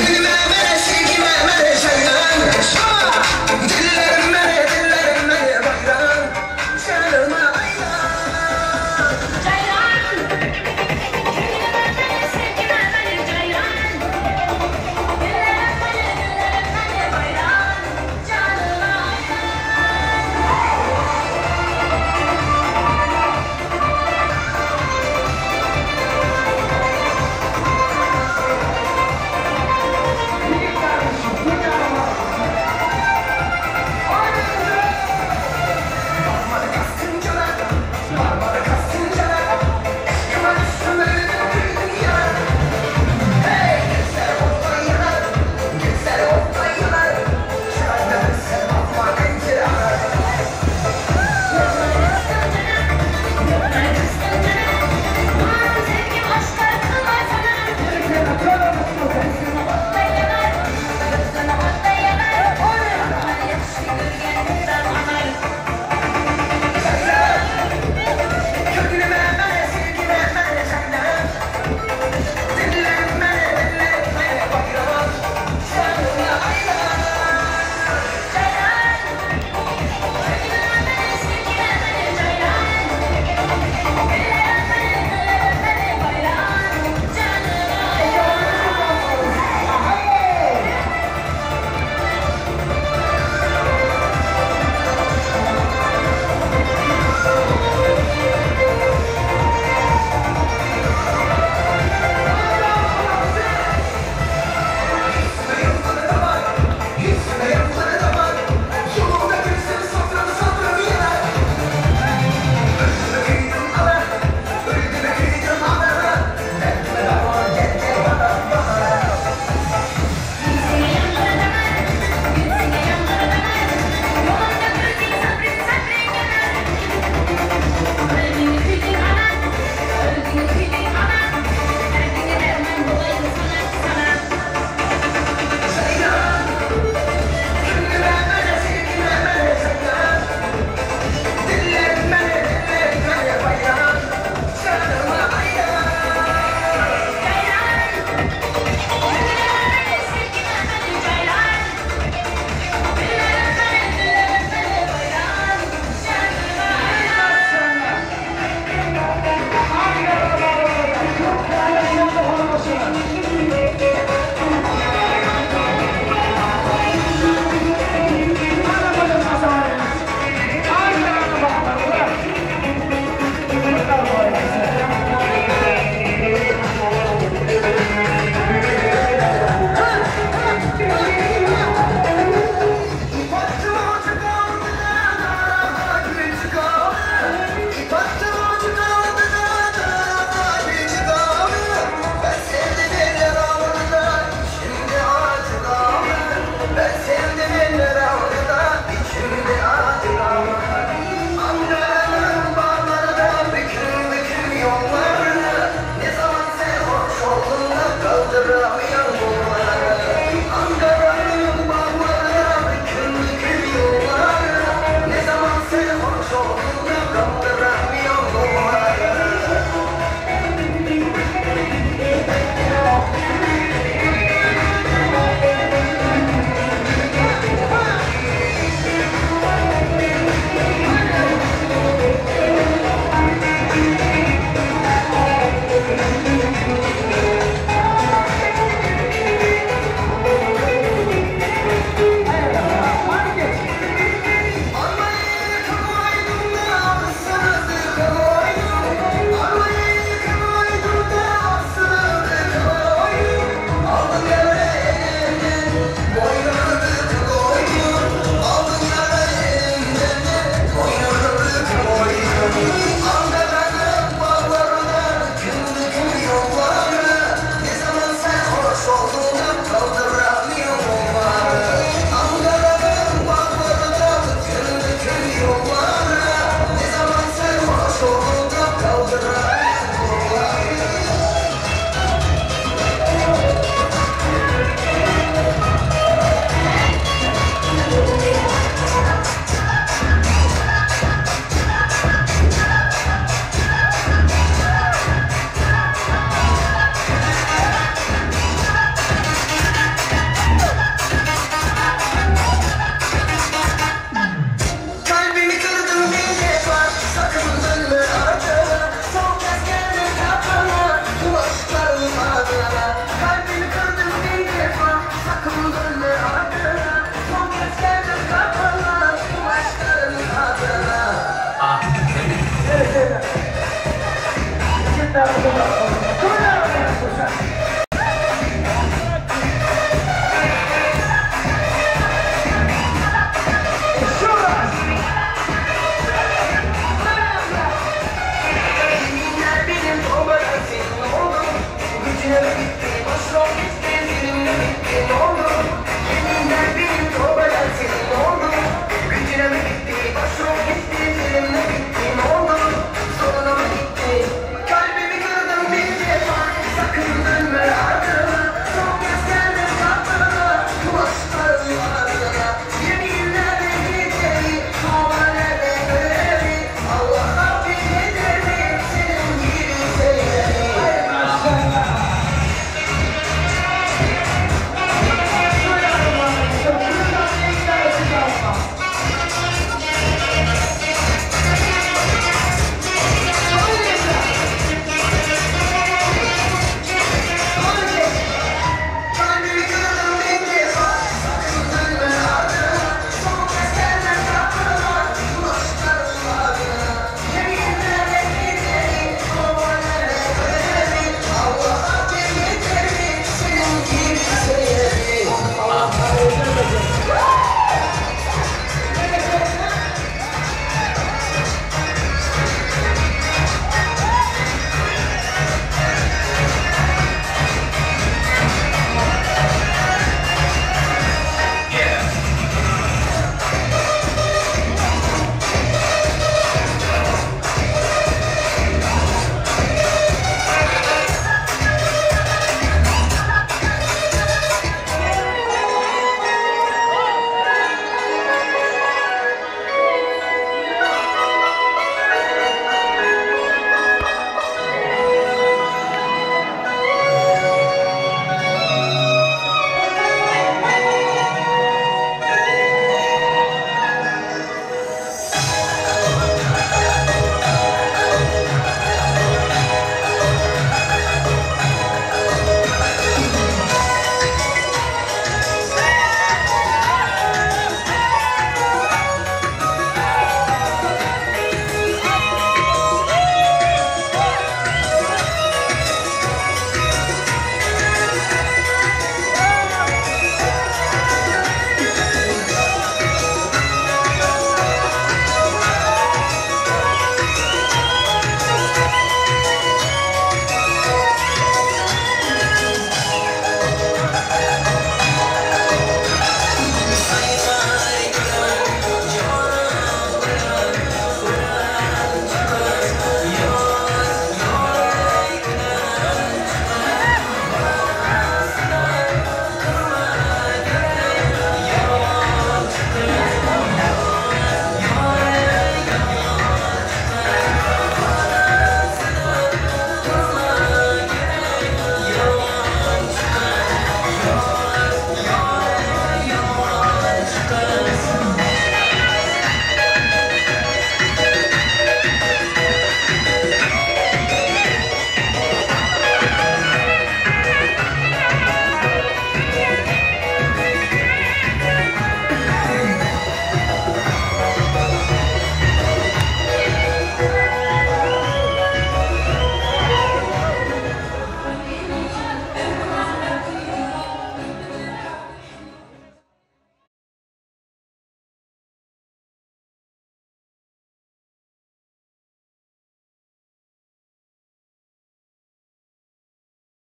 Sag.